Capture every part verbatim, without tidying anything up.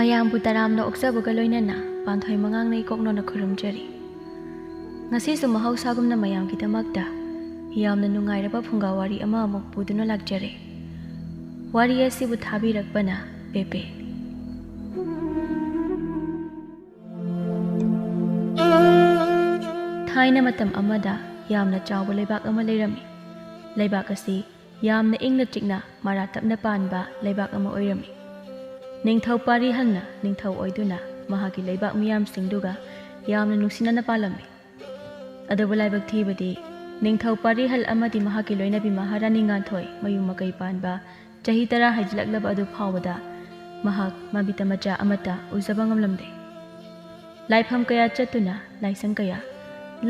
ꯃꯌꯥꯝꯕꯨ ꯇꯔꯥꯝꯅ ꯑꯣꯛꯆꯕꯒ ꯂꯣꯏꯅꯅ ꯄꯥꯟꯊꯣꯏ ꯃꯉꯥꯡꯅ ꯏꯀꯣꯛꯅꯣꯅ ꯈꯨꯔꯨꯝꯖꯔꯤ꯫ ꯉꯁꯤꯁꯨ ꯃꯍꯧꯁꯥꯒꯨꯝꯅ ꯃꯌꯥꯝꯒꯤꯗꯃꯛꯇ ꯌꯥꯝꯅ ꯅꯨꯡꯉꯥꯏꯔꯕ ꯐꯨꯡꯒꯥ ꯋꯥꯔꯤ ꯑꯃ ꯑꯃꯨꯛ ꯄꯨꯗꯨꯅ ꯂꯥꯛꯆꯔꯦ꯫ ꯋꯥꯔꯤ ꯑꯁꯤꯕꯨ ꯊꯥꯕꯤꯔꯛꯄꯅ ꯄꯦꯄꯦ꯫ ꯊꯥꯏꯅ ꯃꯇꯝ ꯑꯃꯗ ꯌꯥꯝꯅ ꯆꯥꯎꯕ ꯂꯩꯕꯥꯛ ꯑꯃ ꯂꯩꯔꯝꯃꯤ꯫ ꯂꯩꯕꯥꯛ ꯑꯁꯤ ꯌꯥꯝꯅ ꯏꯪꯅ ꯆꯤꯛꯅ ꯃꯔꯥ ꯇꯞꯅ ꯄꯥꯟꯕ ꯂꯩꯕꯥꯛ ꯑꯃ ꯑꯣꯏꯔꯝꯃꯤ꯫ ꯅꯤꯡꯊꯧ ꯄꯥꯔꯤꯍꯜꯅ ꯅꯤꯡꯊꯧ ꯑꯣꯏꯗꯨꯅ ꯃꯍꯥꯛꯀꯤ ꯂꯩꯕꯥꯛ ꯃꯤꯌꯥꯝꯁꯤꯡꯗꯨꯒ ꯌꯥꯝꯅ ꯅꯨꯡꯁꯤꯅꯅ ꯄꯥꯜꯂꯝꯃꯤ꯫ ꯑꯗꯨꯕꯨ ꯂꯥꯏꯕꯛ ꯊꯤꯕꯗꯤ ꯅꯤꯡꯊꯧ ꯄꯥꯔꯤꯍꯜ ꯑꯃꯗꯤ ꯃꯍꯥꯛꯀꯤ ꯂꯣꯏꯅꯕꯤ ꯃꯍꯥꯔꯥꯅꯤ ꯉꯥꯟꯊꯣꯏ ꯃꯌꯨꯝ ꯃꯀꯩ ꯄꯥꯟꯕ ꯆꯍꯤ ꯇꯔꯥ ꯍꯥꯏꯖꯤꯜꯂꯛꯂꯕ ꯑꯗꯨ ꯐꯥꯎꯕꯗ ꯃꯍꯥꯛ ꯃꯃꯤꯠꯇ ꯃꯆꯥ ꯑꯃꯠꯇ ꯎꯖꯕ ꯉꯝꯂꯝꯗꯦ꯫ ꯂꯥꯏꯐꯝ ꯀꯌꯥ ꯆꯠꯇꯨꯅ, ꯂꯥꯏꯁꯪ ꯀꯌꯥ,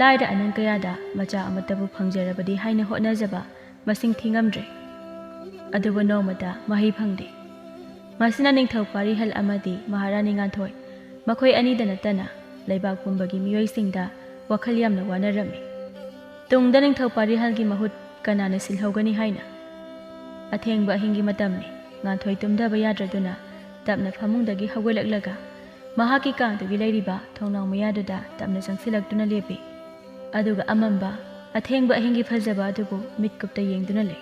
ꯂꯥꯏꯔ ꯑꯅꯪ ꯀꯌꯥꯗ ꯃꯆꯥ ꯑꯃꯠꯇꯕꯨ ꯐꯪꯖꯔꯕꯗꯤ ꯍꯥꯏꯅ ꯍꯣꯠꯅꯖꯕ ꯃꯁꯤꯡ ꯊꯤꯉꯝꯗ꯭ꯔꯦ꯫ ꯑꯗꯨꯕꯨ ꯅꯣꯡꯃꯇ ꯃꯍꯩ ꯐꯪꯗꯦ꯫ ꯃꯁꯤꯅ ꯅꯤꯡꯊꯧ ꯄꯥꯔꯤꯍꯜ ꯑꯃꯗꯤ ꯃꯍꯥꯔꯥꯅꯤ ꯉꯥꯟꯊꯣꯏ ꯃꯈꯣꯏ ꯑꯅꯤꯗ ꯅꯠꯇꯅ ꯂꯩꯕꯥꯛ ꯄꯨꯝꯕꯒꯤ ꯃꯤꯑꯣꯏꯁꯤꯡꯗ ꯋꯥꯈꯜ ꯌꯥꯝꯅ ꯋꯥꯅꯔꯝꯃꯤ꯫ ꯇꯨꯡꯗ ꯅꯤꯡꯊꯧ ꯄꯥꯔꯤꯍꯜꯒꯤ ꯃꯍꯨꯠ ꯀꯅꯥꯅ ꯁꯤꯜꯍꯧꯒꯅꯤ ꯍꯥꯏꯅ? ꯑꯊꯦꯡꯕ ꯑꯍꯤꯡꯒꯤ ꯃꯇꯝꯅꯤ꯫ ꯉꯥꯟꯊꯣꯏ ꯇꯨꯝꯊꯕ ꯌꯥꯗ꯭ꯔꯗꯨꯅ ꯇꯞꯅ ꯐꯃꯨꯡꯗꯒꯤ ꯍꯧꯒꯠꯂꯛꯂꯒ ꯃꯍꯥꯛꯀꯤ ꯀꯥꯗꯨꯒꯤ ꯂꯩꯔꯤꯕ ꯊꯣꯡꯅꯥꯎ ꯃꯌꯥꯗꯨꯗ ꯇꯞꯅ ꯆꯪꯁꯤꯜꯂꯛꯇꯨꯅ ꯂꯦꯞꯄꯤ꯫ ꯑꯗꯨꯒ ꯑꯃꯝꯕ, ꯑꯊꯦꯡꯕ ꯑꯍꯤꯡꯒꯤ ꯐꯖꯕ ꯑꯗꯨꯕꯨ ꯃꯤꯠꯀꯨꯞꯇ ꯌꯦꯡꯗꯨꯅ ꯂꯩ꯫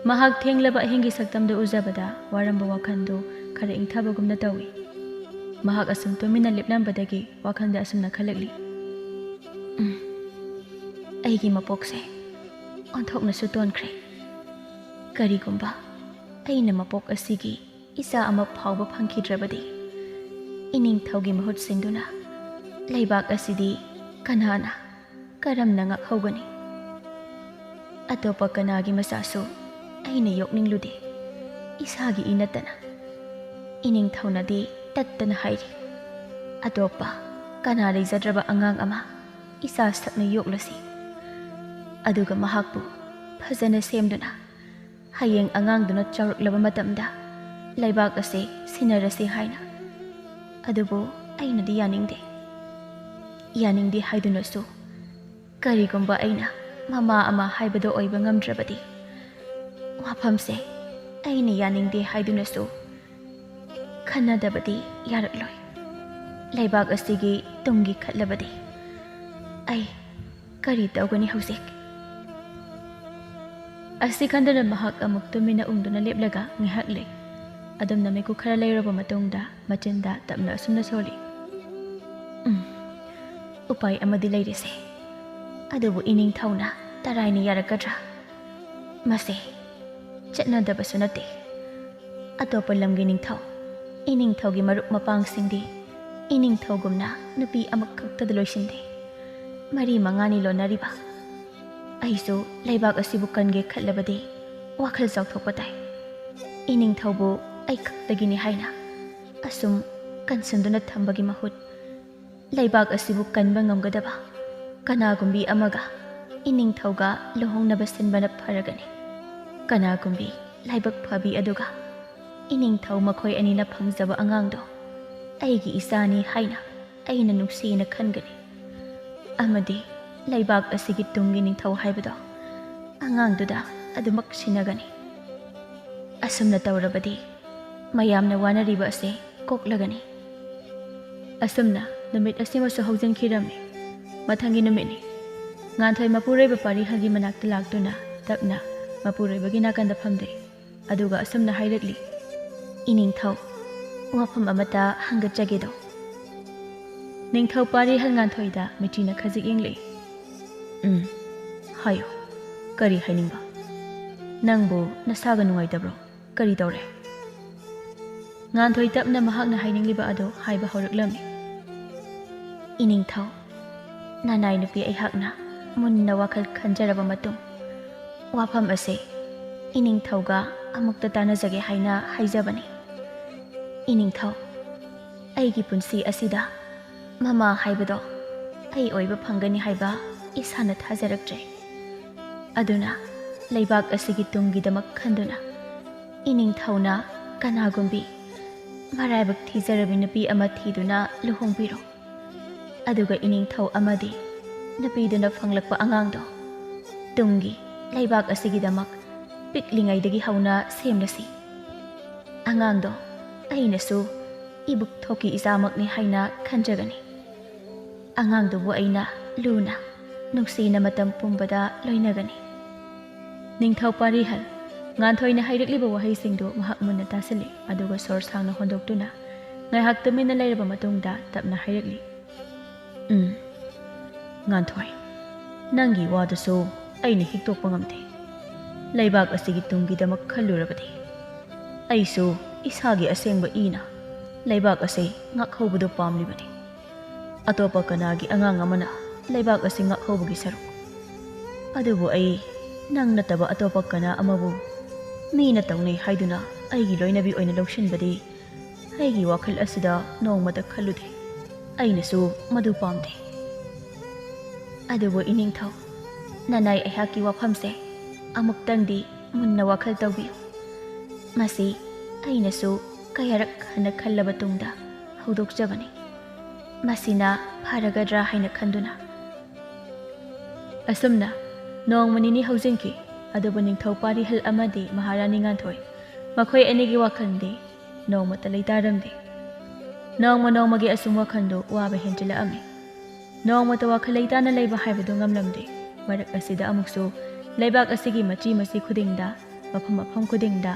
ꯃꯍꯥꯛ ꯊꯦꯡꯂꯕ ꯑꯍꯤꯡꯒꯤ ꯁꯛꯇꯝꯗꯨ ꯎꯖꯕꯗ ꯋꯥꯔꯝꯕ ꯋꯥꯈꯜꯗꯨ ꯈꯔ ꯏꯪꯊꯕꯒꯨꯝꯅ ꯇꯧꯏ꯫ ꯃꯍꯥꯛ ꯑꯁꯨꯝ ꯇꯨꯃꯤꯟꯅ ꯂꯦꯞꯂꯝꯕꯗꯒꯤ ꯋꯥꯈꯜꯗ ꯑꯁꯨꯝꯅ ꯈꯜꯂꯛꯂꯤ, "ꯎꯝ, ꯑꯩꯒꯤ ꯃꯄꯣꯛꯁꯦ ꯑꯣꯟꯊꯣꯛꯅꯁꯨ ꯇꯣꯟꯈ꯭ꯔꯦ꯫ ꯀꯔꯤꯒꯨꯝꯕ ꯑꯩꯅ ꯃꯄꯣꯛ ꯑꯁꯤꯒꯤ ꯏꯆꯥ ꯑꯃ ꯐꯥꯎꯕ ꯐꯪꯈꯤꯗ꯭ꯔꯕꯗꯤ, ꯏꯅꯤꯡꯊꯧꯒꯤ ꯃꯍꯨꯠ ꯁꯤꯟꯗꯨꯅ ꯂꯩꯕꯥꯛ ꯑꯁꯤꯗꯤ ꯀꯅꯥꯅ, ꯀꯔꯝꯅ ꯉꯥꯛꯍꯧꯒꯅꯤ? ꯑꯇꯣꯞꯄ ꯀꯅꯥꯒꯤ ꯃꯆꯥꯁꯨ ꯑꯩꯅ ꯌꯣꯛꯅꯤꯡꯂꯨꯗꯦ, ꯏꯁꯥꯒꯤ ꯏ ꯅꯠꯇꯅ꯫" ꯏꯅꯤꯡꯊꯧꯅꯗꯤ ꯇꯠꯇꯅ ꯍꯥꯏꯔꯤ, "ꯑꯇꯣꯞꯄ ꯀꯅꯥ ꯂꯩꯖꯗ꯭ꯔꯕ ꯑꯉꯥꯡ ꯑꯃ ꯏꯆꯥ ꯁꯛꯅ ꯌꯣꯛꯂꯁꯤ꯫ ꯑꯗꯨꯒ ꯃꯍꯥꯛꯄꯨ ꯐꯖꯅ ꯁꯦꯝꯗꯨꯅ ꯍꯌꯦꯡ ꯑꯉꯥꯡꯗꯨꯅ ꯆꯥꯎꯔꯛꯂꯕ ꯃꯇꯝꯗ ꯂꯩꯕꯥꯛ ꯑꯁꯤ ꯁꯤꯟꯅꯔꯁꯤ" ꯍꯥꯏꯅ꯫ ꯑꯗꯨꯕꯨ ꯑꯩꯅꯗꯤ ꯌꯥꯅꯤꯡꯗꯦ꯫ ꯌꯥꯅꯤꯡꯗꯦ ꯍꯥꯏꯗꯨꯅꯁꯨ, ꯀꯔꯤꯒꯨꯝꯕ ꯑꯩꯅ ꯃꯃꯥ ꯑꯃ ꯍꯥꯏꯕꯗꯣ ꯑꯣꯏꯕ ꯉꯝꯗ꯭ꯔꯕꯗꯤ, ꯋꯥꯐꯝꯁꯦ ꯑꯩꯅ ꯌꯥꯅꯤꯡꯗꯦ ꯍꯥꯏꯗꯨꯅꯁꯨ ꯈꯟꯅꯗꯕꯗꯤ ꯌꯥꯔꯛꯂꯣꯏ꯫ ꯂꯩꯕꯥꯛ ꯑꯁꯤꯒꯤ ꯇꯨꯡꯒꯤ ꯈꯠꯂꯕꯗꯤ ꯑꯩ ꯀꯔꯤ ꯇꯧꯒꯅꯤ ꯍꯧꯖꯤꯛ? ꯑꯁꯤ ꯈꯟꯗꯨꯅ ꯃꯍꯥꯛ ꯑꯃꯨꯛ ꯇꯨꯃꯤꯟꯅ ꯎꯪꯗꯨꯅ ꯂꯦꯞꯂꯒ ꯉꯥꯏꯍꯥꯛ ꯂꯩ꯫ ꯑꯗꯨꯝꯅ ꯃꯤꯀꯨꯞ ꯈꯔ ꯂꯩꯔꯕ ꯃꯇꯨꯡꯗ ꯃꯆꯤꯟꯗ ꯇꯞꯅ ꯑꯁꯨꯝꯅ ꯁꯣꯜꯂꯤ, "ꯎꯝ, ꯎꯄꯥꯏ ꯑꯃꯗꯤ ꯂꯩꯔꯤꯁꯦ꯫ ꯑꯗꯨꯕꯨ ꯏꯅꯤꯡꯊꯧꯅ ꯇꯔꯥꯏꯅ ꯌꯥꯔꯛꯀꯗ꯭ꯔꯥ? ꯃꯁꯦ ꯆꯠꯅꯗꯕꯁꯨ ꯅꯠꯇꯦ꯫ ꯑꯇꯣꯞꯄ ꯂꯝꯒꯤ ꯅꯤꯡꯊꯧ, ꯏꯅꯤꯡꯊꯧꯒꯤ ꯃꯔꯨꯞ ꯃꯄꯥꯡꯁꯤꯡꯗꯤ ꯏꯅꯤꯡꯊꯧꯒꯨꯝꯅ ꯅꯨꯄꯤ ꯑꯃꯈꯛꯇꯗ ꯂꯣꯏꯁꯤꯟꯗꯦ꯫ ꯃꯔꯤ ꯃꯉꯥꯅꯤ ꯂꯣꯟꯅꯔꯤꯕ꯫ ꯑꯩꯁꯨ ꯂꯩꯕꯥꯛ ꯑꯁꯤꯕꯨ ꯀꯟꯒꯦ ꯈꯠꯂꯕꯗꯤ ꯋꯥꯈꯜ ꯆꯥꯎꯊꯣꯛꯄ ꯇꯥꯏ꯫ ꯏꯅꯤꯡꯊꯧꯕꯨ ꯑꯩ ꯈꯛꯇꯒꯤꯅꯤ ꯍꯥꯏꯅ ꯑꯁꯨꯝ ꯀꯟꯁꯤꯟꯗꯨꯅ ꯊꯝꯕꯒꯤ ꯃꯍꯨꯠ, ꯂꯩꯕꯥꯛ ꯑꯁꯤꯕꯨ ꯀꯟꯕ ꯉꯝꯒꯗꯕ ꯀꯅꯥꯒꯨꯝꯕꯤ ꯑꯃꯒ ꯏꯅꯤꯡꯊꯧꯒ ꯂꯨꯍꯣꯡꯅꯕ ꯁꯤꯟꯕꯅ ꯐꯔꯒꯅꯤ꯫ ꯀꯅꯥꯒꯨꯝꯕꯤ ꯂꯥꯏꯕꯛ ꯐꯕꯤ ꯑꯗꯨꯒ ꯏꯅꯤꯡꯊꯧ ꯃꯈꯣꯏ ꯑꯅꯤꯅ ꯐꯪꯖꯕ ꯑꯉꯥꯡꯗꯣ ꯑꯩꯒꯤ ꯏꯆꯥꯅꯤ ꯍꯥꯏꯅ ꯑꯩꯅ ꯅꯨꯡꯁꯤꯅ ꯈꯟꯒꯅꯤ꯫ ꯑꯃꯗꯤ ꯂꯩꯕꯥꯛ ꯑꯁꯤꯒꯤ ꯇꯨꯡꯒꯤ ꯅꯤꯡꯊꯧ ꯍꯥꯏꯕꯗꯣ ꯑꯉꯥꯡꯗꯨꯗ ꯑꯗꯨꯃꯛ ꯁꯤꯟꯅꯒꯅꯤ꯫ ꯑꯁꯨꯝꯅ ꯇꯧꯔꯕꯗꯤ ꯃꯌꯥꯝꯅ ꯋꯥꯅꯔꯤꯕ ꯑꯁꯤ ꯀꯣꯛꯂꯒꯅꯤ꯫" ꯑꯁꯨꯝꯅ ꯅꯨꯃꯤꯠ ꯑꯁꯤꯃꯁꯨ ꯍꯧꯖꯤꯟꯈꯤꯔꯝꯃꯤ꯫ ꯃꯊꯪꯒꯤ ꯅꯨꯃꯤꯠꯅꯤ꯫ ꯉꯥꯟꯊꯣꯏ ꯃꯄꯨꯔꯣꯏꯕ ꯄꯥꯔꯤꯍꯜꯒꯤ ꯃꯅꯥꯛꯇ ꯂꯥꯛꯇꯨꯅ ꯇꯞꯅ ꯃꯄꯨꯔꯣꯏꯕꯒꯤ ꯅꯥꯀꯟꯗ ꯐꯝꯗꯦ꯫ ꯑꯗꯨꯒ ꯑꯁꯨꯝꯅ ꯍꯥꯏꯔꯛꯂꯤ, "ꯏꯅꯤꯡꯊꯧ, ꯋꯥꯐꯝ ꯑꯃꯇ ꯍꯪꯒꯠꯆꯒꯦꯗꯣ꯫" ꯅꯤꯡꯊꯧ ꯄꯥꯔꯤꯍꯜ ꯉꯥꯟꯊꯣꯏꯗ ꯃꯤꯠꯆꯤꯅ ꯈꯖꯤꯛ ꯌꯦꯡꯂꯛꯏ꯫ "ꯎꯝ, ꯍꯥꯏꯌꯨ꯫ ꯀꯔꯤ ꯍꯥꯏꯅꯤꯡꯕ? ꯅꯪꯕꯨ ꯅꯁꯥꯒ ꯅꯨꯡꯉꯥꯏꯇꯕ꯭ꯔꯣ? ꯀꯔꯤ ꯇꯧꯔꯦ?" ꯉꯥꯟꯊꯣꯏ ꯇꯞꯅ ꯃꯍꯥꯛꯅ ꯍꯥꯏꯅꯤꯡꯂꯤꯕ ꯑꯗꯨ ꯍꯥꯏꯕ ꯍꯧꯔꯛꯂꯝꯃꯤ꯫ "ꯏꯅꯤꯡꯊꯧ, ꯅꯅꯥꯏ ꯅꯨꯄꯤ ꯑꯩꯍꯥꯛꯅ ꯃꯨꯟꯅ ꯋꯥꯈꯜ ꯈꯟꯖꯔꯕ ꯃꯇꯨꯡ, ꯋꯥꯐꯝ ꯑꯁꯤ ꯏꯅꯤꯡꯊꯧꯒ ꯑꯃꯨꯛꯇ ꯇꯥꯟꯅꯖꯒꯦ ꯍꯥꯏꯅ ꯍꯥꯏꯖꯕꯅꯤ꯫ ꯏꯅꯤꯡꯊꯧ, ꯑꯩꯒꯤ ꯄꯨꯟꯁꯤ ꯑꯁꯤꯗ ꯃꯃꯥ ꯍꯥꯏꯕꯗꯣ ꯑꯩ ꯑꯣꯏꯕ ꯐꯪꯒꯅꯤ ꯍꯥꯏꯕ ꯏꯁꯥꯅ ꯊꯥꯖꯔꯛꯇ꯭ꯔꯦ꯫ ꯑꯗꯨꯅ ꯂꯩꯕꯥꯛ ꯑꯁꯤꯒꯤ ꯇꯨꯡꯒꯤꯗꯃꯛ ꯈꯟꯗꯨꯅ ꯏꯅꯤꯡꯊꯧꯅ ꯀꯅꯥꯒꯨꯝꯕꯤ ꯃꯔꯥꯏꯕꯛ ꯊꯤꯖꯔꯕꯤ ꯅꯨꯄꯤ ꯑꯃ ꯊꯤꯗꯨꯅ ꯂꯨꯍꯣꯡꯕꯤꯔꯣ꯫ ꯑꯗꯨꯒ ꯏꯅꯤꯡꯊꯧ ꯑꯃꯗꯤ ꯅꯨꯄꯤꯗꯨꯅ ꯐꯪꯂꯛꯄ ꯑꯉꯥꯡꯗꯣ ꯇꯨꯡꯒꯤ ꯂꯩꯕꯥꯛ ꯑꯁꯤꯒꯤꯗꯃꯛ ꯄꯤꯛꯂꯤꯉꯩꯗꯒꯤ ꯍꯧꯅ ꯁꯦꯝꯂꯁꯤ꯫ ꯑꯉꯥꯡꯗꯣ ꯑꯩꯅꯁꯨ ꯏꯕꯨꯛ ꯊꯣꯛꯀꯤ ꯏꯆꯥꯃꯛꯅꯤ ꯍꯥꯏꯅ ꯈꯟꯖꯒꯅꯤ꯫ ꯑꯉꯥꯡꯗꯨꯕꯨ ꯑꯩꯅ ꯂꯨꯅ, ꯅꯨꯡꯁꯤꯅ ꯃꯇꯝ ꯄꯨꯝꯕꯗ ꯂꯣꯏꯅꯒꯅꯤ꯫ ꯅꯤꯡꯊꯧ ꯄꯥꯔꯤꯍꯜ꯫ ꯉꯥꯟꯊꯣꯏꯅ ꯍꯥꯏꯔꯛꯂꯤꯕ ꯋꯥꯍꯩꯁꯤꯡꯗꯨ ꯃꯍꯥꯛ ꯃꯨꯟꯅ ꯇꯥꯁꯤꯜꯂꯤ, ꯑꯗꯨꯒ ꯁꯣꯔ ꯁꯥꯡꯅ ꯍꯣꯟꯗꯣꯛꯇꯨꯅ ꯉꯥꯏꯍꯥꯛ ꯇꯨꯃꯤꯟꯅ ꯂꯩꯔꯕ ꯃꯇꯨꯡꯗ ꯇꯞꯅ ꯍꯥꯏꯔꯛꯂꯤ, "ꯎꯝ, ꯉꯥꯟꯊꯣꯏ, ꯅꯪꯒꯤ ꯋꯥꯗꯨꯁꯨ ꯑꯩꯅ ꯍꯤꯛꯇꯣꯛꯄ ꯉꯝꯗꯦ꯫ ꯂꯩꯕꯥꯛ ꯑꯁꯤꯒꯤ ꯇꯨꯡꯒꯤꯗꯃꯛ ꯈꯜꯂꯨꯔꯕꯗꯤ ꯑꯩꯁꯨ ꯏꯁꯥꯒꯤ ꯑꯁꯦꯡꯕ ꯏꯅ ꯂꯩꯕꯥꯛ ꯑꯁꯤ ꯉꯥꯛꯍꯧꯕꯗꯨ ꯄꯥꯝꯂꯤꯕꯅꯤ꯫ ꯑꯇꯣꯞꯄ ꯀꯅꯥꯒꯤ ꯑꯉꯥꯡ ꯑꯃꯅ ꯂꯩꯕꯥꯛ ꯑꯁꯤ ꯉꯥꯛꯍꯧꯕꯒꯤ ꯁꯔꯨꯛ? ꯑꯗꯨꯕꯨ ꯑꯩ ꯅꯪ ꯅꯠꯇꯕ ꯑꯇꯣꯞꯄ ꯀꯅꯥ ꯑꯃꯕꯨ ꯃꯤꯅ ꯇꯧꯅꯩ ꯍꯥꯏꯗꯨꯅ ꯑꯩꯒꯤ ꯂꯣꯏꯅꯕꯤ ꯑꯣꯏꯅ ꯂꯧꯁꯤꯟꯕꯗꯤ ꯑꯩꯒꯤ ꯋꯥꯈꯜ ꯑꯁꯤꯗ ꯅꯣꯡꯃꯇ ꯈꯜꯂꯨꯗꯦ꯫ ꯑꯩꯅꯁꯨ ꯃꯗꯨ ꯄꯥꯝꯗꯦ꯫ ꯑꯗꯨꯕꯨ ꯏꯅꯤꯡꯊꯧ, ꯅꯅꯥꯏ ꯑꯩꯍꯥꯛꯀꯤ ꯋꯥꯐꯝꯁꯦ ꯑꯃꯨꯛꯇꯪꯗꯤ ꯃꯨꯟꯅ ꯋꯥꯈꯜ ꯇꯧꯕꯤꯌꯨ꯫ ꯃꯁꯤ ꯑꯩꯅꯁꯨ ꯀꯌꯥꯔꯛ ꯍꯟꯅ ꯈꯜꯂꯕ ꯇꯨꯡꯗ ꯍꯧꯗꯣꯛꯆꯕꯅꯤ꯫ ꯃꯁꯤꯅ ꯐꯔꯒꯗ꯭ꯔꯥ ꯍꯥꯏꯅ ꯈꯟꯗꯨꯅ꯫ ꯑꯁꯨꯝꯅ ꯅꯣꯡꯃ ꯅꯤꯅꯤ ꯍꯧꯖꯤꯟꯈꯤ꯫ ꯑꯗꯨꯕꯨ ꯅꯤꯡꯊꯧ ꯄꯥꯔꯤꯍꯜ ꯑꯃꯗꯤ ꯃꯍꯥꯔꯥꯅꯤ ꯉꯥꯟꯊꯣꯏ, ꯃꯈꯣꯏ ꯑꯅꯤꯒꯤ ꯋꯥꯈꯜꯗꯤ ꯅꯣꯡꯃꯇ ꯂꯩꯇꯥꯔꯝꯗꯦ꯫ ꯅꯣꯡꯃ ꯅꯣꯡꯃꯒꯤ ꯑꯁꯨꯝ ꯋꯥꯈꯜꯗꯨ ꯋꯥꯕ ꯍꯦꯟꯖꯤꯜꯂꯛꯑꯝꯃꯤ꯫ ꯅꯣꯡꯃꯇ ꯋꯥꯈꯜ ꯂꯩꯇꯥꯅ ꯂꯩꯕ ꯍꯥꯏꯕꯗꯨ ꯉꯝꯂꯝꯗꯦ꯫ ꯃꯔꯛ ꯑꯁꯤꯗ ꯑꯃꯨꯛꯁꯨ ꯂꯩꯕꯥꯛ ꯑꯁꯤꯒꯤ ꯃꯆꯤ ꯃꯆꯤ ꯈꯨꯗꯤꯡꯗ, ꯃꯐꯝ ꯃꯐꯝ ꯈꯨꯗꯤꯡꯗ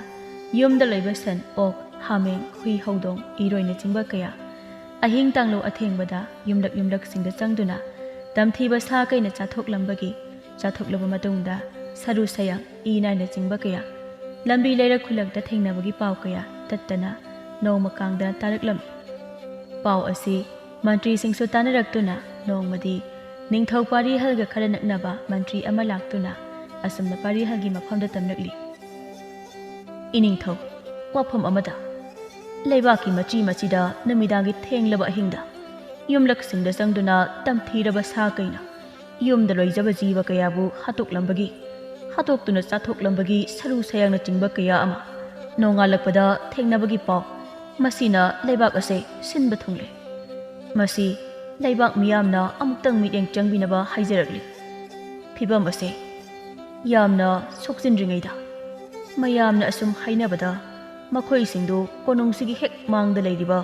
ꯌꯨꯝꯗ ꯂꯣꯏꯕ ꯁꯟ, ꯑꯣꯛ, ꯍꯥꯃꯦꯡ, ꯍꯨꯏ, ꯍꯧꯗꯣꯡ, ꯏꯔꯣꯏꯅꯆꯤꯡꯕ ꯀꯌꯥ ꯑꯍꯤꯡ ꯇꯥꯡꯂꯧ ꯑꯊꯦꯡꯕꯗ ꯌꯨꯝꯂꯛ ꯌꯨꯝꯂꯛꯁꯤꯡꯗ ꯆꯪꯗꯨꯅ ꯇꯝꯊꯤꯕ ꯁꯥ ꯀꯩꯅ ꯆꯥꯊꯣꯛꯂꯝꯕꯒꯤ, ꯆꯥꯊꯣꯛꯂꯕ ꯃꯇꯨꯡꯗ ꯁꯔꯨ ꯁꯌꯥꯡ, ꯏ ꯅꯥꯏꯅꯆꯤꯡꯕ ꯀꯌꯥ, ꯂꯝꯕꯤ ꯂꯩꯔꯛ ꯈꯨꯜꯂꯛꯇ ꯊꯦꯡꯅꯕꯒꯤ ꯄꯥꯎ ꯀꯌꯥ ꯇꯠꯇꯅ ꯅꯣꯡꯃ ꯀꯥꯡꯗꯅ ꯇꯥꯔꯛꯂꯝꯃꯤ꯫ ꯄꯥꯎ ꯑꯁꯤ ꯃꯟꯇ꯭ꯔꯤꯁꯤꯡꯁꯨ ꯇꯥꯅꯔꯛꯇꯨꯅ ꯅꯣꯡꯃꯗꯤ ꯅꯤꯡꯊꯧ ꯄꯥꯔꯤꯍꯜꯒ ꯈꯔ ꯅꯛꯅꯕ ꯃꯟꯇ꯭ꯔꯤ ꯑꯃ ꯂꯥꯛꯇꯨꯅ ꯑꯁꯨꯝꯅ ꯄꯥꯔꯤꯍꯜꯒꯤ ꯃꯐꯝꯗ ꯇꯝꯂꯛꯂꯤ꯫ ꯏꯅꯤꯡꯊꯧ, ꯋꯥꯐꯝ ꯑꯃꯗ, ꯂꯩꯕꯥꯛꯀꯤ ꯃꯆꯤ ꯃꯆꯤꯗ ꯅꯨꯃꯤꯗꯥꯡꯒꯤ ꯊꯦꯡꯂꯕ ꯑꯍꯤꯡꯗ ꯌꯨꯝꯂꯛꯁꯤꯡꯗ ꯆꯪꯗꯨꯅ ꯇꯝꯊꯤꯔꯕ ꯁꯥ ꯀꯩꯅ ꯌꯨꯝꯗ ꯂꯣꯏꯖꯕ ꯖꯤꯕ ꯀꯌꯥꯕꯨ ꯍꯥꯠꯇꯣꯛꯂꯝꯕꯒꯤ, ꯍꯥꯠꯇꯣꯛꯇꯨꯅ ꯆꯥꯊꯣꯛꯂꯝꯕꯒꯤ ꯁꯔꯨ ꯁꯌꯥꯡꯅꯆꯤꯡꯕ ꯀꯌꯥ ꯑꯃ ꯅꯣꯡꯉꯥꯜꯂꯛꯄꯗ ꯊꯦꯡꯅꯕꯒꯤ ꯄꯥꯎ, ꯃꯁꯤꯅ ꯂꯩꯕꯥꯛ ꯑꯁꯦ ꯁꯤꯟꯕ ꯊꯨꯡꯂꯦ꯫ ꯃꯁꯤ ꯂꯩꯕꯥꯛ ꯃꯤꯌꯥꯝꯅ ꯑꯃꯨꯛꯇꯪ ꯃꯤꯠꯌꯦꯡ ꯆꯪꯕꯤꯅꯕ ꯍꯥꯏꯖꯔꯛꯂꯤ꯫ ꯐꯤꯕꯝ ꯑꯁꯦ ꯌꯥꯝꯅ ꯁꯣꯛꯆꯤꯟꯗ꯭ꯔꯤꯉꯩꯗ ꯃꯌꯥꯝꯅ ꯑꯁꯨꯝ ꯍꯥꯏꯅꯕꯗ ꯃꯈꯣꯏꯁꯤꯡꯗꯨ ꯀꯣꯅꯨꯡꯁꯤꯒꯤ ꯍꯦꯛ ꯃꯥꯡꯗ ꯂꯩꯔꯤꯕ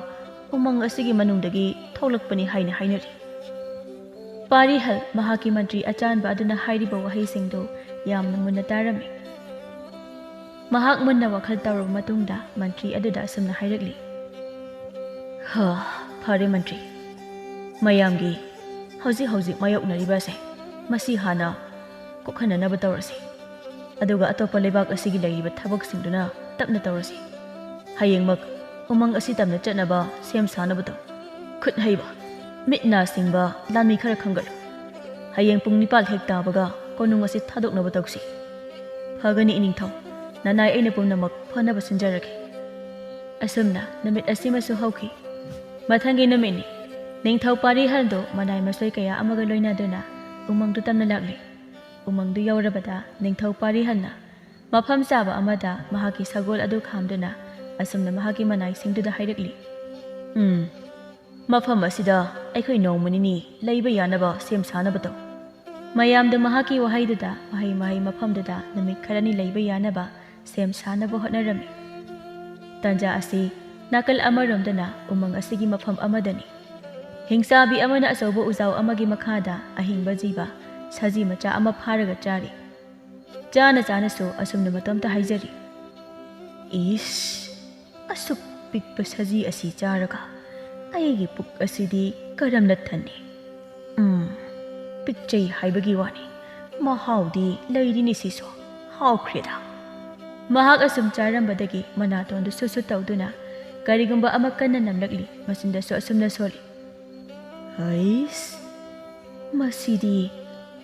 ꯎꯃꯪ ꯑꯁꯤꯒꯤ ꯃꯅꯨꯡꯗꯒꯤ ꯊꯣꯛꯂꯛꯄꯅꯤ ꯍꯥꯏꯅ ꯍꯥꯏꯅꯔꯤ꯫ ꯄꯥꯔꯤꯍꯜ ꯃꯍꯥꯛꯀꯤ ꯃꯟꯇ꯭ꯔꯤ ꯑꯆꯥꯟꯕ ꯑꯗꯨꯅ ꯍꯥꯏꯔꯤꯕ ꯋꯥꯍꯩꯁꯤꯡꯗꯨ ꯌꯥꯝꯅ ꯃꯨꯟꯅ ꯇꯥꯔꯝꯃꯤ꯫ ꯃꯍꯥꯛ ꯃꯨꯟꯅ ꯋꯥꯈꯜ ꯇꯧꯔꯕ ꯃꯇꯨꯡꯗ ꯃꯟꯇ꯭ꯔꯤ ꯑꯗꯨꯗ ꯑꯁꯨꯝꯅ ꯍꯥꯏꯔꯛꯂꯤ, "ꯍ, ꯐꯔꯦ ꯃꯟꯇ꯭ꯔꯤ, ꯃꯌꯥꯝꯒꯤ ꯍꯧꯖꯤꯛ ꯍꯧꯖꯤꯛ ꯃꯥꯌꯣꯛꯅꯔꯤꯕ ꯑꯁꯦ ꯃꯁꯤ ꯍꯥꯟꯅ ꯀꯣꯛꯍꯟꯅꯅꯕ ꯇꯧꯔꯁꯤ꯫ ꯑꯗꯨꯒ ꯑꯇꯣꯞꯄ ꯂꯩꯕꯥꯛ ꯑꯁꯤꯒꯤ ꯂꯩꯔꯤꯕ ꯊꯕꯛꯁꯤꯡꯗꯨꯅ ꯇꯞꯅ ꯇꯧꯔꯁꯤ꯫ ꯍꯌꯦꯡꯃꯛ ꯎꯃꯪ ꯑꯁꯤ ꯇꯝꯅ ꯆꯠꯅꯕ ꯁꯦꯝ ꯁꯥꯅꯕ ꯇꯧ꯫ ꯈꯨꯠ ꯍꯩꯕ, ꯃꯤꯠ ꯅꯥ ꯁꯤꯡꯕ ꯂꯥꯟꯃꯤ ꯈꯔ ꯈꯟꯒꯠꯂꯨ꯫ ꯍꯌꯦꯡ ꯄꯨꯡ ꯅꯤꯄꯥꯜ ꯍꯦꯛ ꯇꯥꯕꯒ ꯀꯣꯅꯨꯡ ꯑꯁꯤ ꯊꯥꯗꯣꯛꯅꯕ ꯇꯧꯁꯤ꯫ ꯐꯒꯅꯤ ꯏꯅꯤꯡꯊꯧ, ꯅꯅꯥꯏ ꯑꯩꯅ ꯄꯨꯝꯅꯃꯛ ꯐꯅꯕ ꯁꯤꯟꯖꯔꯒꯦ"꯫ ꯑꯁꯨꯝꯅ ꯅꯨꯃꯤꯠ ꯑꯁꯤꯃꯁꯨ ꯍꯧꯈꯤ꯫ ꯃꯊꯪꯒꯤ ꯅꯨꯃꯤꯠꯅꯤ꯫ ꯅꯤꯡꯊꯧ ꯄꯥꯔꯤꯍꯜꯗꯨ ꯃꯅꯥꯏ ꯃꯁꯣꯏ ꯀꯌꯥ ꯑꯃꯒ ꯂꯣꯏꯅꯗꯨꯅ ꯎꯃꯪꯗꯨ ꯇꯝꯅ ꯂꯥꯛꯂꯤ꯫ ꯎꯃꯪꯗꯨ ꯌꯧꯔꯕꯗ ꯅꯤꯡꯊꯧ ꯄꯥꯔꯤꯍꯜꯅ ꯃꯐꯝ ꯆꯥꯕ ꯑꯃꯗ ꯃꯍꯥꯛꯀꯤ ꯁꯒꯣꯜ ꯑꯗꯨ ꯈꯥꯝꯗꯨꯅ ꯑꯁꯨꯝꯅ ꯃꯍꯥꯛꯀꯤ ꯃꯅꯥꯏꯁꯤꯡꯗꯨꯗ ꯍꯥꯏꯔꯛꯂꯤ, "ꯎꯝ, ꯃꯐꯝ ꯑꯁꯤꯗ ꯑꯩꯈꯣꯏ ꯅꯣꯡꯃ ꯅꯤꯅꯤ ꯂꯩꯕ ꯌꯥꯅꯕ ꯁꯦꯝ ꯁꯥꯅꯕ ꯇꯧ"꯫ ꯃꯌꯥꯝꯗꯨ ꯃꯍꯥꯛꯀꯤ ꯋꯥꯍꯩꯗꯨꯗ ꯃꯍꯩ ꯃꯍꯩ ꯃꯐꯝꯗꯨꯗ ꯅꯨꯃꯤꯠ ꯈꯔꯅꯤ ꯂꯩꯕ ꯌꯥꯅꯕ ꯁꯦꯝ ꯁꯥꯅꯕ ꯍꯣꯠꯅꯔꯝꯃꯤ꯫ ꯇꯟꯖꯥ ꯑꯁꯤ ꯅꯥꯀꯜ ꯑꯃꯔꯣꯝꯗꯅ ꯎꯃꯪ ꯑꯁꯤꯒꯤ ꯃꯐꯝ ꯑꯃꯗꯅꯤ꯫ ꯍꯤꯡꯆꯥꯕꯤ ꯑꯃꯅ ꯑꯆꯧꯕ ꯎꯖꯥꯎ ꯑꯃꯒꯤ ꯃꯈꯥꯗ ꯑꯍꯤꯡꯕ ꯖꯤꯕ ꯁꯖꯤ ꯃꯆꯥ ꯑꯃ ꯐꯥꯔꯒ ꯆꯥꯔꯤ꯫ ꯆꯥꯅ ꯆꯥꯅꯁꯨ ꯑꯁꯨꯝꯅ ꯃꯇꯣꯝꯇ ꯍꯥꯏꯖꯔꯤ, "ꯏꯁ, ꯑꯁꯨꯛ ꯄꯤꯛꯄ ꯁꯖꯤ ꯑꯁꯤ ꯆꯥꯔꯒ ꯑꯩꯒꯤ ꯄꯨꯛ ꯑꯁꯤꯗꯤ ꯀꯔꯝꯅ ꯊꯟꯅꯤ? ꯎꯝ, ꯄꯤꯛꯆꯩ ꯍꯥꯏꯕꯒꯤ ꯋꯥꯅꯤ, ꯃꯍꯥꯎꯗꯤ ꯂꯩꯔꯤꯅꯤ ꯁꯤꯁꯨ, ꯍꯥꯎꯈ꯭ꯔꯦꯗ"꯫ ꯃꯍꯥꯛ ꯑꯁꯨꯝ ꯆꯥꯔꯝꯕꯗꯒꯤ ꯃꯅꯥꯇꯣꯟꯗꯨ ꯁꯨꯠ ꯁꯨꯠ ꯇꯧꯗꯨꯅ ꯀꯔꯤꯒꯨꯝꯕ ꯑꯃ ꯀꯟꯅ ꯅꯝꯂꯛꯂꯤ, ꯃꯆꯤꯟꯗꯁꯨ ꯑꯁꯨꯝꯅ ꯁꯣꯜꯂꯤ, "ꯍꯩꯁ, ꯃꯁꯤꯗꯤ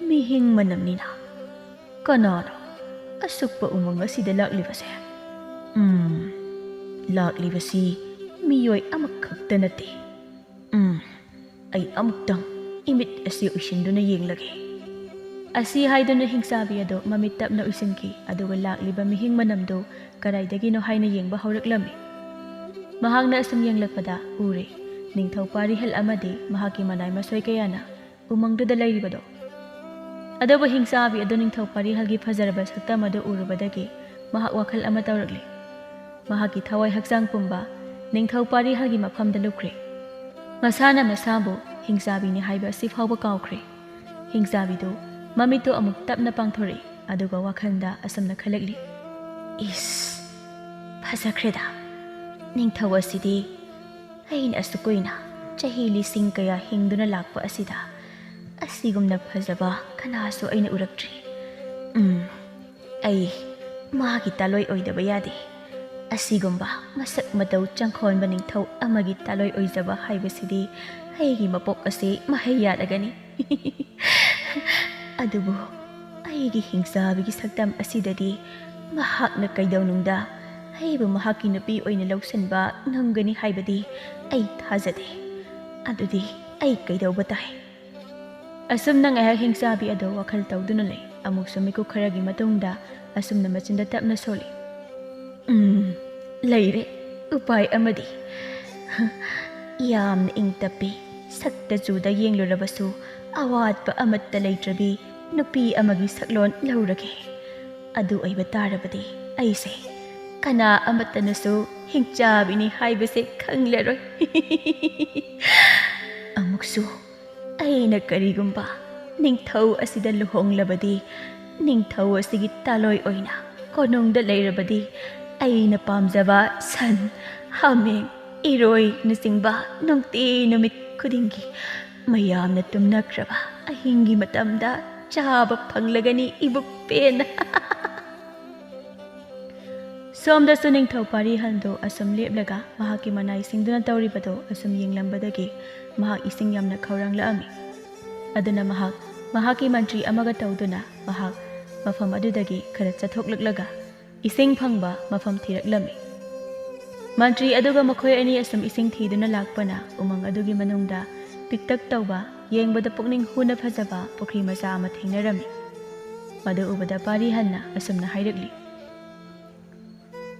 ꯃꯤꯍꯤꯡ ꯃꯅꯝꯅꯤꯅ꯫ ꯀꯅꯥꯅꯣ ꯑꯁꯨꯛꯄ ꯎꯃꯪ ꯑꯁꯤꯗ ꯂꯥꯛꯂꯤꯕꯁꯦ? ꯎꯝ, ꯂꯥꯛꯂꯤꯕꯁꯤ ꯃꯤꯑꯣꯏ ꯑꯃꯈꯛꯇ ꯅꯠꯇꯦ꯫ ꯎꯝ, ꯑꯩ ꯑꯃꯨꯛꯇꯪ ꯏꯃꯤꯠ ꯑꯁꯤ ꯎꯏꯁꯤꯟꯗꯨꯅ ꯌꯦꯡꯂꯒꯦ"꯫ ꯑꯁꯤ ꯍꯥꯏꯗꯨꯅ ꯍꯤꯡꯆꯥꯕꯤ ꯑꯗꯨ ꯃꯃꯤꯠ ꯇꯞꯅ ꯎꯏꯁꯤꯟꯈꯤ, ꯑꯗꯨꯒ ꯂꯥꯛꯂꯤꯕ ꯃꯤꯍꯤꯡ ꯃꯅꯝꯗꯨ ꯀꯗꯥꯏꯗꯒꯤꯅꯣ ꯍꯥꯏꯅ ꯌꯦꯡꯕ ꯍꯧꯔꯛꯂꯝꯃꯤ꯫ ꯃꯍꯥꯛꯅ ꯑꯁꯨꯝ ꯌꯦꯡꯂꯛꯄꯗ ꯎꯔꯦ, ꯅꯤꯡꯊꯧ ꯄꯥꯔꯤꯍꯜ ꯑꯃꯗꯤ ꯃꯍꯥꯛꯀꯤ ꯃꯅꯥꯏ ꯃꯁꯣꯏ ꯀꯌꯥꯅ ꯎꯃꯪꯗꯨꯗ ꯂꯩꯔꯤꯕꯗꯣ꯫ ꯑꯗꯨꯕꯨ ꯍꯤꯡꯆꯥꯕꯤ ꯑꯗꯨ ꯅꯤꯡꯊꯧ ꯄꯥꯔꯤꯍꯜꯒꯤ ꯐꯖꯔꯕ ꯁꯛꯇꯝ ꯑꯗꯨ ꯎꯔꯨꯕꯗꯒꯤ ꯃꯍꯥꯛ ꯋꯥꯈꯜ ꯑꯃ ꯇꯧꯔꯛꯂꯤ꯫ ꯃꯍꯥꯛꯀꯤ ꯊꯋꯥꯏ ꯍꯛꯆꯥꯡ ꯄꯨꯝꯕ ꯅꯤꯡꯊꯧ ꯄꯥꯔꯤꯍꯜꯒꯤ ꯃꯐꯝꯗ ꯂꯨꯞꯈ꯭ꯔꯦ꯫ ꯃꯁꯥꯅ ꯃꯁꯥꯕꯨ ꯍꯤꯡꯆꯥꯕꯤꯅꯤ ꯍꯥꯏꯕ ꯑꯁꯤ ꯐꯥꯎꯕ ꯀꯥꯎꯈ꯭ꯔꯦ꯫ ꯍꯤꯡꯆꯥꯕꯤꯗꯨ ꯃꯃꯤꯠꯇꯨ ꯑꯃꯨꯛ ꯇꯞꯅ ꯄꯥꯡꯊꯣꯔꯛꯏ, ꯑꯗꯨꯒ ꯋꯥꯈꯜꯗ ꯑꯁꯨꯝꯅ ꯈꯜꯂꯛꯂꯤ, "ꯏꯁ, ꯐꯖꯈ꯭ꯔꯦꯗ꯫ ꯅꯤꯡꯊꯧ ꯑꯁꯤꯗꯤ ꯑꯩꯅ ꯑꯁꯨꯛ ꯀꯨꯏꯅ, ꯆꯍꯤ ꯂꯤꯁꯤꯡ ꯀꯌꯥ ꯍꯤꯡꯗꯨꯅ ꯂꯥꯛꯄ ꯑꯁꯤꯗ ꯑꯁꯤꯒꯨꯝꯅ ꯐꯖꯕ ꯀꯅꯥꯁꯨ ꯑꯩꯅ ꯎꯔꯛꯇ꯭ꯔꯤ꯫ ꯎꯝ, ꯑꯩ ꯃꯥꯒꯤ ꯇꯥꯂꯣꯏ ꯑꯣꯏꯗꯕ ꯌꯥꯗꯦ꯫ ꯑꯁꯤꯒꯨꯝꯕ ꯃꯁꯛ ꯃꯇꯧ ꯆꯪꯈꯣꯟꯕ ꯅꯤꯡꯊꯧ ꯑꯃꯒꯤ ꯇꯥꯂꯣꯏ ꯑꯣꯏꯖꯕ ꯍꯥꯏꯕꯁꯤꯗꯤ ꯑꯩꯒꯤ ꯃꯄꯣꯛ ꯑꯁꯤ ꯃꯍꯩ ꯌꯥꯜꯂꯒꯅꯤ꯫" ꯑꯗꯨꯕꯨ ꯑꯩꯒꯤ ꯍꯤꯡꯆꯥꯕꯤꯒꯤ ꯁꯛꯇꯝ ꯑꯁꯤꯗꯗꯤ ꯃꯍꯥꯛꯅ ꯀꯩꯗꯧꯅꯨꯡꯗ ꯑꯩꯕꯨ ꯃꯍꯥꯛꯀꯤ ꯅꯨꯄꯤ ꯑꯣꯏꯅ ꯂꯧꯁꯤꯟꯕ ꯉꯝꯒꯅꯤ ꯍꯥꯏꯕꯗꯤ ꯑꯩ ꯊꯥꯖꯗꯦ꯫ ꯑꯗꯨꯗꯤ ꯑꯩ ꯀꯩꯗꯧꯕ ꯇꯥꯏ? ꯑꯁꯨꯝꯅ ꯉꯥꯏꯍꯥꯛ ꯍꯤꯡꯆꯥꯕꯤ ꯑꯗꯨ ꯋꯥꯈꯜ ꯇꯧꯗꯨꯅ ꯂꯩ꯫ ꯑꯃꯨꯛꯁꯨ ꯃꯤꯀꯨꯞ ꯈꯔꯒꯤ ꯃꯇꯨꯡꯗ ꯑꯁꯨꯝꯅ ꯃꯆꯤꯟꯗ ꯇꯞꯅ ꯁꯣꯜꯂꯤ, "ꯎꯝ, ꯂꯩꯔꯦ ꯎꯄꯥꯏ ꯑꯃꯗꯤ꯫ ꯌꯥꯝꯅ ꯏꯪ ꯇꯞꯄꯤ, ꯁꯛꯇ ꯆꯨꯗ ꯌꯦꯡꯂꯨꯔꯕꯁꯨ ꯑꯋꯥꯠꯄ ꯑꯃꯠꯇ ꯂꯩꯇ꯭ꯔꯕꯤ ꯅꯨꯄꯤ ꯑꯃꯒꯤ ꯁꯛꯂꯣꯟ ꯂꯧꯔꯒꯦ꯫ ꯑꯗꯨ ꯑꯣꯏꯕ ꯇꯥꯔꯕꯗꯤ ꯑꯩꯁꯦ ꯀꯅꯥ ꯑꯃꯠꯇꯅꯁꯨ ꯍꯤꯡꯆꯥꯕꯤꯅꯤ ꯍꯥꯏꯕꯁꯦ ꯈꯪꯂꯔꯣꯏ꯫" ꯑꯃꯨꯛꯁꯨ ꯑꯩꯅ ꯀꯔꯤꯒꯨꯝꯕ ꯅꯤꯡꯊꯧ ꯑꯁꯤꯗ ꯂꯨꯍꯣꯡꯂꯕꯗꯤ, ꯅꯤꯡꯊꯧ ꯑꯁꯤꯒꯤ ꯇꯥꯂꯣꯏ ꯑꯣꯏꯅ ꯀꯣꯅꯨꯡꯗ ꯂꯩꯔꯕꯗꯤ, ꯑꯩꯅ ꯄꯥꯝꯖꯕ ꯁꯟ, ꯍꯥꯃꯦꯡ, ꯏꯔꯣꯏꯅꯆꯤꯡꯕ ꯅꯨꯡꯇꯤ ꯅꯨꯃꯤꯠ ꯈꯨꯗꯤꯡꯒꯤ ꯃꯌꯥꯝꯅ ꯇꯨꯝꯅꯈ꯭ꯔꯕ ꯑꯍꯤꯡꯒꯤ ꯃꯇꯝꯗ ꯆꯥꯕ ꯐꯪꯂꯒꯅꯤ, ꯏꯕꯨꯛ ꯄꯦꯟꯅ꯫ ꯁꯣꯝꯗꯁꯨ ꯅꯤꯡꯊꯧ ꯄꯥꯔꯤꯍꯟꯗꯨ ꯑꯁꯨꯝ ꯂꯦꯞꯂꯒ ꯃꯍꯥꯛꯀꯤ ꯃꯅꯥꯏ ꯁꯤꯡꯗꯨꯅ ꯇꯧꯔꯤꯕꯗꯨ ꯑꯁꯨꯝ ꯌꯦꯡꯂꯝꯕꯗꯒꯤ ꯃꯍꯥꯛ ꯏꯁꯤꯡ ꯌꯥꯝꯅ ꯈꯧꯔꯥꯡꯂꯛꯑꯝꯃꯤ꯫ ꯑꯗꯨꯅ ꯃꯍꯥꯛ ꯃꯍꯥꯛꯀꯤ ꯃꯟꯇ꯭ꯔꯤ ꯑꯃꯒ ꯇꯧꯗꯨꯅ ꯃꯍꯥꯛ ꯃꯐꯝ ꯑꯗꯨꯗꯒꯤ ꯈꯔ ꯆꯠꯊꯣꯛꯂꯛꯂꯒ ꯏꯁꯤꯡ ꯐꯪꯕ ꯃꯐꯝ ꯊꯤꯔꯛꯂꯝꯃꯤ꯫ ꯃꯟꯇ꯭ꯔꯤ ꯑꯗꯨꯒ ꯃꯈꯣꯏ ꯑꯅꯤ ꯑꯁꯨꯝ ꯏꯁꯤꯡ ꯊꯤꯗꯨꯅ ꯂꯥꯛꯄꯅ ꯎꯃꯪ ꯑꯗꯨꯒꯤ ꯃꯅꯨꯡꯗ ꯄꯤꯛꯇꯛ ꯇꯧꯕ, ꯌꯦꯡꯕꯗ ꯄꯨꯛꯅꯤꯡ ꯍꯨꯅ ꯐꯖꯕ ꯄꯨꯈ꯭ꯔꯤ ꯃꯆꯥ ꯑꯃ ꯊꯦꯡꯅꯔꯝꯃꯤ꯫ ꯃꯗꯨ ꯎꯕꯗ ꯄꯥꯔꯤꯍꯟꯅ ꯑꯁꯨꯝꯅ ꯍꯥꯏꯔꯛꯂꯤ,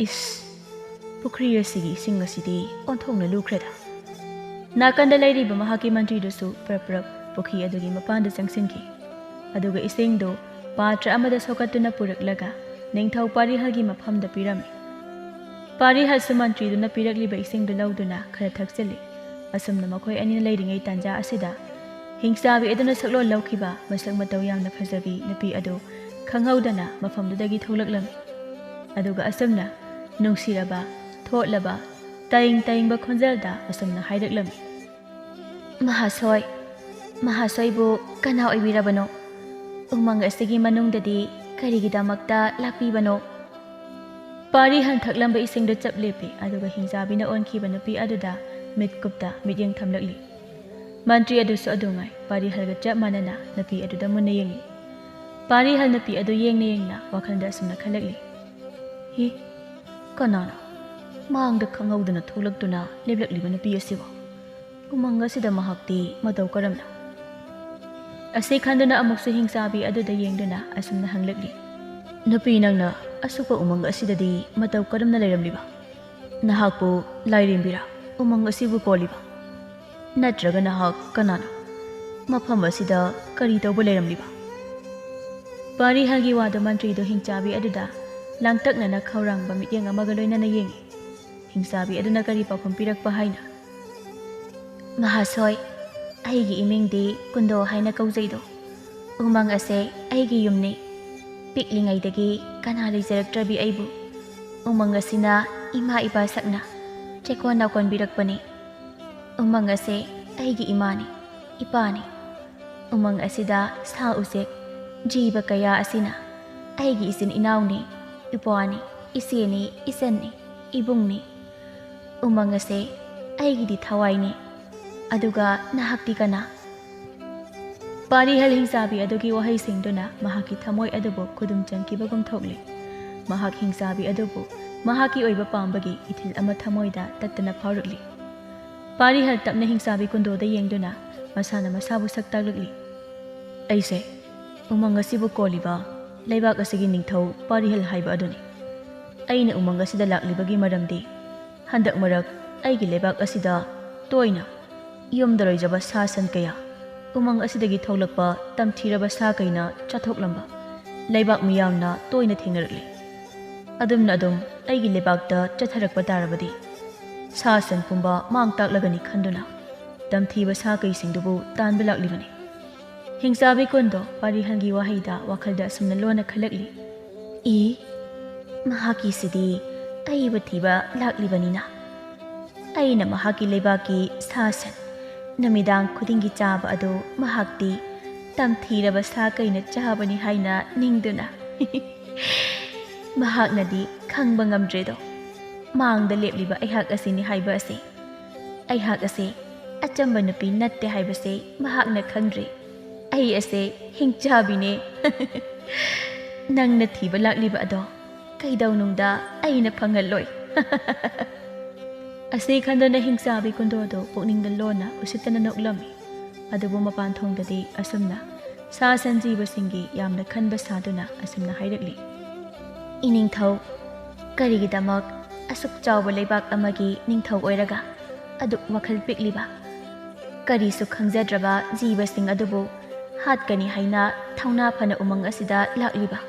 "ꯏꯁ, ꯄꯨꯈ꯭ꯔꯤ ꯑꯁꯤꯒꯤ ꯏꯁꯤꯡ ꯑꯁꯤꯗꯤ ꯑꯣꯟꯊꯣꯛꯅ ꯂꯨꯈ꯭ꯔꯦꯗ!" ꯅꯥꯀꯟꯗ ꯂꯩꯔꯤꯕ ꯃꯍꯥꯛꯀꯤ ꯃꯟꯇ꯭ꯔꯤꯗꯨꯁꯨ ꯄ꯭ꯔꯞ ꯄ꯭ꯔꯞ ꯄꯨꯈ꯭ꯔꯤ ꯑꯗꯨꯒꯤ ꯃꯄꯥꯟꯗ ꯆꯪꯁꯤꯟꯈꯤ꯫ ꯑꯗꯨꯒ ꯏꯁꯤꯡꯗꯨ ꯄꯥꯇ꯭ꯔ ꯑꯃꯗ ꯁꯣꯛꯀꯠꯇꯨꯅ ꯄꯨꯔꯛꯂꯒ ꯅꯤꯡꯊꯧ ꯄꯥꯔꯤꯍꯜꯒꯤ ꯃꯐꯝꯗ ꯄꯤꯔꯝꯃꯤ꯫ ꯄꯥꯔꯤꯍꯜꯁꯨ ꯃꯟꯇ꯭ꯔꯤꯗꯨꯅ ꯄꯤꯔꯛꯂꯤꯕ ꯏꯁꯤꯡꯗꯨ ꯂꯧꯗꯨꯅ ꯈꯔ ꯊꯛꯆꯤꯜꯂꯤ꯫ ꯑꯁꯨꯝꯅ ꯃꯈꯣꯏ ꯑꯅꯤꯅ ꯂꯩꯔꯤꯉꯩ ꯇꯥꯟꯖꯥ ꯑꯁꯤꯗ ꯍꯤꯡꯆꯥꯕꯤ ꯑꯗꯨꯅ ꯁꯛꯂꯣꯟ ꯂꯧꯈꯤꯕ ꯃꯁꯛ ꯃꯇꯧ ꯌꯥꯝꯅ ꯐꯖꯕꯤ ꯅꯨꯄꯤ ꯑꯗꯨ ꯈꯪꯍꯧꯗꯅ ꯃꯐꯝꯗꯨꯗꯒꯤ ꯊꯣꯛꯂꯛꯂꯝꯃꯤ꯫ ꯑꯗꯨꯒ ꯑꯁꯨꯝꯅ ꯅꯨꯡꯁꯤꯔꯕ, ꯊꯣꯠꯂꯕ, ꯇꯥꯏꯪ ꯇꯥꯏꯪꯕ ꯈꯣꯟꯖꯦꯜꯗ ꯑꯁꯨꯝꯅ ꯍꯥꯏꯔꯛꯂꯝꯃꯤ, "ꯃꯍꯥꯁꯣꯏ, ꯃꯍꯥꯁꯣꯏꯕꯨ ꯀꯅꯥ ꯑꯣꯏꯕꯤꯔꯕꯅꯣ? ꯎꯃꯪ ꯑꯁꯤꯒꯤ ꯃꯅꯨꯡꯗꯗꯤ ꯀꯔꯤꯒꯤꯗꯃꯛꯇ ꯂꯥꯛꯄꯤꯕꯅꯣ?" ꯄꯥꯔꯤ ꯍꯟꯊꯛꯂꯝꯕ ꯏꯁꯤꯡꯗ ꯆꯞ ꯂꯦꯞꯄꯤ, ꯑꯗꯨꯒ ꯍꯤꯡꯆꯥꯕꯤꯅ ꯑꯣꯟꯈꯤꯕ ꯅꯨꯄꯤ ꯑꯗꯨꯗ ꯃꯤꯠꯀꯨꯞꯇ ꯃꯤꯠꯌꯦꯡ ꯊꯝꯂꯛꯂꯤ꯫ ꯃꯟꯇ꯭ꯔꯤ ꯑꯗꯨꯁꯨ ꯑꯗꯨꯉꯥꯏ ꯄꯥꯔꯤꯍꯜꯒ ꯆꯞ ꯃꯥꯟꯅꯅ ꯅꯨꯄꯤ ꯑꯗꯨꯗ ꯃꯨꯟꯅ ꯌꯦꯡꯂꯤ꯫ ꯄꯥꯔꯤꯍꯜ ꯅꯨꯄꯤ ꯑꯗꯨ ꯌꯦꯡꯅ ꯌꯦꯡꯅ ꯋꯥꯈꯜꯗ ꯑꯁꯨꯝꯅ ꯈꯜꯂꯛꯂꯤ, "ꯍꯤ, ꯀꯅꯥꯅꯣ ꯃꯥꯡꯗ ꯈꯪꯍꯧꯗꯅ ꯊꯣꯛꯂꯛꯇꯨꯅ ꯂꯦꯞꯂꯛꯂꯤꯕ ꯅꯨꯄꯤ ꯑꯁꯤꯕꯨ? ꯎꯃꯪ ꯑꯁꯤꯗ ꯃꯍꯥꯛꯇꯤ ꯃꯇꯧ ꯀꯔꯝꯅ?" ꯑꯁꯤ ꯈꯟꯗꯨꯅ ꯑꯃꯨꯛꯁꯨ ꯍꯤꯡꯆꯥꯕꯤ ꯑꯗꯨꯗ ꯌꯦꯡꯗꯨꯅ ꯑꯁꯨꯝꯅ ꯍꯪꯂꯛꯂꯤ, "ꯅꯨꯄꯤ, ꯅꯪꯅ ꯑꯁꯨꯛꯄ ꯎꯃꯪ ꯑꯁꯤꯗꯗꯤ ꯃꯇꯧ ꯀꯔꯝꯅ ꯂꯩꯔꯝꯂꯤꯕ? ꯅꯍꯥꯛꯄꯨ ꯂꯥꯏꯔꯦꯝꯕꯤꯔꯥ ꯎꯃꯪ ꯑꯁꯤꯕꯨ ꯀꯣꯜꯂꯤꯕ? ꯅꯠꯇ꯭ꯔꯒ ꯅꯍꯥꯛ ꯀꯅꯥꯅꯣ? ꯃꯐꯝ ꯑꯁꯤꯗ ꯀꯔꯤ ꯇꯧꯕ ꯂꯩꯔꯝꯂꯤꯕ?" ꯄꯥꯔꯤꯍꯜꯒꯤ ꯋꯥꯗꯨ ꯃꯟꯇ꯭ꯔꯤꯗꯨ ꯍꯤꯡꯆꯥꯕꯤ ꯑꯗꯨꯗ ꯂꯥꯡꯇꯛꯅꯅ ꯈꯧꯔꯥꯡꯕ ꯃꯤꯠꯌꯦꯡ ꯑꯃꯒ ꯂꯣꯏꯅꯅ ꯌꯦꯡꯏ꯫ ꯍꯤꯡꯆꯥꯕꯤ ꯑꯗꯨꯅ ꯀꯔꯤ ꯄꯥꯎꯈꯨꯝ ꯄꯤꯔꯛꯄ ꯍꯥꯏꯅ? "ꯃꯍꯥꯁꯣꯏ, ꯑꯩꯒꯤ ꯏꯃꯤꯡꯗꯤ ꯀꯨꯟꯗꯣ ꯍꯥꯏꯅ ꯀꯧꯖꯩꯗꯣ꯫ ꯎꯃꯪ ꯑꯁꯦ ꯑꯩꯒꯤ ꯌꯨꯝꯅꯤ꯫ ꯄꯤꯛꯂꯤꯉꯩꯗꯒꯤ ꯀꯅꯥ ꯂꯩꯖꯔꯛꯇ꯭ꯔꯕꯤ ꯑꯩꯕꯨ ꯎꯃꯪ ꯑꯁꯤꯅ ꯏꯃꯥ ꯏꯄꯥ ꯁꯛꯅ ꯆꯦꯛꯀꯣꯟ ꯅꯥꯀꯣꯟꯕꯤꯔꯛꯄꯅꯤ꯫ ꯎꯃꯪ ꯑꯁꯦ ꯑꯩꯒꯤ ꯏꯃꯥꯅꯤ, ꯏꯄꯥꯅꯤ꯫ ꯎꯃꯪ ꯑꯁꯤꯗ ꯁꯥ ꯎꯆꯦꯛ, ꯖꯤꯕ ꯀꯌꯥ ꯑꯁꯤꯅ ꯑꯩꯒꯤ ꯏꯆꯤꯟ ꯏꯅꯥꯎꯅꯤ, ꯏꯄ꯭ꯋꯥꯅꯤ, ꯏꯆꯦꯅꯤ, ꯏꯆꯟꯅꯤ, ꯏꯕꯨꯡꯅꯤ꯫ ꯎꯃꯪ ꯑꯁꯦ ꯑꯩꯒꯤꯗꯤ ꯊꯋꯥꯏꯅꯤ꯫ ꯑꯗꯨꯒ ꯅꯍꯥꯛꯇꯤ ꯀꯅꯥ?" ꯄꯥꯔꯤꯍꯜ ꯍꯤꯡꯆꯥꯕꯤ ꯑꯗꯨꯒꯤ ꯋꯥꯍꯩꯁꯤꯡꯗꯨꯅ ꯃꯍꯥꯛꯀꯤ ꯊꯃꯣꯏ ꯑꯗꯨꯕꯨ ꯈꯨꯗꯨꯝ ꯆꯟꯈꯤꯕꯒꯨꯝ ꯊꯣꯛꯂꯤ꯫ ꯃꯍꯥꯛ ꯍꯤꯡꯆꯥꯕꯤ ꯑꯗꯨꯕꯨ ꯃꯍꯥꯛꯀꯤ ꯑꯣꯏꯕ ꯄꯥꯝꯕꯒꯤ ꯏꯊꯤꯜ ꯑꯃ ꯊꯃꯣꯏꯗ ꯇꯠꯇꯅ ꯐꯥꯎꯔꯛꯂꯤ꯫ ꯄꯥꯔꯤꯍꯜ ꯇꯞꯅ ꯍꯤꯡꯆꯥꯕꯤ ꯀꯨꯟꯗꯣꯗ ꯌꯦꯡꯗꯨꯅ ꯃꯁꯥꯅ ꯃꯁꯥꯕꯨ ꯁꯛ ꯇꯥꯛꯂꯛꯂꯤ, "ꯑꯩꯁꯦ ꯎꯃꯪ ꯑꯁꯤꯕꯨ ꯀꯣꯜꯂꯤꯕ ꯂꯩꯕꯥꯛ ꯑꯁꯤꯒꯤ ꯅꯤꯡꯊꯧ ꯄꯥꯔꯤꯍꯜ ꯍꯥꯏꯕ ꯑꯗꯨꯅꯤ꯫ ꯑꯩꯅ ꯎꯃꯪ ꯑꯁꯤꯗ ꯂꯥꯛꯂꯤꯕꯒꯤ ꯃꯔꯝꯗꯤ ꯍꯟꯗꯛ ꯃꯔꯛ ꯑꯩꯒꯤ ꯂꯩꯕꯥꯛ ꯑꯁꯤꯗ ꯇꯣꯏꯅ ꯌꯨꯝꯗ ꯂꯣꯏꯖꯕ ꯁꯥ ꯁꯟ ꯀꯌꯥ, ꯎꯃꯪ ꯑꯁꯤꯗꯒꯤ ꯊꯣꯛꯂꯛꯄ ꯇꯝꯊꯤꯔꯕ ꯁꯥ ꯀꯩꯅ ꯆꯥꯊꯣꯛꯂꯝꯕ ꯂꯩꯕꯥꯛ ꯃꯤꯌꯥꯝꯅ ꯇꯣꯏꯅ ꯊꯦꯡꯅꯔꯛꯂꯤ꯫ ꯑꯗꯨꯝꯅ ꯑꯗꯨꯝ ꯑꯩꯒꯤ ꯂꯩꯕꯥꯛꯇ ꯆꯠꯊꯔꯛꯄ ꯇꯥꯔꯕꯗꯤ ꯁꯥ ꯁꯟ ꯄꯨꯝꯕ ꯃꯥꯡ ꯇꯥꯛꯂꯒꯅꯤ ꯈꯟꯗꯨꯅ ꯇꯝꯊꯤꯕ ꯁꯥ ꯀꯩꯁꯤꯡꯗꯨꯕꯨ ꯇꯥꯟꯕ ꯂꯥꯛꯂꯤꯕꯅꯤ꯫ ꯍꯤꯡꯆꯥꯕꯤ ꯀꯨꯟꯗꯣ ꯄꯥꯔꯤꯍꯜꯒꯤ ꯋꯥꯍꯩꯗ ꯋꯥꯈꯜꯗ ꯑꯁꯨꯝꯅ ꯂꯣꯟꯅ ꯈꯜꯂꯛꯂꯤ, "ꯏ, ꯃꯍꯥꯛꯀꯤꯁꯤꯗꯤ ꯑꯏꯕ ꯊꯤꯕ ꯂꯥꯛꯂꯤꯕꯅꯤꯅ꯫ ꯑꯩꯅ ꯃꯍꯥꯛꯀꯤ ꯂꯩꯕꯥꯛꯀꯤ ꯁꯥ ꯁꯟ ꯅꯨꯃꯤꯗꯥꯡ ꯈꯨꯗꯤꯡꯒꯤ ꯆꯥꯕ ꯑꯗꯨ ꯃꯍꯥꯛꯇꯤ ꯇꯝꯊꯤꯔꯕ ꯁꯥ ꯀꯩꯅ ꯆꯥꯕꯅꯤ ꯍꯥꯏꯅ ꯅꯤꯡꯗꯨꯅ ꯃꯍꯥꯛꯅꯗꯤ ꯈꯪꯕ ꯉꯝꯗ꯭ꯔꯦꯗꯣ꯫ ꯃꯥꯡꯗ ꯂꯦꯞꯂꯤꯕ ꯑꯩꯍꯥꯛ ꯑꯁꯤꯅꯤ ꯍꯥꯏꯕ ꯑꯁꯤ꯫ ꯑꯩꯍꯥꯛ ꯑꯁꯤ ꯑꯆꯝꯕ ꯅꯨꯄꯤ ꯅꯠꯇꯦ ꯍꯥꯏꯕꯁꯦ ꯃꯍꯥꯛꯅ ꯈꯪꯗ꯭ꯔꯦ꯫ ꯑꯩ ꯑꯁꯦ ꯍꯤꯡꯆꯥꯕꯤꯅꯦ꯫ ꯅꯪꯅ ꯊꯤꯕ ꯂꯥꯛꯂꯤꯕ ꯑꯗꯣ ꯀꯩꯗꯧꯅꯨꯡꯗ ꯑꯩꯅ ꯐꯪꯍꯜꯂꯣꯏ꯫" ꯑꯁꯤ ꯈꯟꯗꯨꯅ ꯍꯤꯡꯆꯥꯕꯤ ꯀꯨꯟꯗꯣꯗꯣ ꯄꯨꯛꯅꯤꯡꯗ ꯂꯣꯟꯅ ꯎꯁꯤꯠꯇꯅ ꯅꯣꯛꯂꯝꯃꯤ꯫ ꯑꯗꯨꯕꯨ ꯃꯄꯥꯟ ꯊꯣꯡꯗꯗꯤ ꯑꯁꯨꯝꯅ ꯁꯥ ꯁꯟ ꯖꯤꯕꯁꯤꯡꯒꯤ ꯌꯥꯝꯅ ꯈꯟꯕ ꯁꯥꯗꯨꯅ ꯑꯁꯨꯝꯅ ꯍꯥꯏꯔꯛꯂꯤ, "ꯏꯅꯤꯡꯊꯧ, ꯀꯔꯤꯒꯤꯗꯃꯛ ꯑꯁꯨꯛ ꯆꯥꯎꯕ ꯂꯩꯕꯥꯛ ꯑꯃꯒꯤ ꯅꯤꯡꯊꯧ ꯑꯣꯏꯔꯒ ꯑꯗꯨꯛ ꯋꯥꯈꯜ ꯄꯤꯛꯂꯤꯕ? ꯀꯔꯤꯁꯨ ꯈꯪꯖꯗ꯭ꯔꯕ ꯖꯤꯕꯁꯤꯡ ꯑꯗꯨꯕꯨ ꯍꯥꯠꯀꯅꯤ ꯍꯥꯏꯅ ꯊꯧꯅꯥ ꯐꯅ ꯎꯃꯪ ꯑꯁꯤꯗ ꯂꯥꯛꯂꯤꯕ?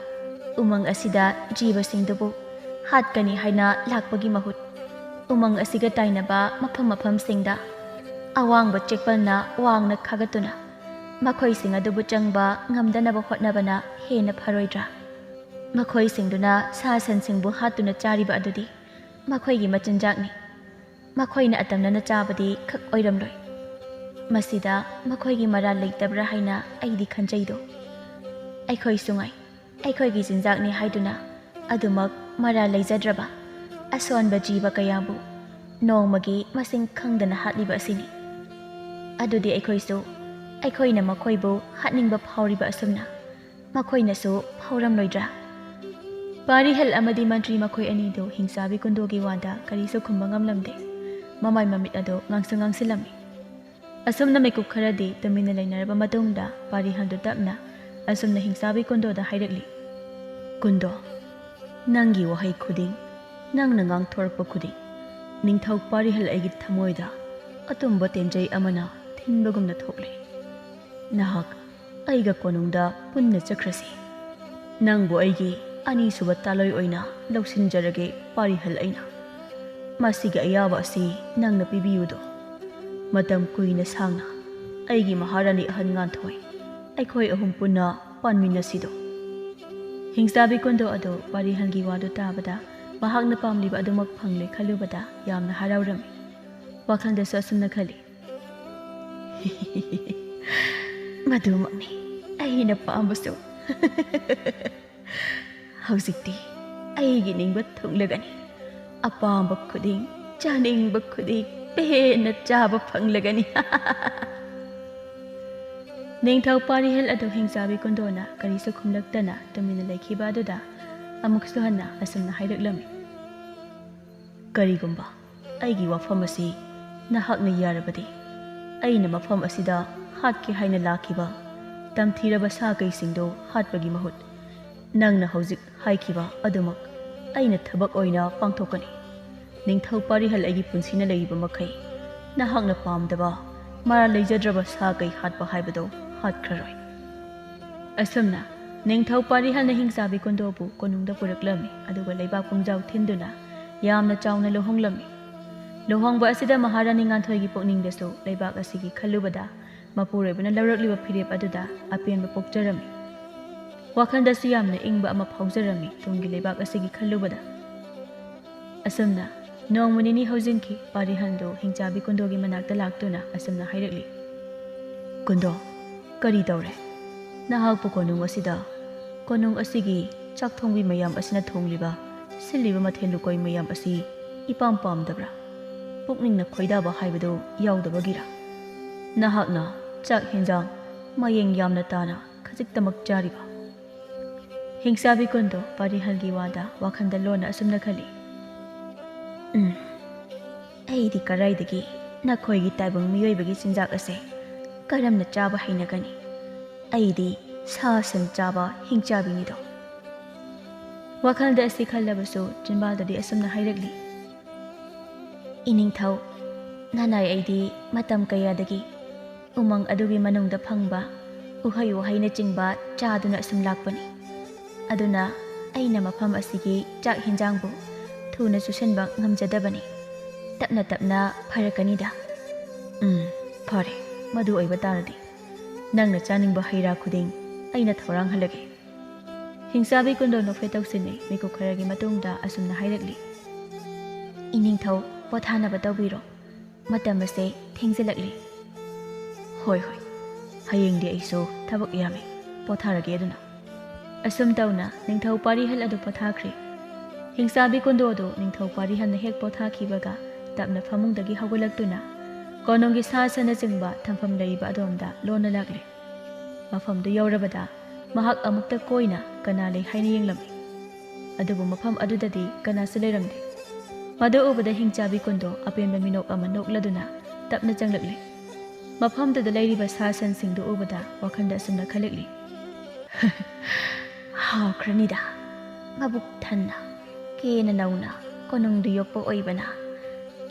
ꯎꯃꯪ ꯑꯁꯤꯗ ꯖꯤꯕꯁꯤꯡꯗꯨꯕꯨ ꯍꯥꯠꯀꯅꯤ ꯍꯥꯏꯅ ꯂꯥꯛꯄꯒꯤ ꯃꯍꯨꯠ, ꯎꯃꯪ ꯑꯁꯤꯒ ꯇꯥꯏꯅꯕ ꯃꯐꯝ ꯃꯐꯝꯁꯤꯡꯗ ꯑꯋꯥꯡꯕ ꯆꯦꯛꯄꯜꯅ ꯋꯥꯡꯅ ꯈꯥꯒꯠꯇꯨꯅ ꯃꯈꯣꯏꯁꯤꯡ ꯑꯗꯨꯕꯨ ꯆꯪꯕ ꯉꯝꯗꯅꯕ ꯍꯣꯠꯅꯕꯅ ꯍꯦꯟꯅ ꯐꯔꯣꯏꯗ꯭ꯔꯥ? ꯃꯈꯣꯏꯁꯤꯡꯗꯨꯅ ꯁꯥ ꯁꯟꯁꯤꯡꯕꯨ ꯍꯥꯠꯇꯨꯅ ꯆꯥꯔꯤꯕ ꯑꯗꯨꯗꯤ ꯃꯈꯣꯏꯒꯤ ꯃꯆꯤꯟꯖꯥꯛꯅꯤ꯫ ꯃꯈꯣꯏꯅ ꯑꯇꯝꯅꯅ ꯆꯥꯕꯗꯤ ꯈꯛ ꯑꯣꯏꯔꯝꯂꯣꯏ꯫ ꯃꯁꯤꯗ ꯃꯈꯣꯏꯒꯤ ꯃꯔꯥꯜ ꯂꯩꯇꯕ꯭ꯔꯥ ꯍꯥꯏꯅ ꯑꯩꯗꯤ ꯈꯟꯖꯩꯗꯣ꯫ ꯑꯩꯈꯣꯏꯁꯨ ꯉꯥꯏ, ꯑꯩꯈꯣꯏꯒꯤ ꯆꯤꯟꯖꯥꯛꯅꯤ ꯍꯥꯏꯗꯨꯅ ꯑꯗꯨꯃꯛ ꯃꯔꯥꯜ ꯂꯩꯖꯗ꯭ꯔꯕ ꯑꯁꯣꯟꯕ ꯖꯤꯕ ꯀꯌꯥꯕꯨ ꯅꯣꯡꯃꯒꯤ ꯃꯁꯤꯡ ꯈꯪꯗꯅ ꯍꯥꯠꯂꯤꯕ ꯑꯁꯤꯅꯤ꯫ ꯑꯗꯨꯗꯤ ꯑꯩꯈꯣꯏꯁꯨ, ꯑꯩꯈꯣꯏꯅ ꯃꯈꯣꯏꯕꯨ ꯍꯥꯠꯅꯤꯡꯕ ꯐꯥꯎꯔꯤꯕ ꯑꯁꯨꯝꯅ ꯃꯈꯣꯏꯅꯁꯨ ꯐꯥꯎꯔꯝꯂꯣꯏꯗ꯭ꯔꯥ?" ꯄꯥꯔꯤꯍꯜ ꯑꯃꯗꯤ ꯃꯟꯇ꯭ꯔꯤ ꯃꯈꯣꯏ ꯑꯅꯤꯗꯨ ꯍꯤꯡꯆꯥꯕꯤ ꯀꯨꯟꯗꯣꯒꯤ ꯋꯥꯗ ꯀꯔꯤꯁꯨ ꯈꯨꯝꯕ ꯉꯝꯂꯝꯗꯦ꯫ ꯃꯃꯥꯏ ꯃꯃꯤꯠ ꯑꯗꯨ ꯉꯥꯡꯁꯪ ꯉꯥꯡꯁꯤꯜꯂꯝꯃꯤ꯫ ꯑꯁꯨꯝꯅ ꯃꯤꯀꯨꯞ ꯈꯔꯗꯤ ꯇꯨꯃꯤꯟꯅ ꯂꯩꯅꯔꯕ ꯃꯇꯨꯡꯗ ꯄꯥꯔꯤꯍꯜꯗꯨ ꯇꯞꯅ ꯑꯁꯨꯝꯅ ꯍꯤꯡꯆꯥꯕꯤ ꯀꯨꯟꯗꯣꯗ ꯍꯥꯏꯔꯛꯂꯤ, "ꯀꯨꯟꯗꯣ, ꯅꯪꯒꯤ ꯋꯥꯍꯩ ꯈꯨꯗꯤꯡ, ꯅꯪꯅ ꯉꯥꯡꯊꯣꯔꯛꯄ ꯈꯨꯗꯤꯡ, ꯅꯤꯡꯊꯧ ꯄꯥꯔꯤꯍꯜ ꯑꯩꯒꯤ ꯊꯃꯣꯏꯗ ꯑꯇꯨꯝꯕ ꯇꯦꯟꯖꯩ ꯑꯃꯅ ꯊꯤꯟꯕꯒꯨꯝꯅ ꯊꯣꯛꯂꯦ꯫ ꯅꯍꯥꯛ ꯑꯩꯒ ꯀꯣꯅꯨꯡꯗ ꯄꯨꯟꯅ ꯆꯠꯈ꯭ꯔꯁꯤ꯫ ꯅꯪꯕꯨ ꯑꯩꯒꯤ ꯑꯅꯤꯁꯨꯕ ꯇꯥꯂꯣꯏ ꯑꯣꯏꯅ ꯂꯧꯁꯤꯟꯖꯔꯒꯦ ꯄꯥꯔꯤꯍꯜ ꯑꯩꯅ꯫ ꯃꯁꯤꯒꯤ ꯑꯌꯥꯕ ꯑꯁꯤ ꯅꯪꯅ ꯄꯤꯕꯤꯌꯨꯗꯣ꯫ ꯃꯇꯝ ꯀꯨꯏꯅ ꯁꯥꯡꯅ ꯑꯩꯒꯤ ꯃꯍꯥꯔꯥꯅꯤ ꯑꯍꯟ ꯉꯥꯟꯊꯣꯏ, ꯑꯩꯈꯣꯏ ꯑꯍꯨꯝ ꯄꯨꯟꯅ ꯄꯥꯟꯃꯤꯟꯅꯁꯤꯗꯣ꯫ ꯍꯤꯡꯆꯥꯕꯤ ꯀꯨꯟꯗꯣ ꯑꯗꯣ ꯄꯥꯔꯤꯍꯜꯒꯤ ꯋꯥꯗꯨ ꯇꯥꯕꯗ ꯃꯍꯥꯛꯅ ꯄꯥꯝꯂꯤꯕ ꯑꯗꯨꯃꯛ ꯐꯪꯂꯦ ꯈꯜꯂꯨꯕꯗ ꯌꯥꯝꯅ ꯍꯔꯥꯎꯔꯝꯃꯤ꯫ ꯋꯥꯈꯜꯗꯁꯨ ꯑꯁꯨꯝꯅ ꯈꯜꯂꯤ, "ꯃꯗꯨꯃꯛꯅꯤ ꯑꯩꯅ ꯄꯥꯝꯕꯁꯨ꯫ ꯍꯧꯖꯤꯛꯇꯤ ꯑꯩꯒꯤ ꯅꯤꯡꯕ ꯊꯨꯡꯂꯒꯅꯤ꯫ ꯑꯄꯥꯝꯕ ꯈꯨꯗꯤꯡ, ꯆꯥꯅꯤꯡꯕ ꯈꯨꯗꯤꯡ ꯄꯦꯟꯅ ꯆꯥꯕ ꯐꯪꯂꯒꯅꯤ꯫" ꯅꯤꯡꯊꯧ ꯄꯥꯔꯤꯍꯦꯜ ꯑꯗꯨ ꯍꯤꯡꯆꯥꯕꯤ ꯀꯨꯟꯗꯣꯅ ꯀꯔꯤꯁꯨ ꯈꯨꯝꯂꯛꯇꯅ ꯇꯨꯃꯤꯟꯅ ꯂꯩꯈꯤꯕ ꯑꯗꯨꯗ ꯑꯃꯨꯛꯁꯨ ꯍꯟꯅ ꯑꯁꯨꯝꯅ ꯍꯥꯏꯔꯛꯂꯝꯃꯤ, "ꯀꯔꯤꯒꯨꯝꯕ ꯑꯩꯒꯤ ꯋꯥꯐꯝ ꯑꯁꯤ ꯅꯍꯥꯛꯅ ꯌꯥꯔꯕꯗꯤ, ꯑꯩꯅ ꯃꯐꯝ ꯑꯁꯤꯗ ꯍꯥꯠꯀꯦ ꯍꯥꯏꯅ ꯂꯥꯛꯈꯤꯕ ꯇꯝꯊꯤꯔꯕ ꯁꯥ ꯀꯩꯁꯤꯡꯗꯨ ꯍꯥꯠꯄꯒꯤ ꯃꯍꯨꯠ, ꯅꯪꯅ ꯍꯧꯖꯤꯛ ꯍꯥꯏꯈꯤꯕ ꯑꯗꯨꯃꯛ ꯑꯩꯅ ꯊꯕꯛ ꯑꯣꯏꯅ ꯄꯥꯡꯊꯣꯛꯀꯅꯤ꯫ ꯅꯤꯡꯊꯧ ꯄꯥꯔꯤꯍꯜ ꯑꯩꯒꯤ ꯄꯨꯟꯁꯤꯅ ꯂꯩꯔꯤꯕ ꯃꯈꯩ, ꯅꯍꯥꯛꯅ ꯄꯥꯝꯗꯕ, ꯃꯔꯥꯜ ꯂꯩꯖꯗ꯭ꯔꯕ ꯁꯥ ꯀꯩ ꯍꯥꯠꯄ ꯍꯥꯏꯕꯗꯨ ꯍꯥꯠꯈ꯭ꯔꯔꯣꯏ꯫" ꯑꯁꯨꯝꯅ ꯅꯤꯡꯊꯧ ꯄꯥꯔꯤꯍꯜꯅ ꯍꯤꯡꯆꯥꯕꯤ ꯀꯨꯟꯗꯣꯕꯨ ꯀꯣꯅꯨꯡꯗ ꯄꯨꯔꯛꯂꯝꯃꯤ, ꯑꯗꯨꯒ ꯂꯩꯕꯥꯛ ꯄꯨꯝꯖꯥꯎ ꯊꯤꯟꯗꯨꯅ ꯌꯥꯝꯅ ꯆꯥꯎꯅ ꯂꯨꯍꯣꯡꯂꯝꯃꯤ꯫ ꯂꯨꯍꯣꯡꯕ ꯑꯁꯤꯗ ꯃꯍꯥꯔꯥꯅꯤ ꯉꯥꯟꯊꯣꯏꯒꯤ ꯄꯨꯛꯅꯤꯡꯗꯁꯨ ꯂꯩꯕꯥꯛ ꯑꯁꯤꯒꯤ ꯈꯜꯂꯨꯕꯗ ꯃꯄꯨꯔꯣꯏꯕꯅ ꯂꯧꯔꯛꯂꯤꯕ ꯐꯤꯔꯦꯞ ꯑꯗꯨꯗ ꯑꯄꯦꯟꯕ ꯄꯣꯛꯆꯔꯝꯃꯤ꯫ ꯋꯥꯈꯜꯗꯁꯨ ꯌꯥꯝꯅ ꯏꯪꯕ ꯑꯃ ꯐꯥꯎꯖꯔꯝꯃꯤ ꯇꯨꯡꯒꯤ ꯂꯩꯕꯥꯛ ꯑꯁꯤꯒꯤ ꯈꯜꯂꯨꯕꯗ꯫ ꯑꯁꯨꯝꯅ ꯅꯣꯡꯃ ꯅꯤꯅꯤ ꯍꯧꯖꯤꯟꯈꯤ꯫ ꯄꯥꯔꯤꯍꯟꯗꯨ ꯍꯤꯡꯆꯥꯕꯤ ꯀꯨꯟꯗꯣꯒꯤ ꯃꯅꯥꯛꯇ ꯂꯥꯛꯇꯨꯅ ꯑꯁꯨꯝꯅ ꯍꯥꯏꯔꯛꯂꯤ, "ꯀꯨꯟꯗꯣ, ꯀꯔꯤ ꯇꯧꯔꯦ? ꯅꯍꯥꯛꯄꯨ ꯀꯣꯅꯨꯡ ꯑꯁꯤꯗ, ꯀꯣꯅꯨꯡ ꯑꯁꯤꯒꯤ ꯆꯥꯛ ꯊꯣꯡꯕꯤ ꯃꯌꯥꯝ ꯑꯁꯤꯅ ꯊꯣꯡꯂꯤꯕ, ꯁꯤꯜꯂꯤꯕ ꯃꯊꯦꯜ ꯂꯨꯀꯣꯏ ꯃꯌꯥꯝ ꯑꯁꯤ ꯏꯄꯥꯝ ꯄꯥꯝꯗꯕ꯭ꯔꯥ? ꯄꯨꯛꯅꯤꯡꯅ ꯈꯣꯏꯗꯥꯕ ꯍꯥꯏꯕꯗꯨ ꯌꯥꯎꯗꯕꯒꯤꯔꯥ? ꯅꯍꯥꯛꯅ ꯆꯥꯛ ꯍꯦꯟꯖꯥꯡ ꯃꯌꯦꯡ ꯌꯥꯝꯅ ꯇꯥꯅ ꯈꯖꯤꯛꯇꯃꯛ ꯆꯥꯔꯤꯕ?" ꯍꯤꯡꯆꯥꯕꯤ ꯀꯨꯟꯗꯣ ꯄꯥꯔꯤꯍꯜꯒꯤ ꯋꯥꯗ ꯋꯥꯈꯜꯗ ꯂꯣꯟꯅ ꯑꯁꯨꯝꯅ ꯈꯜꯂꯤ, "ꯎꯝ, ꯑꯩꯗꯤ ꯀꯔꯥꯏꯗꯒꯤ ꯅꯈꯣꯏꯒꯤ ꯇꯥꯏꯕꯪ ꯃꯤꯑꯣꯏꯕꯒꯤ ꯆꯤꯟꯖꯥꯛ ꯑꯁꯦ ꯀꯔꯝꯅ ꯆꯥꯕ ꯍꯩꯅꯒꯅꯤ? ꯑꯩꯗꯤ ꯁꯥ ꯁꯟ ꯆꯥꯕ ꯍꯤꯡꯆꯥꯕꯤꯅꯤꯗꯣ꯫" ꯋꯥꯈꯜꯗ ꯑꯁꯤ ꯈꯜꯂꯕꯁꯨ ꯆꯤꯟꯕꯥꯜꯗꯗꯤ ꯑꯁꯨꯝꯅ ꯍꯥꯏꯔꯛꯂꯤ, "ꯏꯅꯤꯡꯊꯧ, ꯅꯅꯥꯏ ꯑꯩꯗꯤ ꯃꯇꯝ ꯀꯌꯥꯗꯒꯤ ꯎꯃꯪ ꯑꯗꯨꯒꯤ ꯃꯅꯨꯡꯗ ꯐꯪꯕ ꯎꯍꯩ ꯋꯥꯍꯩꯅꯆꯤꯡꯕ ꯆꯥꯗꯨꯅ ꯑꯁꯨꯝ ꯂꯥꯛꯄꯅꯤ꯫ ꯑꯗꯨꯅ ꯑꯩꯅ ꯃꯐꯝ ꯑꯁꯤꯒꯤ ꯆꯥꯛ ꯍꯦꯟꯖꯥꯡꯕꯨ ꯊꯨꯅ ꯆꯨꯁꯤꯟꯕ ꯉꯝꯖꯗꯕꯅꯤ꯫ ꯇꯞꯅ ꯇꯞꯅ ꯐꯔꯛꯀꯅꯤꯗ꯫ ꯎꯝ, ꯐꯔꯦ꯫ ꯃꯗꯨ ꯑꯣꯏꯕ ꯇꯥꯔꯗꯤ ꯅꯪꯅ ꯆꯥꯅꯤꯡꯕ ꯍꯩ ꯔꯥ ꯈꯨꯗꯤꯡ ꯑꯩꯅ ꯊꯧꯔꯥꯡꯍꯜꯂꯒꯦ꯫ ꯍꯤꯡꯆꯥꯕꯤ ꯀꯨꯟꯗꯣ ꯅꯣꯛꯐꯦꯠ ꯇꯧꯁꯤꯟꯅꯩ꯫ ꯃꯤꯀꯨꯞ ꯈꯔꯒꯤ ꯃꯇꯨꯡꯗ ꯑꯁꯨꯝꯅ ꯍꯥꯏꯔꯛꯂꯤ, "ꯏꯅꯤꯡꯊꯧ, ꯄꯣꯊꯥꯅꯕ ꯇꯧꯕꯤꯔꯣ꯫ ꯃꯇꯝ ꯑꯁꯦ ꯊꯦꯡꯖꯤꯜꯂꯛꯂꯤ꯫" "ꯍꯣꯏ, ꯍꯣꯏ꯫ ꯍꯌꯦꯡꯗꯤ ꯑꯩꯁꯨ ꯊꯕꯛ ꯌꯥꯝꯃꯤ꯫ ꯄꯣꯊꯥꯔꯒꯦ ꯑꯗꯨꯅ꯫" ꯑꯁꯨꯝ ꯇꯧꯅ ꯅꯤꯡꯊꯧ ꯄꯥꯔꯤꯍꯜ ꯑꯗꯨ ꯄꯣꯊꯥꯈ꯭ꯔꯦ꯫ ꯍꯤꯡꯆꯥꯕꯤ ꯀꯨꯟꯗꯣ ꯑꯗꯨ ꯅꯤꯡꯊꯧ ꯄꯥꯔꯤꯍꯜꯅ ꯍꯦꯛ ꯄꯣꯊꯥꯈꯤꯕꯒ ꯇꯞꯅ ꯐꯃꯨꯡꯗꯒꯤ ꯍꯧꯒꯠꯂꯛꯇꯨꯅ ꯀꯣꯅꯨꯡꯒꯤ ꯁꯥ ꯁꯟꯅꯆꯤꯡꯕ ꯊꯝꯐꯝ ꯂꯩꯔꯤꯕ ꯑꯗꯣꯝꯗ ꯂꯣꯟꯅ ꯂꯥꯛꯂꯦ꯫ ꯃꯐꯝꯗꯨ ꯌꯧꯔꯕꯗ ꯃꯍꯥꯛ ꯑꯃꯨꯛꯇ ꯀꯣꯏꯅ ꯀꯅꯥ ꯂꯩ ꯍꯥꯏꯅ ꯌꯦꯡꯂꯝꯃꯤ꯫ ꯑꯗꯨꯕꯨ ꯃꯐꯝ ꯑꯗꯨꯗꯗꯤ ꯀꯅꯥꯁꯨ ꯂꯩꯔꯝꯗꯦ꯫ ꯃꯗꯨ ꯎꯕꯗ ꯍꯤꯡꯆꯥꯕꯤ ꯀꯨꯟꯗꯣ ꯑꯄꯦꯟꯕ ꯃꯤꯅꯣꯛ ꯑꯃ ꯅꯣꯛꯂꯗꯨꯅ ꯇꯞꯅ ꯆꯪꯂꯛꯂꯦ꯫ ꯃꯐꯝꯗꯨꯗ ꯂꯩꯔꯤꯕ ꯁꯥ ꯁꯟꯁꯤꯡꯗꯨ ꯎꯕꯗ ꯋꯥꯈꯜꯗ ꯑꯁꯨꯝꯅ ꯈꯜꯂꯛꯂꯤ, "ꯍꯥꯎꯈ꯭ꯔꯅꯤꯗ, ꯃꯕꯨꯛ ꯊꯟꯅ, ꯀꯦꯅ ꯅꯧꯅ ꯀꯣꯅꯨꯡꯗꯨ ꯌꯣꯛꯄ ꯑꯣꯏꯕꯅ꯫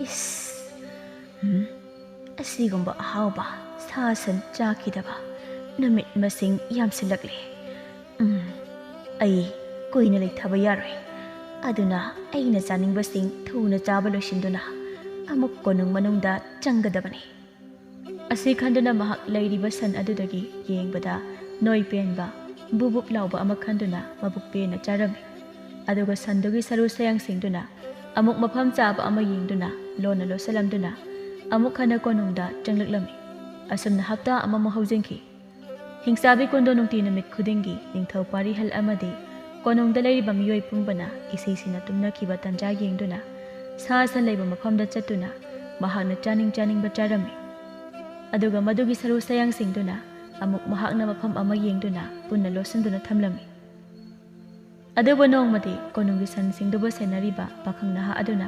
ꯏꯁ, ꯎꯝ, ꯑꯁꯤꯒꯨꯝꯕ ꯑꯍꯥꯎꯕ ꯁꯥ ꯁꯟ ꯆꯥꯈꯤꯗꯕ ꯅꯨꯃꯤꯠ ꯃꯁꯤꯡ ꯌꯥꯝꯁꯤꯜꯂꯛꯂꯦ꯫ ꯎꯝ, ꯑꯩ ꯀꯨꯏꯅ ꯂꯩꯊꯕ ꯌꯥꯔꯣꯏ꯫ ꯑꯗꯨꯅ ꯑꯩꯅ ꯆꯥꯅꯤꯡꯕꯁꯤꯡ ꯊꯨꯅ ꯆꯥꯕ ꯂꯣꯏꯁꯤꯟꯗꯨꯅ ꯑꯃꯨꯛ ꯀꯣꯅꯨꯡ ꯃꯅꯨꯡꯗ ꯆꯪꯒꯗꯕꯅꯤ꯫" ꯑꯁꯤ ꯈꯟꯗꯨꯅ ꯃꯍꯥꯛ ꯂꯩꯔꯤꯕ ꯁꯟ ꯑꯗꯨꯗꯒꯤ ꯌꯦꯡꯕꯗ ꯅꯣꯏ ꯄꯦꯟꯕ, ꯕꯨꯞ ꯕꯨꯞ ꯂꯥꯎꯕ ꯑꯃ ꯈꯟꯗꯨꯅ ꯃꯕꯨꯛ ꯄꯦꯟꯅ ꯆꯥꯔꯝꯃꯤ꯫ ꯑꯗꯨꯒ ꯁꯟꯗꯨꯒꯤ ꯁꯔꯨ ꯁꯌꯥꯡꯁꯤꯡꯗꯨꯅ ꯑꯃꯨꯛ ꯃꯐꯝ ꯆꯥꯕ ꯑꯃ ꯌꯦꯡꯗꯨꯅ ꯂꯣꯟꯅ ꯂꯣꯠꯁꯤꯜꯂꯝꯗꯨꯅ ꯑꯃꯨꯛ ꯍꯟꯅ ꯀꯣꯅꯨꯡꯗ ꯆꯪꯂꯛꯂꯝꯃꯤ꯫ ꯑꯁꯨꯝꯅ ꯍꯞꯇꯥ ꯑꯃꯃꯨꯛ ꯍꯧꯖꯤꯟꯈꯤ꯫ ꯍꯤꯡꯆꯥꯕꯤ ꯀꯨꯟꯗꯣ ꯅꯨꯡꯇꯤ ꯅꯨꯃꯤꯠ ꯈꯨꯗꯤꯡꯒꯤ ꯅꯤꯡꯊꯧ ꯄꯥꯔꯤꯍꯜ ꯑꯃꯗꯤ ꯀꯣꯅꯨꯡꯗ ꯂꯩꯔꯤꯕ ꯃꯤꯑꯣꯏ ꯄꯨꯝꯕꯅ ꯏꯁꯩ ꯁꯤꯅ ꯇꯨꯝꯅꯈꯤꯕ ꯇꯟꯖꯥ ꯌꯦꯡꯗꯨꯅ ꯁꯥ ꯁꯟ ꯂꯩꯕ ꯃꯐꯝꯗ ꯆꯠꯇꯨꯅ ꯃꯍꯥꯛꯅ ꯆꯥꯅꯤꯡ ꯆꯥꯅꯤꯡꯕ ꯆꯥꯔꯝꯃꯤ꯫ ꯑꯗꯨꯒ ꯃꯗꯨꯒꯤ ꯁꯔꯨ ꯁꯌꯥꯡꯁꯤꯡꯗꯨꯅ ꯑꯃꯨꯛ ꯃꯍꯥꯛꯅ ꯃꯐꯝ ꯑꯃ ꯌꯦꯡꯗꯨꯅ ꯄꯨꯟꯅ ꯂꯣꯠꯁꯤꯟꯗꯨꯅ ꯊꯝꯂꯝꯃꯤ꯫ ꯑꯗꯨꯕꯨ ꯅꯣꯡꯃꯗꯤ ꯀꯣꯅꯨꯡꯒꯤ ꯁꯟꯁꯤꯡꯗꯨꯕꯨ ꯁꯦꯟꯅꯔꯤꯕ ꯄꯥꯈꯪ ꯅꯍꯥ ꯑꯗꯨꯅ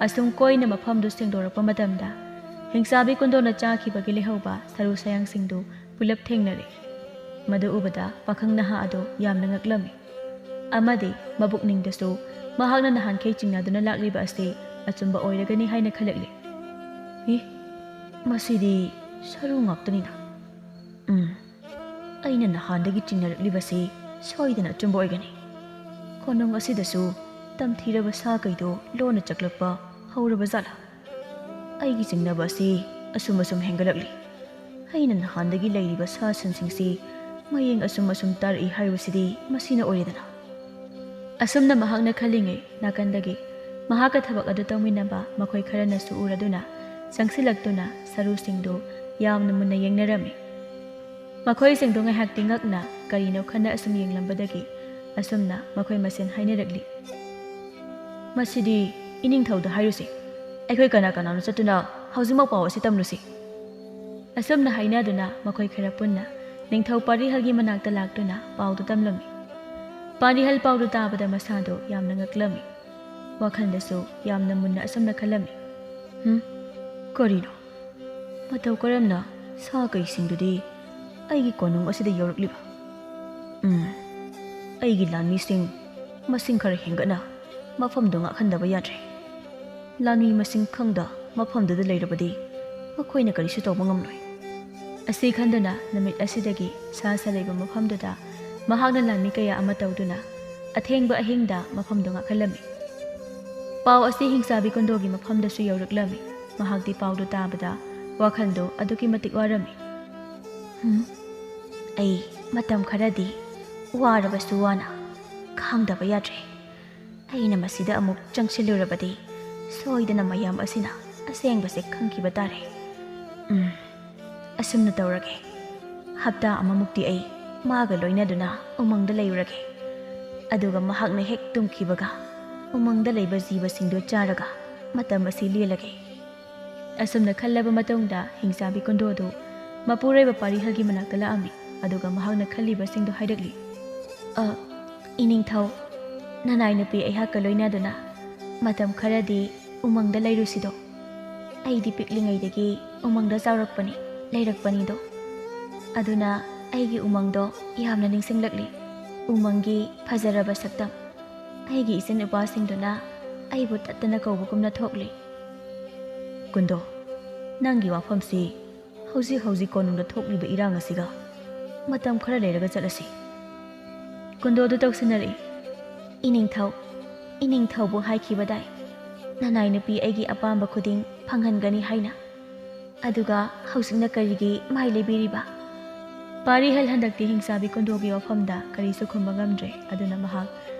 ꯑꯁꯨꯝ ꯀꯣꯏꯅ ꯃꯐꯝꯗꯨ ꯁꯦꯡꯗꯣꯔꯛꯄ ꯃꯇꯝꯗ ꯍꯤꯡꯆꯥꯕꯤ ꯀꯨꯟꯗꯣꯅ ꯆꯥꯈꯤꯕꯒꯤ ꯂꯩꯍꯧꯕ ꯁꯔꯨ ꯁꯌꯥꯡꯁꯤꯡꯗꯨ ꯄꯨꯂꯞ ꯊꯦꯡꯅꯔꯦ꯫ ꯃꯗꯨ ꯎꯕꯗ ꯄꯥꯈꯪ ꯅꯍꯥ ꯑꯗꯨ ꯌꯥꯝꯅ ꯉꯛꯂꯝꯃꯤ꯫ ꯑꯃꯗꯤ ꯃꯕꯨꯛꯅꯤꯡꯗꯁꯨ ꯃꯍꯥꯛꯅ ꯅꯍꯥꯟꯈꯩ ꯆꯤꯡꯅꯗꯨꯅ ꯂꯥꯛꯂꯤꯕ ꯑꯁꯤ ꯑꯆꯨꯝꯕ ꯑꯣꯏꯔꯒꯅꯤ ꯍꯥꯏꯅ ꯈꯜꯂꯛꯂꯤ꯫ "ꯑꯦ, ꯃꯁꯤꯗꯤ ꯁꯔꯨ ꯉꯥꯛꯇꯅꯤꯅ꯫ ꯎꯝ, ꯑꯩꯅ ꯅꯍꯥꯟꯗꯒꯤ ꯆꯤꯡꯅꯔꯛꯂꯤꯕꯁꯤ ꯁꯣꯏꯗꯅ ꯑꯆꯨꯝꯕ ꯑꯣꯏꯒꯅꯤ꯫ ꯀꯣꯅꯨꯡ ꯑꯁꯤꯗꯁꯨ ꯇꯝꯊꯤꯔꯕ ꯁꯥ ꯀꯩꯗꯣ ꯂꯣꯟꯅ ꯆꯪꯂꯛꯄ ꯍꯧꯔꯕ ꯖꯥꯠꯂꯥ? ꯑꯩꯒꯤ ꯆꯤꯡꯅꯕ ꯑꯁꯤ ꯑꯁꯨꯝ ꯑꯁꯨꯝ ꯍꯦꯟꯒꯠꯂꯛꯂꯤ꯫ ꯑꯩꯅ ꯅꯍꯥꯟꯗꯒꯤ ꯂꯩꯔꯤꯕ ꯁꯥ ꯁꯟꯁꯤꯡꯁꯤ ꯃꯌꯦꯡ ꯑꯁꯨꯝ ꯑꯁꯨꯝ ꯇꯥꯔꯛꯏ ꯍꯥꯏꯕꯁꯤꯗꯤ ꯃꯁꯤꯅ ꯑꯣꯏꯔꯦꯗꯅ꯫ ꯑꯁꯨꯝꯅ ꯃꯍꯥꯛꯅ ꯈꯜꯂꯤꯉꯩ ꯅꯥꯀꯟꯗꯒꯤ ꯃꯍꯥꯛꯀ ꯊꯕꯛ ꯑꯗꯨ ꯇꯧꯃꯤꯟꯅꯕ ꯃꯈꯣꯏ ꯈꯔꯅꯁꯨ ꯎꯔꯗꯨꯅ ꯆꯪꯁꯤꯜꯂꯛꯇꯨꯅ ꯁꯔꯨꯁꯤꯡꯗꯨ ꯌꯥꯝꯅ ꯃꯨꯟꯅ ꯌꯦꯡꯅꯔꯝꯃꯤ꯫ ꯃꯈꯣꯏꯁꯤꯡꯗꯨ ꯉꯥꯏꯍꯥꯛꯇꯤ ꯉꯛꯅ ꯀꯔꯤꯅꯣ ꯈꯟꯅ ꯑꯁꯨꯝ ꯌꯦꯡꯂꯝꯕꯗꯒꯤ ꯑꯁꯨꯝꯅ ꯃꯈꯣꯏ ꯃꯁꯦꯟ ꯍꯥꯏꯅꯔꯛꯂꯤ꯫ "ꯃꯁꯤꯗꯤ ꯏꯅꯤꯡꯊꯧꯗ ꯍꯥꯏꯔꯨꯁꯤ꯫ ꯑꯩꯈꯣꯏ ꯀꯅꯥ ꯀꯅꯥꯅꯣ ꯆꯠꯇꯨꯅ ꯍꯧꯖꯤꯛꯃꯛ ꯄꯥꯎ ꯑꯁꯤ ꯇꯝꯂꯨꯁꯤ꯫" ꯑꯁꯨꯝꯅ ꯍꯥꯏꯅꯗꯨꯅ ꯃꯈꯣꯏ ꯈꯔ ꯄꯨꯟꯅ ꯅꯤꯡꯊꯧ ꯄꯥꯔꯤꯍꯜꯒꯤ ꯃꯅꯥꯛꯇ ꯂꯥꯛꯇꯨꯅ ꯄꯥꯎꯗꯨ ꯇꯝꯂꯝꯃꯤ꯫ ꯄꯥꯔꯤꯍꯜ ꯄꯥꯎꯗꯨ ꯇꯥꯕꯗ ꯃꯁꯥꯗꯨ ꯌꯥꯝꯅ ꯉꯛꯂꯝꯃꯤ꯫ ꯋꯥꯈꯜꯗꯁꯨ ꯌꯥꯝꯅ ꯃꯨꯟꯅ ꯑꯁꯨꯝꯅ ꯈꯜꯂꯝꯃꯤ꯫ "ꯍꯨꯝ? ꯀꯔꯤꯅꯣ? ꯃꯇꯧ ꯀꯔꯝꯅ ꯁꯥ ꯀꯩꯁꯤꯡꯗꯨꯗꯤ ꯑꯩꯒꯤ ꯀꯣꯅꯨꯡ ꯑꯁꯤꯗ ꯌꯧꯔꯛꯂꯤꯕ? ꯎꯝ, ꯑꯩꯒꯤ ꯂꯥꯟꯃꯤꯁꯤꯡ ꯃꯁꯤꯡ ꯈꯔ ꯍꯦꯟꯒꯠꯅ ꯃꯐꯝꯗꯨ ꯉꯥꯛꯍꯟꯗꯕ ꯌꯥꯗ꯭ꯔꯦ꯫ ꯂꯥꯟꯃꯤ ꯃꯁꯤꯡ ꯈꯪꯗ ꯃꯐꯝꯗꯨꯗ ꯂꯩꯔꯕꯗꯤ ꯃꯈꯣꯏꯅ ꯀꯔꯤꯁꯨ ꯇꯧꯕ ꯉꯝꯂꯣꯏ꯫" ꯑꯁꯤ ꯈꯟꯗꯨꯅ ꯅꯨꯃꯤꯠ ꯑꯁꯤꯗꯒꯤ ꯁꯥ ꯁꯥ ꯂꯩꯕ ꯃꯐꯝꯗꯨꯗ ꯃꯍꯥꯛꯅ ꯂꯥꯟꯃꯤ ꯀꯌꯥ ꯑꯃ ꯇꯧꯗꯨꯅ ꯑꯊꯦꯡꯕ ꯑꯍꯤꯡꯗ ꯃꯐꯝꯗꯨ ꯉꯥꯛꯍꯜꯂꯝꯃꯤ꯫ ꯄꯥꯎ ꯑꯁꯤ ꯍꯤꯡꯆꯥꯕꯤ ꯀꯨꯟꯗꯣꯒꯤ ꯃꯐꯝꯗꯁꯨ ꯌꯧꯔꯛꯂꯝꯃꯤ꯫ ꯃꯍꯥꯛꯇꯤ ꯄꯥꯎꯗꯨ ꯇꯥꯕꯗ ꯋꯥꯈꯜꯗꯨ ꯑꯗꯨꯛꯀꯤ ꯃꯇꯤꯛ ꯋꯥꯔꯝꯃꯤ꯫ "ꯍꯨꯝ, ꯑꯩ ꯃꯇꯝ ꯈꯔꯗꯤ ꯋꯥꯔꯕꯁꯨ ꯋꯥꯅ ꯈꯥꯡꯗꯕ ꯌꯥꯗ꯭ꯔꯦ꯫ ꯑꯩꯅ ꯃꯁꯤꯗ ꯑꯃꯨꯛ ꯆꯪꯁꯤꯜꯂꯨꯔꯕꯗꯤ ꯁꯣꯏꯗꯅ ꯃꯌꯥꯝ ꯑꯁꯤꯅ ꯑꯁꯦꯡꯕꯁꯦ ꯈꯪꯈꯤꯕ ꯇꯥꯔꯦ꯫ ꯎꯝ, ꯑꯁꯨꯝꯅ ꯇꯧꯔꯒꯦ꯫ ꯍꯞꯇꯥ ꯑꯃꯃꯨꯛꯇꯤ ꯑꯩ ꯃꯥꯒ ꯂꯣꯏꯅꯗꯨꯅ ꯎꯃꯪꯗ ꯂꯩꯔꯨꯔꯒꯦ꯫ ꯑꯗꯨꯒ ꯃꯍꯥꯛꯅ ꯍꯦꯛ ꯇꯨꯝꯈꯤꯕꯒ ꯎꯃꯪꯗ ꯂꯩꯕ ꯖꯤꯕꯁꯤꯡꯗꯨ ꯆꯥꯔꯒ ꯃꯇꯝ ꯑꯁꯤ ꯂꯦꯜꯂꯒꯦ꯫" ꯑꯁꯨꯝꯅ ꯈꯜꯂꯕ ꯃꯇꯨꯡꯗ ꯍꯤꯡꯆꯥꯕꯤ ꯀꯨꯟꯗꯣꯗꯨ ꯃꯄꯨꯔꯣꯏꯕ ꯄꯥꯔꯤꯍꯜꯒꯤ ꯃꯅꯥꯛꯇ ꯂꯥꯛꯑꯝꯃꯤ꯫ ꯑꯗꯨꯒ ꯃꯍꯥꯛꯅ ꯈꯜꯂꯤꯕꯁꯤꯡꯗꯨ ꯍꯥꯏꯔꯛꯂꯤ꯫ "ꯑ, ꯏꯅꯤꯡꯊꯧ, ꯅꯅꯥꯏ ꯅꯨꯄꯤ ꯑꯩꯍꯥꯛꯀ ꯂꯣꯏꯅꯗꯨꯅ ꯃꯇꯝ ꯈꯔꯗꯤ ꯎꯃꯪꯗ ꯂꯩꯔꯨꯁꯤꯗꯣ꯫ ꯑꯩꯗꯤ ꯄꯤꯛꯂꯤꯉꯩꯗꯒꯤ ꯎꯃꯪꯗ ꯆꯥꯎꯔꯛꯄꯅꯤ, ꯂꯩꯔꯛꯄꯅꯤꯗꯣ꯫ ꯑꯗꯨꯅ ꯑꯩꯒꯤ ꯎꯃꯪꯗꯣ ꯌꯥꯝꯅ ꯅꯤꯡꯁꯤꯡꯂꯛꯂꯤ꯫ ꯎꯃꯪꯒꯤ ꯐꯖꯔꯕ ꯁꯛꯇꯝ꯫ ꯑꯩꯒꯤ ꯏꯆꯤꯟ ꯏꯄꯥꯁꯤꯡꯗꯨꯅ ꯑꯩꯕꯨ ꯇꯠꯇꯅ ꯀꯧꯕꯒꯨꯝꯅ ꯊꯣꯛꯂꯤ꯫" "ꯀꯨꯟꯗꯣ, ꯅꯪꯒꯤ ꯋꯥꯐꯝꯁꯤ ꯍꯧꯖꯤꯛ ꯍꯧꯖꯤꯛ ꯀꯣꯅꯨꯡꯗ ꯊꯣꯛꯂꯤꯕ ꯏꯔꯥꯡ ꯑꯁꯤꯒ ꯃꯇꯝ ꯈꯔ ꯂꯩꯔꯒ ꯆꯠꯂꯁꯤ꯫" ꯀꯨꯟꯗꯣꯗꯨ ꯇꯧꯁꯤꯟꯅꯔꯛꯏ꯫ "ꯏꯅꯤꯡꯊꯧ, ꯏꯅꯤꯡꯊꯧꯕꯨ ꯍꯥꯏꯈꯤꯕꯗꯥꯏ, ꯅꯅꯥꯏ ꯅꯨꯄꯤ ꯑꯩꯒꯤ ꯑꯄꯥꯝꯕ ꯈꯨꯗꯤꯡ ꯐꯪꯍꯟꯒꯅꯤ ꯍꯥꯏꯅ꯫ ꯑꯗꯨꯒ ꯍꯧꯖꯤꯛꯅ ꯀꯔꯤꯒꯤ ꯃꯥꯏ ꯂꯩꯕꯤꯔꯤꯕ?" ꯄꯥꯔꯤꯍꯜ ꯍꯟꯗꯛꯇꯤ ꯍꯤꯡꯆꯥꯕꯤ ꯀꯨꯟꯗꯣꯒꯤ ꯋꯥꯐꯝꯗ ꯀꯔꯤꯁꯨ ꯈꯨꯝꯕ ꯉꯝꯗ꯭ꯔꯦ꯫ ꯑꯗꯨꯅ ꯃꯍꯥꯛ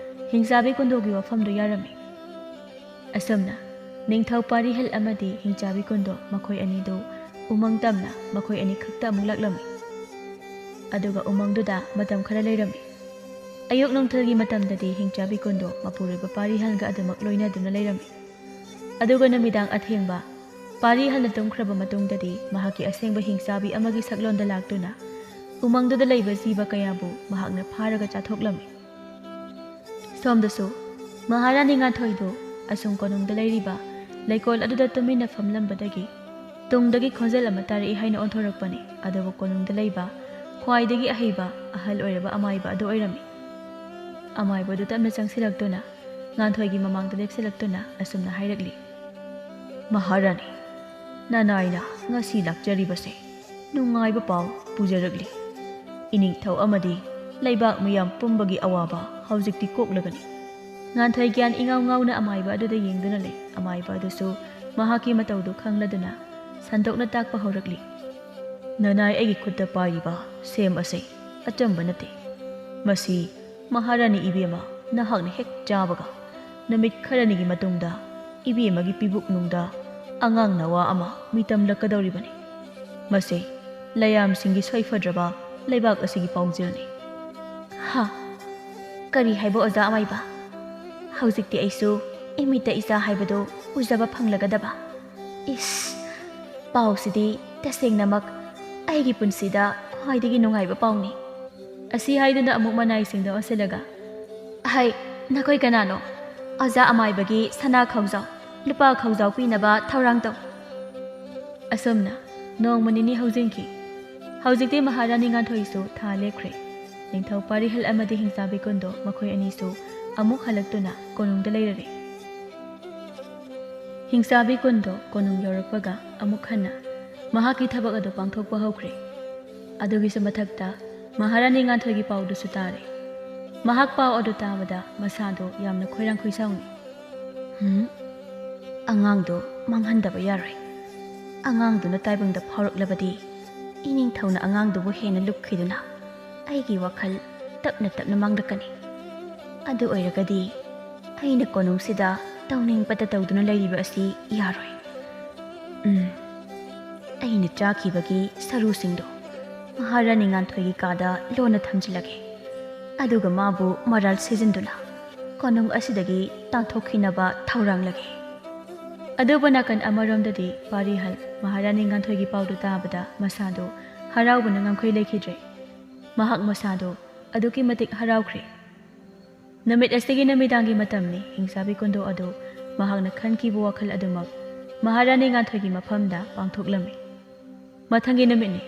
ꯍꯤꯡꯆꯥꯕꯤ ꯀꯨꯟꯗꯣꯒꯤ ꯋꯥꯐꯝꯗꯨ ꯌꯥꯔꯝꯃꯤ꯫ ꯑꯁꯨꯝꯅ ꯅꯤꯡꯊꯧ ꯄꯥꯔꯤꯍꯜ ꯑꯃꯗꯤ ꯍꯤꯡꯆꯥꯕꯤ ꯀꯨꯟꯗꯣ ꯃꯈꯣꯏ ꯑꯅꯤꯗꯨ ꯎꯃꯪ ꯇꯝꯅ ꯃꯈꯣꯏ ꯑꯅꯤ ꯈꯛꯇ ꯑꯃꯨꯛ ꯂꯥꯛꯂꯝꯃꯤ꯫ ꯑꯗꯨꯒ ꯎꯃꯪꯗꯨꯗ ꯃꯇꯝ ꯈꯔ ꯂꯩꯔꯝꯃꯤ꯫ ꯑꯌꯨꯛ ꯅꯨꯡꯊꯤꯜꯒꯤ ꯃꯇꯝꯗꯗꯤ ꯍꯤꯡꯆꯥꯕꯤ ꯀꯨꯟꯗꯣ ꯃꯄꯨꯔꯣꯏꯕ ꯄꯥꯔꯤꯍꯜꯒ ꯑꯗꯨꯃꯛ ꯂꯣꯏꯅꯗꯨꯅ ꯂꯩꯔꯝꯃꯤ꯫ ꯑꯗꯨꯒ ꯅꯨꯃꯤꯗꯥꯡ ꯑꯊꯦꯡꯕ ꯄꯥꯔꯤꯍꯜꯅ ꯇꯨꯝꯈ꯭ꯔꯕ ꯃꯇꯨꯡꯗꯗꯤ ꯃꯍꯥꯛꯀꯤ ꯑꯁꯦꯡꯕ ꯍꯤꯡꯆꯥꯕꯤ ꯑꯃꯒꯤ ꯁꯛꯂꯣꯟꯗ ꯂꯥꯛꯇꯨꯅ ꯎꯃꯪꯗꯨꯗ ꯂꯩꯕ ꯖꯤꯕ ꯀꯌꯥꯕꯨ ꯃꯍꯥꯛꯅ ꯐꯥꯔꯒ ꯆꯥꯊꯣꯛꯂꯝꯃꯤ꯫ ꯁꯣꯝꯗꯁꯨ ꯃꯍꯥꯔꯥꯅꯤ ꯉꯥꯟꯊꯣꯏꯗꯨ ꯑꯁꯨꯝ ꯀꯣꯅꯨꯡꯗ ꯂꯩꯔꯤꯕ ꯂꯩꯀꯣꯜ ꯑꯗꯨꯗ ꯇꯨꯃꯤꯟꯅ ꯐꯝꯂꯝꯕꯗꯒꯤ ꯇꯨꯡꯗꯒꯤ ꯈꯣꯟꯖꯦꯜ ꯑꯃ ꯇꯥꯔꯛꯏ ꯍꯥꯏꯅ ꯑꯣꯟꯊꯣꯔꯛꯄꯅꯤ꯫ ꯑꯗꯨꯕꯨ ꯀꯣꯅꯨꯡꯗ ꯂꯩꯕ ꯈ꯭ꯋꯥꯏꯗꯒꯤ ꯑꯍꯩꯕ ꯑꯍꯜ ꯑꯣꯏꯔꯕ ꯑꯃꯥꯏꯕ ꯑꯗꯨ ꯑꯣꯏꯔꯝꯃꯤ꯫ ꯑꯃꯥꯏꯕ ꯑꯗꯨ ꯇꯞꯅ ꯆꯪꯁꯤꯜꯂꯛꯇꯨꯅ ꯉꯥꯟꯊꯣꯏꯒꯤ ꯃꯃꯥꯡꯗ ꯂꯦꯞꯁꯤꯜꯂꯛꯇꯨꯅ ꯑꯁꯨꯝꯅ ꯍꯥꯏꯔꯛꯂꯤ, "ꯃꯍꯥꯔꯥꯅꯤ, ꯅꯅꯥꯏꯅ ꯉꯁꯤ ꯂꯥꯛꯆꯔꯤꯕꯁꯦ ꯅꯨꯡꯉꯥꯏꯕ ꯄꯥꯎ ꯄꯨꯖꯔꯛꯂꯤ꯫ ꯏꯅꯤꯡꯊꯧ ꯑꯃꯗꯤ ꯂꯩꯕꯥꯛ ꯃꯤꯌꯥꯝ ꯄꯨꯝꯕꯒꯤ ꯑꯋꯥꯕ ꯍꯧꯖꯤꯛꯇꯤ ꯀꯣꯛꯂꯒꯅꯤ꯫" ꯉꯥꯟꯊꯣꯏ ꯒ꯭ꯌꯥꯟ ꯏꯉꯥꯎ ꯉꯥꯎꯅ ꯑꯃꯥꯏꯕ ꯑꯗꯨꯗ ꯌꯦꯡꯗꯨꯅ ꯂꯩ꯫ ꯑꯃꯥꯏꯕ ꯑꯗꯨꯁꯨ ꯃꯍꯥꯛꯀꯤ ꯃꯇꯧꯗꯨ ꯈꯪꯂꯗꯨꯅ ꯁꯟꯗꯣꯛꯅ ꯇꯥꯛꯄ ꯍꯧꯔꯛꯂꯤ, "ꯅꯅꯥꯏ ꯑꯩꯒꯤ ꯈꯨꯠꯇ ꯄꯥꯏꯔꯤꯕ ꯁꯦꯝ ꯑꯁꯤ ꯑꯆꯝꯕ ꯅꯠꯇꯦ꯫ ꯃꯁꯤ ꯃꯍꯥꯔꯥꯅꯤ ꯏꯕꯦꯝꯃ ꯅꯍꯥꯛꯅ ꯍꯦꯛ ꯆꯥꯕꯒ ꯅꯨꯃꯤꯠ ꯈꯔꯅꯤꯒꯤ ꯃꯇꯨꯡꯗ ꯏꯕꯦꯝꯃꯒꯤ ꯄꯤꯕꯨꯛꯅꯨꯡꯗ ꯑꯉꯥꯡ ꯅꯋꯥ ꯑꯃ ꯃꯤꯇꯝꯂꯛꯀꯗꯧꯔꯤꯕꯅꯤ꯫ ꯃꯁꯤ ꯂꯌꯥꯝꯁꯤꯡꯒꯤ ꯁꯣꯏꯐꯗ꯭ꯔꯕ ꯂꯩꯕꯥꯛ ꯑꯁꯤꯒꯤ ꯄꯥꯎꯖꯦꯜꯅꯤ꯫" ꯍꯥ? ꯀꯔꯤ ꯍꯥꯏꯕ, ꯑꯣꯖꯥ ꯑꯃꯥꯏꯕ? ꯍꯧꯖꯤꯛꯇꯤ ꯑꯩꯁꯨ ꯏꯃꯤꯠꯇ ꯏꯆꯥ ꯍꯥꯏꯕꯗꯨ ꯎꯖꯕ ꯐꯪꯂꯒꯗꯕ꯫ ꯏꯁ, ꯄꯥꯎꯁꯤꯗꯤ ꯇꯁꯦꯡꯅꯃꯛ ꯑꯩꯒꯤ ꯄꯨꯟꯁꯤꯗ ꯈ꯭ꯋꯥꯏꯗꯒꯤ ꯅꯨꯡꯉꯥꯏꯕ ꯄꯥꯎꯅꯤ꯫ ꯑꯁꯤ ꯍꯥꯏꯗꯨꯅ ꯑꯃꯨꯛ ꯃꯅꯥꯏꯁꯤꯡꯗ ꯑꯣꯟꯁꯤꯜꯂꯒ, "ꯍꯩ, ꯅꯈꯣꯏ ꯀꯅꯥꯅꯣ? ꯑꯣꯖꯥ ꯑꯃꯥꯏꯕꯒꯤ ꯁꯅꯥ ꯈꯥꯎꯖꯥꯎ, ꯂꯨꯄꯥ ꯈꯥꯎꯖꯥꯎ ꯄꯤꯅꯕ ꯊꯧꯔꯥꯡ ꯇꯧ꯫" ꯑꯁꯨꯝꯅ ꯅꯣꯡꯃ ꯅꯤꯅꯤ ꯍꯧꯖꯤꯟꯈꯤ꯫ ꯍꯧꯖꯤꯛꯇꯤ ꯃꯍꯥꯔꯥꯅꯤ ꯉꯥꯟꯊꯣꯏꯁꯨ ꯊꯥ ꯂꯦꯞꯈ꯭ꯔꯦ꯫ ꯅꯤꯡꯊꯧ ꯄꯥꯔꯤꯍꯜ ꯑꯃꯗꯤ ꯍꯤꯡꯆꯥꯕꯤ ꯀꯨꯟꯗꯣ ꯃꯈꯣꯏ ꯑꯅꯤꯁꯨ ꯑꯃꯨꯛ ꯍꯜꯂꯛꯇꯨꯅ ꯀꯣꯅꯨꯡꯗ ꯂꯩꯔꯔꯦ꯫ ꯍꯤꯡꯆꯥꯕꯤ ꯀꯨꯟꯗꯣ ꯀꯣꯅꯨꯡ ꯌꯧꯔꯛꯄꯒ ꯑꯃꯨꯛ ꯍꯟꯅ ꯃꯍꯥꯛꯀꯤ ꯊꯕꯛ ꯑꯗꯨ ꯄꯥꯡꯊꯣꯛꯄ ꯍꯧꯈ꯭ꯔꯦ꯫ ꯑꯗꯨꯒꯤꯁꯨ ꯃꯊꯛꯇ ꯃꯍꯥꯔꯥꯅꯤ ꯉꯥꯟꯊꯣꯏꯒꯤ ꯄꯥꯎꯗꯨꯁꯨ ꯇꯥꯔꯦ꯫ ꯃꯍꯥꯛ ꯄꯥꯎ ꯑꯗꯨ ꯇꯥꯕꯗ ꯃꯁꯥꯗꯨ ꯌꯥꯝꯅ ꯈꯣꯏꯔꯥꯡ ꯈꯣꯏꯁꯥꯎꯅꯤ꯫ "ꯍꯨꯝ, ꯑꯉꯥꯡꯗꯨ ꯃꯥꯡꯍꯟꯗꯕ ꯌꯥꯔꯣꯏ꯫ ꯑꯉꯥꯡꯗꯨꯅ ꯇꯥꯏꯕꯪꯗ ꯐꯥꯎꯔꯛꯂꯕꯗꯤ ꯏꯅꯤꯡꯊꯧꯅ ꯑꯉꯥꯡꯗꯨꯕꯨ ꯍꯦꯟꯅ ꯂꯨꯞꯈꯤꯗꯨꯅ ꯑꯩꯒꯤ ꯋꯥꯈꯜ ꯇꯞꯅ ꯇꯞꯅ ꯃꯥꯡꯂꯛꯀꯅꯤ꯫ ꯑꯗꯨ ꯑꯣꯏꯔꯒꯗꯤ ꯑꯩꯅ ꯀꯣꯅꯨꯡꯁꯤꯗ ꯇꯧꯅꯤꯡꯕꯇ ꯇꯧꯗꯨꯅ ꯂꯩꯔꯤꯕ ꯑꯁꯤ ꯌꯥꯔꯣꯏ꯫ ꯎꯝ, ꯑꯩꯅ ꯆꯥꯈꯤꯕꯒꯤ ꯁꯔꯨꯁꯤꯡꯗꯣ ꯃꯍꯥꯔꯥꯅꯤ ꯉꯥꯟꯊꯣꯏꯒꯤ ꯀꯥꯗ ꯂꯣꯟꯅ ꯊꯝꯖꯤꯜꯂꯒꯦ꯫ ꯑꯗꯨꯒ ꯃꯥꯕꯨ ꯃꯔꯥꯜ ꯁꯤꯖꯤꯟꯗꯨꯅ ꯀꯣꯅꯨꯡ ꯑꯁꯤꯗꯒꯤ ꯇꯥꯟꯊꯣꯛꯈꯤꯅꯕ ꯊꯧꯔꯥꯡꯂꯒꯦ꯫" ꯑꯗꯨꯕꯨ ꯅꯥꯀꯟ ꯑꯃꯔꯣꯝꯗꯗꯤ ꯄꯥꯔꯤꯍꯜ ꯃꯍꯥꯔꯥꯅꯤ ꯉꯥꯟꯊꯣꯏꯒꯤ ꯄꯥꯎꯗꯨ ꯇꯥꯕꯗ ꯃꯁꯥꯗꯨ ꯍꯔꯥꯎꯕꯅ ꯉꯝꯈꯩ ꯂꯩꯈꯤꯗ꯭ꯔꯦ꯫ ꯃꯍꯥꯛ ꯃꯁꯥꯗꯨ ꯑꯗꯨꯛꯀꯤ ꯃꯇꯤꯛ ꯍꯔꯥꯎꯈ꯭ꯔꯦ꯫ ꯅꯨꯃꯤꯠ ꯑꯁꯤꯒꯤ ꯅꯨꯃꯤꯗꯥꯡꯒꯤ ꯃꯇꯝꯅꯤ꯫ ꯍꯤꯡꯆꯥꯕꯤ ꯀꯨꯟꯗꯣ ꯑꯗꯨ ꯃꯍꯥꯛꯅ ꯈꯟꯈꯤꯕ ꯋꯥꯈꯜ ꯑꯗꯨꯃꯛ ꯃꯍꯥꯔꯥꯅꯤ ꯉꯥꯟꯊꯣꯏꯒꯤ ꯃꯐꯝꯗ ꯄꯥꯡꯊꯣꯛꯂꯝꯃꯤ꯫ ꯃꯊꯪꯒꯤ ꯅꯨꯃꯤꯠꯅꯤ꯫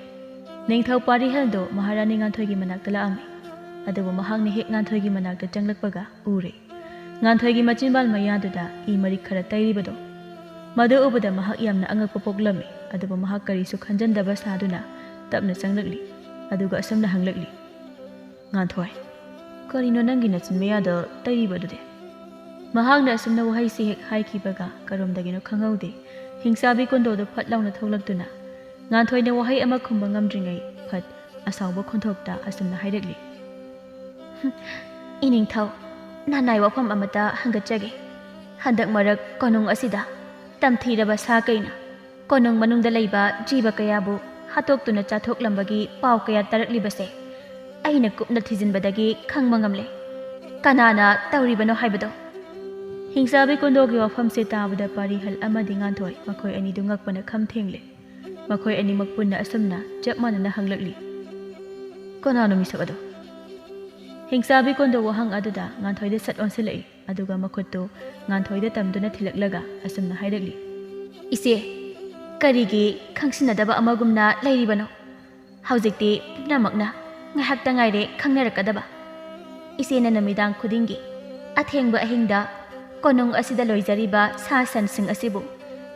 ꯅꯤꯡꯊꯧ ꯄꯥꯔꯤꯍꯜꯗꯣ ꯃꯍꯥꯔꯥꯅꯤ ꯉꯥꯟꯊꯣꯏꯒꯤ ꯃꯅꯥꯛꯇ ꯂꯥꯛꯑꯝꯃꯤ꯫ ꯑꯗꯨꯕꯨ ꯃꯍꯥꯛꯅ ꯍꯦꯛ ꯉꯥꯟꯊꯣꯏꯒꯤ ꯃꯅꯥꯛꯇ ꯆꯪꯂꯛꯄꯒ ꯎꯔꯦ꯫ ꯉꯥꯟꯊꯣꯏꯒꯤ ꯃꯆꯤꯟꯕꯥꯜ ꯃꯌꯥꯗꯨꯗ ꯏ ꯃꯔꯤꯛ ꯈꯔ ꯇꯩꯔꯤꯕꯗꯣ꯫ ꯃꯗꯨ ꯎꯕꯗ ꯃꯍꯥꯛ ꯌꯥꯝꯅ ꯑꯉꯛꯄ ꯄꯣꯛꯂꯝꯃꯤ꯫ ꯑꯗꯨꯕꯨ ꯃꯍꯥꯛ ꯀꯔꯤꯁꯨ ꯈꯟꯖꯟꯗꯕ ꯁꯥꯗꯨꯅ ꯇꯞꯅ ꯆꯪꯂꯛꯂꯤ꯫ ꯑꯗꯨꯒ ꯑꯁꯨꯝꯅ ꯍꯪꯂꯛꯂꯤ, "ꯉꯥꯟꯊꯣꯏ, ꯀꯔꯤꯅꯣ ꯅꯪꯒꯤ ꯅꯆꯤꯟ ꯃꯌꯥꯗ ꯇꯩꯔꯤꯕ ꯑꯗꯨꯗꯤ?" ꯃꯍꯥꯛꯅ ꯑꯁꯨꯝꯅ ꯋꯥꯍꯩꯁꯤ ꯍꯦꯛ ꯍꯥꯏꯈꯤꯕꯒ ꯀꯔꯣꯝꯗꯒꯤꯅꯣ ꯈꯪꯍꯧꯗꯦ, ꯍꯤꯡꯆꯥꯕꯤ ꯀꯨꯟꯗꯣꯗꯨ ꯐꯠ ꯂꯥꯎꯅ ꯊꯣꯛꯂꯛꯇꯨꯅ ꯉꯥꯟꯊꯣꯏꯅ ꯋꯥꯍꯩ ꯑꯃ ꯈꯨꯝꯕ ꯉꯝꯗ꯭ꯔꯤꯉꯩ ꯐꯠ ꯑꯁꯥꯎꯕ ꯈꯣꯟꯊꯣꯛꯇ ꯑꯁꯨꯝꯅ ꯍꯥꯏꯔꯛꯂꯤ, "ꯏꯅꯤꯡꯊꯧ, ꯅꯅꯥꯏ ꯋꯥꯐꯝ ꯑꯃꯇ ꯍꯪꯒꯠꯆꯒꯦ꯫ ꯍꯟꯗꯛ ꯃꯔꯛ ꯀꯣꯅꯨꯡ ꯑꯁꯤꯗ ꯇꯝꯊꯤꯔꯕ ꯁꯥ ꯀꯩꯅ ꯀꯣꯅꯨꯡ ꯃꯅꯨꯡꯗ ꯂꯩꯕ ꯖꯤꯕ ꯀꯌꯥꯕꯨ ꯍꯥꯠꯇꯣꯛꯇꯨꯅ ꯆꯥꯊꯣꯛꯂꯝꯕꯒꯤ ꯄꯥꯎ ꯀꯌꯥ ꯇꯥꯔꯛꯂꯤꯕꯁꯦ ꯑꯩꯅ ꯀꯨꯞꯅ ꯊꯤꯖꯤꯟꯕꯗꯒꯤ ꯈꯪꯕ ꯉꯝꯂꯦ꯫ ꯀꯅꯥꯅ ꯇꯧꯔꯤꯕꯅꯣ ꯍꯥꯏꯕꯗꯣ?" ꯍꯤꯡꯆꯥꯕꯤ ꯀꯨꯟꯗꯣꯒꯤ ꯋꯥꯐꯝꯁꯦ ꯇꯥꯕꯗ ꯄꯥꯔꯤꯍꯜ ꯑꯃꯗꯤ ꯉꯥꯟꯊꯣꯏ ꯃꯈꯣꯏ ꯑꯅꯤꯗꯨ ꯉꯛꯄꯅ ꯈꯝ ꯊꯦꯡꯂꯦ꯫ ꯃꯈꯣꯏ ꯑꯅꯤꯃꯛ ꯄꯨꯟꯅ ꯑꯁꯨꯝꯅ ꯆꯞ ꯃꯥꯟꯅꯅ ꯍꯪꯂꯛꯂꯤ, "ꯀꯅꯥꯅꯣ ꯃꯤꯁꯛ ꯑꯗꯣ?" ꯍꯤꯡꯆꯥꯕꯤ ꯀꯨꯟꯗꯣ ꯋꯥꯍꯪ ꯑꯗꯨꯗ ꯉꯥꯟꯊꯣꯏꯗ ꯁꯠ ꯑꯣꯟꯁꯤꯜꯂꯛꯏ꯫ ꯑꯗꯨꯒ ꯃꯈꯨꯠꯇꯨ ꯉꯥꯟꯊꯣꯏꯗ ꯇꯝꯗꯨꯅ ꯊꯤꯜꯂꯛꯂꯒ ꯑꯁꯨꯝꯅ ꯍꯥꯏꯔꯛꯂꯤ, "ꯏꯆꯦ, ꯀꯔꯤꯒꯤ ꯈꯪꯁꯤꯟꯅꯗꯕ ꯑꯃꯒꯨꯝꯅ ꯂꯩꯔꯤꯕꯅꯣ? ꯍꯧꯖꯤꯛꯇꯤ ꯄꯨꯝꯅꯃꯛꯅ ꯉꯥꯏꯍꯥꯛꯇ ꯉꯥꯏꯔꯦ ꯈꯪꯅꯔꯛꯀꯗꯕ꯫ ꯏꯆꯦꯅ ꯅꯨꯃꯤꯗꯥꯡ ꯈꯨꯗꯤꯡꯒꯤ ꯑꯊꯦꯡꯕ ꯑꯍꯤꯡꯗ ꯀꯣꯅꯨꯡ ꯑꯁꯤꯗ ꯂꯣꯏꯖꯔꯤꯕ ꯁꯥ ꯁꯟꯁꯤꯡ ꯑꯁꯤꯕꯨ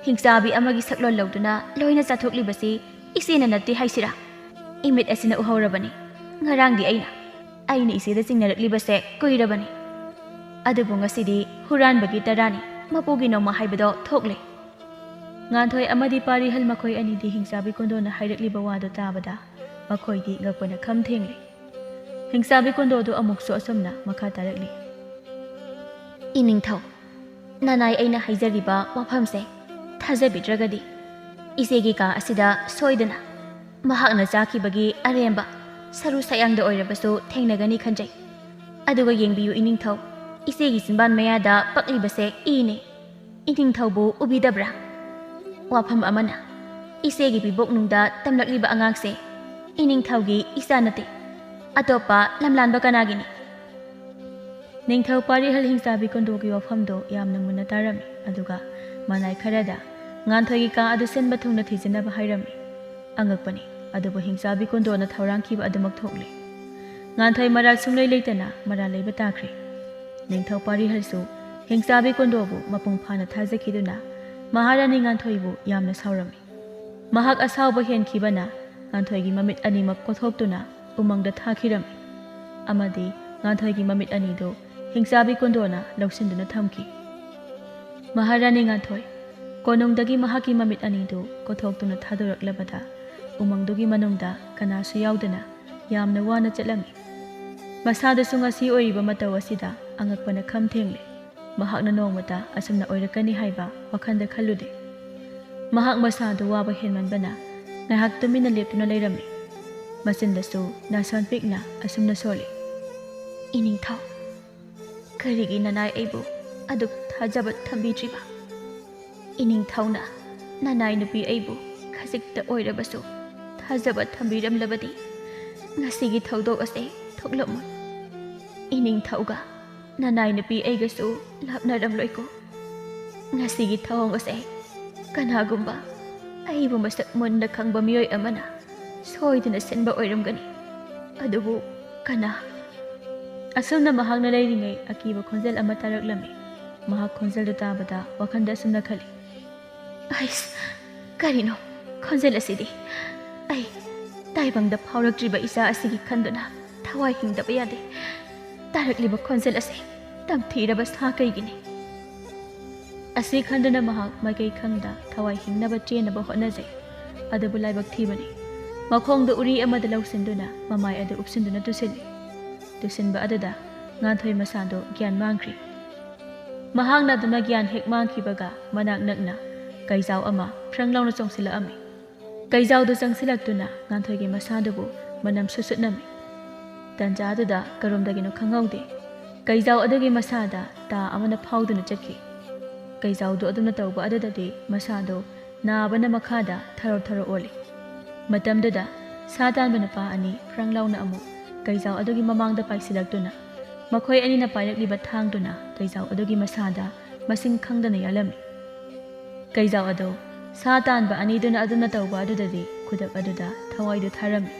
ꯍꯤꯡꯆꯥꯕꯤ ꯑꯃꯒꯤ ꯁꯛꯂꯣꯟ ꯂꯧꯗꯨꯅ ꯂꯣꯏꯅ ꯆꯥꯊꯣꯛꯂꯤꯕꯁꯤ ꯏꯆꯦꯅ ꯅꯠꯇꯦ ꯍꯥꯏꯁꯤꯔꯥ? ꯏꯃꯤꯠ ꯑꯁꯤꯅ ꯎꯍꯧꯔꯕꯅꯤ ꯉꯔꯥꯡꯗꯤ ꯑꯩꯅ꯫" ꯑꯩꯅ ꯏꯆꯦꯗ ꯆꯤꯡꯅꯔꯛꯂꯤꯕꯁꯦ ꯀꯨꯏꯔꯕꯅꯤ꯫ ꯑꯗꯨꯕꯨ ꯉꯁꯤꯗꯤ ꯍꯨꯔꯥꯟꯕꯒꯤ ꯇꯔꯥꯅꯤ, ꯃꯄꯨꯒꯤ ꯅꯣꯡꯃ ꯍꯥꯏꯕꯗꯣ ꯊꯣꯛꯂꯦ꯫ ꯉꯥꯟꯊꯣꯏ ꯑꯃꯗꯤ ꯄꯥꯔꯤꯍꯜ ꯃꯈꯣꯏ ꯑꯅꯤꯗꯤ ꯍꯤꯡꯆꯥꯕꯤ ꯀꯨꯟꯗꯣꯅ ꯍꯥꯏꯔꯛꯂꯤꯕ ꯋꯥꯗꯨ ꯇꯥꯕꯗ ꯃꯈꯣꯏꯗꯤ ꯉꯛꯄꯅ ꯈꯝ ꯊꯦꯡꯂꯦ꯫ ꯍꯤꯡꯆꯥꯕꯤ ꯀꯨꯟꯗꯣꯗꯨ ꯑꯃꯨꯛꯁꯨ ꯑꯁꯨꯝꯅ ꯃꯈꯥ ꯇꯥꯔꯛꯂꯤ꯫ "ꯏꯅꯤꯡꯊꯧ, ꯅꯅꯥꯏ ꯑꯩꯅ ꯍꯥꯏꯖꯔꯤꯕ ꯋꯥꯐꯝꯁꯦ ꯊꯥꯖꯕꯤꯗ꯭ꯔꯒꯗꯤ ꯏꯆꯦꯒꯤ ꯀꯥ ꯑꯁꯤꯗ ꯁꯣꯏꯗꯅ ꯃꯍꯥꯛꯅ ꯆꯥꯈꯤꯕꯒꯤ ꯑꯔꯦꯝꯕ ꯁꯔꯨ ꯁꯌꯥꯡꯗ ꯑꯣꯏꯔꯕꯁꯨ ꯊꯦꯡꯅꯒꯅꯤ ꯈꯟꯖꯩ꯫ ꯑꯗꯨꯒ ꯌꯦꯡꯕꯤꯌꯨ ꯏꯅꯤꯡꯊꯧ, ꯏꯆꯦꯒꯤ ꯆꯤꯟꯕꯥꯟ ꯃꯌꯥꯗ ꯄꯛꯂꯤꯕꯁꯦ ꯏꯅꯤ꯫ ꯏꯅꯤꯡꯊꯧꯕꯨ ꯎꯕꯤꯗꯕ꯭ꯔꯥ? ꯋꯥꯐꯝ ꯑꯃꯅ, ꯏꯆꯦꯒꯤ ꯄꯤꯕꯣꯛꯅꯨꯡꯗ ꯇꯝꯂꯛꯂꯤꯕ ꯑꯉꯥꯡꯁꯦ ꯏꯅꯤꯡꯊꯧꯒꯤ ꯏꯆꯥ ꯅꯠꯇꯦ, ꯑꯇꯣꯞꯄ ꯂꯝꯂꯥꯟꯕ ꯀꯅꯥꯒꯤꯅꯤ?" ꯅꯤꯡꯊꯧ ꯄꯥꯔꯤꯍꯜ ꯍꯤꯡꯆꯥꯕꯤ ꯀꯨꯟꯗꯣꯒꯤ ꯋꯥꯐꯝꯗꯣ ꯌꯥꯝꯅ ꯃꯨꯟꯅ ꯇꯥꯔꯝꯃꯤ, ꯑꯗꯨꯒ ꯃꯅꯥꯏ ꯈꯔꯗ ꯉꯥꯟꯊꯣꯏꯒꯤ ꯀꯥ ꯑꯗꯨ ꯁꯤꯟꯕ ꯊꯨꯡꯅ ꯊꯤꯖꯤꯟꯅꯕ ꯍꯥꯏꯔꯝꯃꯤ꯫ ꯑꯉꯛꯄꯅꯤ, ꯑꯗꯨꯕꯨ ꯍꯤꯡꯆꯥꯕꯤ ꯀꯨꯟꯗꯣꯅ ꯊꯧꯔꯥꯡꯈꯤꯕ ꯑꯗꯨꯃꯛ ꯊꯣꯛꯂꯦ꯫ ꯉꯥꯟꯊꯣꯏ ꯃꯔꯥꯜ ꯁꯨꯡꯂꯩ ꯂꯩꯇꯅ ꯃꯔꯥꯜ ꯂꯩꯕ ꯇꯥꯈ꯭ꯔꯦ꯫ ꯅꯤꯡꯊꯧ ꯄꯥꯔꯤꯍꯜꯁꯨ ꯍꯤꯡꯆꯥꯕꯤ ꯀꯨꯟꯗꯣꯕꯨ ꯃꯄꯨꯡ ꯐꯥꯅ ꯊꯥꯖꯈꯤꯗꯨꯅ ꯃꯍꯥꯔꯥꯅꯤ ꯉꯥꯟꯊꯣꯏꯕꯨ ꯌꯥꯝꯅ ꯁꯥꯎꯔꯝꯃꯤ꯫ ꯃꯍꯥꯛ ꯑꯁꯥꯎꯕ ꯍꯦꯟꯈꯤꯕꯅ ꯉꯥꯟꯊꯣꯏꯒꯤ ꯃꯃꯤꯠ ꯑꯅꯤꯃꯛ ꯀꯣꯊꯣꯛꯇꯨꯅ ꯎꯃꯪꯗ ꯊꯥꯈꯤꯔꯝꯃꯤ, ꯑꯃꯗꯤ ꯉꯥꯟꯊꯣꯏꯒꯤ ꯃꯃꯤꯠ ꯑꯅꯤꯗꯨ ꯍꯤꯡꯆꯥꯕꯤ ꯀꯨꯟꯗꯣꯅ ꯂꯧꯁꯤꯟꯗꯨꯅ ꯊꯝꯈꯤ꯫ ꯃꯍꯥꯔꯥꯅꯤ ꯉꯥꯟꯊꯣꯏ ꯀꯣꯅꯨꯡꯗꯒꯤ ꯃꯍꯥꯛꯀꯤ ꯃꯃꯤꯠ ꯑꯅꯤꯗꯨ ꯀꯣꯊꯣꯛꯇꯨꯅ ꯊꯥꯗꯣꯔꯛꯂꯕꯗ ꯎꯃꯪꯗꯨꯒꯤ ꯃꯅꯨꯡꯗ ꯀꯅꯥꯁꯨ ꯌꯥꯎꯗꯅ ꯌꯥꯝꯅ ꯋꯥꯅ ꯆꯠꯂꯝꯃꯤ꯫ ꯃꯁꯥꯗꯁꯨ ꯉꯁꯤ ꯑꯣꯏꯔꯤꯕ ꯃꯇꯧ ꯑꯁꯤꯗ ꯑꯉꯛꯄꯅ ꯈꯝ ꯊꯦꯡꯂꯦ꯫ ꯃꯍꯥꯛꯅ ꯅꯣꯡꯃꯇ ꯑꯁꯨꯝꯅ ꯑꯣꯏꯔꯛꯀꯅꯤ ꯍꯥꯏꯕ ꯋꯥꯈꯜꯗ ꯈꯜꯂꯨꯗꯦ꯫ ꯃꯍꯥꯛ ꯃꯁꯥꯗꯨ ꯋꯥꯕ ꯍꯦꯟꯃꯟꯕꯅ ꯉꯥꯏꯍꯥꯛ ꯇꯨꯃꯤꯟꯅ ꯂꯦꯞꯇꯨꯅ ꯂꯩꯔꯝꯃꯤ꯫ ꯃꯆꯤꯟꯗꯁꯨ ꯅꯥꯁꯣꯟ ꯄꯤꯛꯅ ꯑꯁꯨꯝꯅ ꯁꯣꯜꯂꯤ, "ꯏꯅꯤꯡꯊꯧ, ꯀꯔꯤꯒꯤ ꯅꯅꯥꯏ ꯑꯩꯕꯨ ꯑꯗꯨꯛ ꯊꯥꯖꯕ ꯊꯝꯕꯤꯗ꯭ꯔꯤꯕ? ꯏꯅꯤꯡꯊꯧꯅ ꯅꯅꯥꯏ ꯅꯨꯄꯤ ꯑꯩꯕꯨ ꯈꯖꯤꯛꯇ ꯑꯣꯏꯔꯕꯁꯨ ꯊꯥꯖꯕ ꯊꯝꯕꯤꯔꯝꯂꯕꯗꯤ ꯉꯁꯤꯒꯤ ꯊꯧꯗꯣꯛ ꯑꯁꯦ ꯊꯣꯛꯂꯝꯃꯣꯏ꯫ ꯏꯅꯤꯡꯊꯧꯒ ꯅꯅꯥꯏ ꯅꯨꯄꯤ ꯑꯩꯒꯁꯨ ꯂꯥꯞꯅꯔꯝꯂꯣꯏꯀꯣ꯫ ꯉꯁꯤꯒꯤ ꯊꯧꯑꯣꯡ ꯑꯁꯦ ꯀꯅꯥꯒꯨꯝꯕ ꯑꯩꯕꯨ ꯃꯁꯛ ꯃꯨꯟꯅ ꯈꯪꯕ ꯃꯤꯑꯣꯏ ꯑꯃꯅ ꯁꯣꯏꯗꯅ ꯁꯤꯟꯕ ꯑꯣꯏꯔꯝꯒꯅꯤ꯫ ꯑꯗꯨꯕꯨ ꯀꯅꯥ?" ꯑꯁꯨꯝꯅ ꯃꯍꯥꯛꯅ ꯂꯩꯔꯤꯉꯩ ꯑꯀꯤꯕ ꯈꯣꯟꯖꯦꯜ ꯑꯃ ꯇꯥꯔꯛꯂꯝꯃꯤ꯫ ꯃꯍꯥꯛ ꯈꯣꯟꯖꯦꯜꯗꯨ ꯇꯥꯕꯗ ꯋꯥꯈꯜꯗ ꯑꯁꯨꯝꯅ ꯈꯜꯂꯤ, "ꯑꯩꯁ, ꯀꯔꯤꯅꯣ ꯈꯣꯟꯖꯦꯜ ꯑꯁꯤꯗꯤ? ꯑꯩ ꯇꯥꯏꯕꯪꯗ ꯐꯥꯎꯔꯛꯇ꯭ꯔꯤꯕ ꯏꯆꯥ ꯑꯁꯤꯒꯤ ꯈꯟꯗꯨꯅ ꯊꯋꯥꯏ ꯍꯤꯡꯗꯕ ꯌꯥꯗꯦ꯫ ꯇꯥꯔꯛꯂꯤꯕ ꯈꯣꯟꯖꯦꯜ ꯑꯁꯤ ꯇꯝꯊꯤꯔꯕ ꯁꯥ ꯀꯩꯒꯤꯅꯤ? ꯑꯁꯤ ꯈꯟꯗꯨꯅ ꯃꯍꯥꯛ ꯃꯥꯏꯀꯩ ꯈꯪꯗ ꯊꯋꯥꯏ ꯍꯤꯡꯅꯕ ꯆꯦꯟꯅꯕ ꯍꯣꯠꯅꯖꯩ꯫ ꯑꯗꯨꯕꯨ ꯂꯥꯏꯕꯛ ꯊꯤꯕꯅꯤ, ꯃꯈꯣꯡꯗ ꯎꯔꯤ ꯑꯃꯗ ꯂꯧꯁꯤꯟꯗꯨꯅ ꯃꯃꯥꯏ ꯑꯗꯨ ꯎꯞꯁꯤꯟꯗꯨꯅ ꯇꯨꯁꯤꯜꯂꯤ꯫ ꯇꯨꯁꯤꯟꯕ ꯑꯗꯨꯗ ꯉꯥꯟꯊꯣꯏ ꯃꯁꯥꯗꯨ ꯒ꯭ꯌꯥꯟ ꯃꯥꯡꯈ꯭ꯔꯤ꯫ ꯃꯍꯥꯛꯅ ꯑꯗꯨꯅ ꯒ꯭ꯌꯥꯟ ꯍꯦꯛ ꯃꯥꯡꯈꯤꯕꯒ ꯃꯅꯥꯛ ꯅꯛꯅ ꯀꯩꯖꯥꯎ ꯑꯃ ꯐ꯭ꯔꯪ ꯂꯥꯎꯅ ꯆꯣꯡꯁꯤꯜꯂꯛꯑꯝꯃꯤ꯫ ꯀꯩꯖꯥꯎꯗꯨ ꯆꯪꯁꯤꯜꯂꯛꯇꯨꯅ ꯉꯥꯟꯊꯣꯏꯒꯤ ꯃꯁꯥꯗꯨꯕꯨ ꯃꯅꯝ ꯁꯨꯠꯁꯨꯠꯅꯝꯃꯤ꯫ ꯇꯟꯖꯥ ꯑꯗꯨꯗ ꯀꯔꯣꯝꯗꯒꯤꯅꯣ ꯈꯪꯍꯧꯗꯦ, ꯀꯩꯖꯥꯎ ꯑꯗꯨꯒꯤ ꯃꯁꯥꯗ ꯇꯥ ꯑꯃꯅ ꯐꯥꯎꯗꯨꯅ ꯆꯠꯈꯤ꯫ ꯀꯩꯖꯥꯎꯗꯨ ꯑꯗꯨꯝꯅ ꯇꯧꯕ ꯑꯗꯨꯗꯗꯤ ꯃꯁꯥꯗꯨ ꯅꯥꯕꯅ ꯃꯈꯥꯗ ꯊꯔꯣ ꯊꯔꯣ ꯑꯣꯜꯂꯤ꯫ ꯃꯇꯝꯗꯨꯗ ꯁꯥ ꯇꯥꯟꯕ ꯅꯨꯄꯥ ꯑꯅꯤ ꯐ꯭ꯔꯪ ꯂꯥꯎꯅ ꯑꯃꯨꯛ ꯀꯩꯖꯥꯎ ꯑꯗꯨꯒꯤ ꯃꯃꯥꯡꯗ ꯄꯥꯏꯁꯤꯜꯂꯛꯇꯨꯅ ꯃꯈꯣꯏ ꯑꯅꯤꯅ ꯄꯥꯏꯔꯛꯂꯤꯕ ꯊꯥꯡꯗꯨꯅ ꯀꯩꯖꯥꯎ ꯑꯗꯨꯒꯤ ꯃꯁꯥꯗ ꯃꯁꯤꯡ ꯈꯪꯗꯅ ꯌꯥꯜꯂꯝꯃꯤ꯫ ꯀꯩꯖꯥꯎ ꯑꯗꯨ ꯁꯥ ꯇꯥꯟꯕ ꯑꯅꯤꯗꯨꯅ ꯑꯗꯨꯝꯅ ꯇꯧꯕ ꯑꯗꯨꯗꯗꯤ ꯈꯨꯗꯛ ꯑꯗꯨꯗ ꯊꯋꯥꯏꯗꯨ ꯊꯥꯔꯝꯃꯤ꯫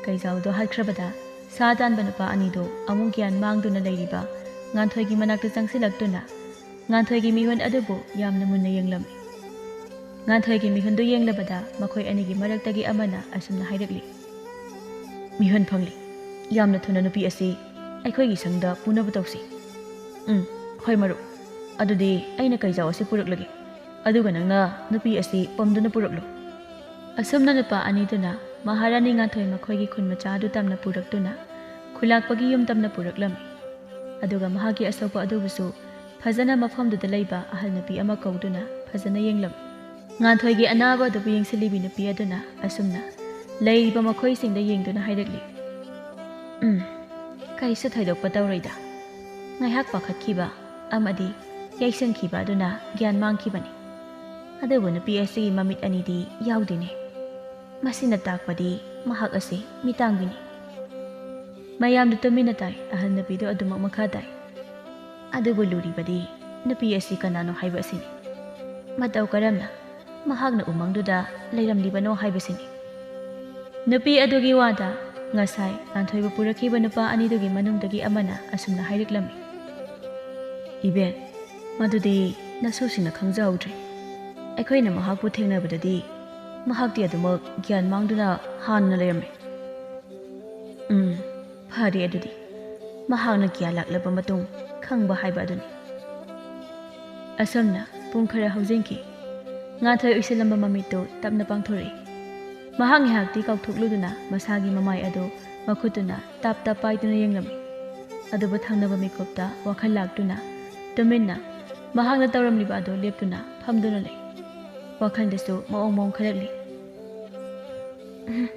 ꯀꯩꯖꯥꯎꯗꯨ ꯍꯥꯠꯈ꯭ꯔꯕꯗ ꯁꯥ ꯇꯥꯟꯕ ꯅꯨꯄꯥ ꯑꯅꯤꯗꯨ ꯑꯃꯨꯛ ꯒ꯭ꯌꯥꯟ ꯃꯥꯡꯗꯨꯅ ꯂꯩꯔꯤꯕ ꯉꯥꯟꯊꯣꯏꯒꯤ ꯃꯅꯥꯛꯇ ꯆꯪꯁꯤꯜꯂꯛꯇꯨꯅ ꯉꯥꯟꯊꯣꯏꯒꯤ ꯃꯤꯍꯨꯟ ꯑꯗꯨꯕꯨ ꯌꯥꯝꯅ ꯃꯨꯟꯅ ꯌꯦꯡꯂꯝꯃꯤ꯫ ꯉꯥꯟꯊꯣꯏꯒꯤ ꯃꯤꯍꯨꯟꯗꯨ ꯌꯦꯡꯂꯕꯗ ꯃꯈꯣꯏ ꯑꯅꯤꯒꯤ ꯃꯔꯛꯇꯒꯤ ꯑꯃꯅ ꯑꯁꯨꯝꯅ ꯍꯥꯏꯔꯛꯂꯤ, "ꯃꯤꯍꯨꯟ ꯐꯪꯂꯤ꯫ ꯌꯥꯝꯅ ꯊꯨꯅ ꯅꯨꯄꯤ ꯑꯁꯤ ꯑꯩꯈꯣꯏꯒꯤ ꯁꯪꯗ ꯄꯨꯅꯕ ꯇꯧꯁꯤ꯫ ꯎꯝ, ꯍꯣꯏ ꯃꯔꯨꯞ꯫ ꯑꯗꯨꯗꯤ ꯑꯩꯅ ꯀꯩꯖꯥꯎ ꯑꯁꯤ ꯄꯨꯔꯛꯂꯒꯦ꯫ ꯑꯗꯨꯒ ꯅꯪꯅ ꯅꯨꯄꯤ ꯑꯁꯤ ꯄꯝꯗꯨꯅ ꯄꯨꯔꯛꯂꯨ꯫" ꯑꯁꯨꯝꯅ ꯅꯨꯄꯥ ꯑꯅꯤꯗꯨꯅ ꯃꯍꯥꯔꯥꯅꯤ ꯉꯥꯟꯊꯣꯏ ꯃꯈꯣꯏꯒꯤ ꯈꯨꯟ ꯃꯆꯥ ꯑꯗꯨ ꯇꯝꯅ ꯄꯨꯔꯛꯇꯨꯅ ꯈꯨꯂꯥꯛꯄꯒꯤ ꯌꯨꯝ ꯇꯝꯅ ꯄꯨꯔꯛꯂꯝꯃꯤ꯫ ꯑꯗꯨꯒ ꯃꯍꯥꯛꯀꯤ ꯑꯁꯣꯛꯄ ꯑꯗꯨꯕꯨꯁꯨ ꯐꯖꯅ ꯃꯐꯝꯗꯨꯗ ꯂꯩꯕ ꯑꯍꯜ ꯅꯨꯄꯤ ꯑꯃ ꯀꯧꯗꯨꯅ ꯐꯖꯅ ꯌꯦꯡꯂꯝꯃꯤ꯫ ꯉꯥꯟꯊꯣꯏꯒꯤ ꯑꯅꯥꯕ ꯑꯗꯨꯕꯨ ꯌꯦꯡꯁꯤꯜꯂꯤꯕꯤ ꯅꯨꯄꯤ ꯑꯗꯨꯅ ꯑꯁꯨꯝꯅ ꯂꯩꯔꯤꯕ ꯃꯈꯣꯏꯁꯤꯡꯗ ꯌꯦꯡꯗꯨꯅ ꯍꯥꯏꯔꯛꯂꯤ, "ꯎꯝ, ꯀꯔꯤꯁꯨ ꯊꯣꯏꯗꯣꯛꯄ ꯇꯧꯔꯣꯏꯗ꯫ ꯉꯥꯏꯍꯥꯛ ꯄꯥꯈꯠꯈꯤꯕ ꯑꯃꯗꯤ ꯌꯩꯁꯟꯈꯤꯕ ꯑꯗꯨꯅ ꯒ꯭ꯌꯥꯟ ꯃꯥꯡꯈꯤꯕꯅꯤ꯫ ꯑꯗꯨꯕꯨ ꯅꯨꯄꯤ ꯑꯁꯤꯒꯤ ꯃꯃꯤꯠ ꯑꯅꯤꯗꯤ ꯌꯥꯎꯗꯦꯅꯦ꯫ ꯃꯁꯤꯅ ꯇꯥꯛꯄꯗꯤ ꯃꯍꯥꯛ ꯑꯁꯤ ꯃꯤꯇꯥꯡꯕꯤꯅꯤ꯫" ꯃꯌꯥꯝꯗꯨ ꯇꯨꯃꯤꯟꯅ ꯇꯥꯏ꯫ ꯑꯍꯜ ꯅꯨꯄꯤꯗꯨ ꯑꯗꯨꯃꯛ ꯃꯈꯥ ꯇꯥꯏ, "ꯑꯗꯨꯕꯨ ꯂꯨꯔꯤꯕꯗꯤ ꯅꯨꯄꯤ ꯑꯁꯤ ꯀꯅꯥꯅꯣ ꯍꯥꯏꯕ ꯑꯁꯤꯅꯤ꯫ ꯃꯇꯧ ꯀꯔꯝꯅ ꯃꯍꯥꯛꯅ ꯎꯃꯪꯗꯨꯗ ꯂꯩꯔꯝꯂꯤꯕꯅꯣ ꯍꯥꯏꯕꯁꯤꯅꯤ꯫" ꯅꯨꯄꯤ ꯑꯗꯨꯒꯤ ꯋꯥꯗ ꯉꯁꯥꯏ ꯉꯥꯟꯊꯣꯏꯕꯨ ꯄꯨꯔꯛꯈꯤꯕ ꯅꯨꯄꯥ ꯑꯅꯤꯗꯨꯒꯤ ꯃꯅꯨꯡꯗꯒꯤ ꯑꯃꯅ ꯑꯁꯨꯝꯅ ꯍꯥꯏꯔꯛꯂꯝꯃꯤ, "ꯏꯕꯦꯟ, ꯃꯗꯨꯗꯤ ꯅꯁꯨꯁꯤꯡꯅ ꯈꯪꯖꯍꯧꯗ꯭ꯔꯦ꯫ ꯑꯩꯈꯣꯏꯅ ꯃꯍꯥꯛꯄꯨ ꯊꯦꯡꯅꯕꯗꯗꯤ ꯃꯍꯥꯛꯇꯤ ꯑꯗꯨꯃꯛ ꯒ꯭ꯌꯥꯟ ꯃꯥꯡꯗꯨꯅ ꯍꯥꯟꯅ ꯂꯩꯔꯝꯃꯤ꯫" "ꯎꯝ, "ꯐꯔꯦ ꯑꯗꯨꯗꯤ, ꯃꯍꯥꯛꯅ ꯀꯌꯥ ꯂꯥꯛꯂꯕ ꯃꯇꯨꯡ ꯈꯪꯕ ꯍꯥꯏꯕ ꯑꯗꯨꯅꯤ"꯫ ꯑꯁꯨꯝꯅ ꯄꯨꯡ ꯈꯔ ꯍꯧꯖꯤꯟꯈꯤ꯫ ꯉꯥꯟꯊꯣꯏ ꯎꯏꯁꯤꯜꯂꯝꯕ ꯃꯃꯤꯠꯇꯨ ꯇꯞꯅ ꯄꯥꯡꯊꯣꯔꯛꯏ꯫ ꯃꯍꯥꯛ ꯉꯥꯏꯍꯥꯛꯇꯤ ꯀꯥꯎꯊꯣꯛꯂꯨꯗꯨꯅ ꯃꯁꯥꯒꯤ ꯃꯃꯥꯏ ꯑꯗꯨ ꯃꯈꯨꯠꯇꯨꯅ ꯇꯞ ꯇꯞ ꯄꯥꯏꯗꯨꯅ ꯌꯦꯡꯂꯝꯃꯤ꯫ ꯑꯗꯨꯕꯨ ꯊꯪꯅꯕ ꯃꯤꯀꯨꯞꯇ ꯋꯥꯈꯜ ꯂꯥꯛꯇꯨꯅ ꯇꯨꯃꯤꯟꯅ ꯃꯍꯥꯛꯅ ꯇꯧꯔꯝꯂꯤꯕ ꯑꯗꯨ ꯂꯦꯞꯇꯨꯅ ꯐꯝꯗꯨꯅ ꯂꯩ꯫ ꯋꯥꯈꯜꯗꯁꯨ ꯃꯑꯣꯡ ꯃꯑꯣꯡ ꯈꯜꯂꯛꯂꯤ꯫ "ꯎꯝ,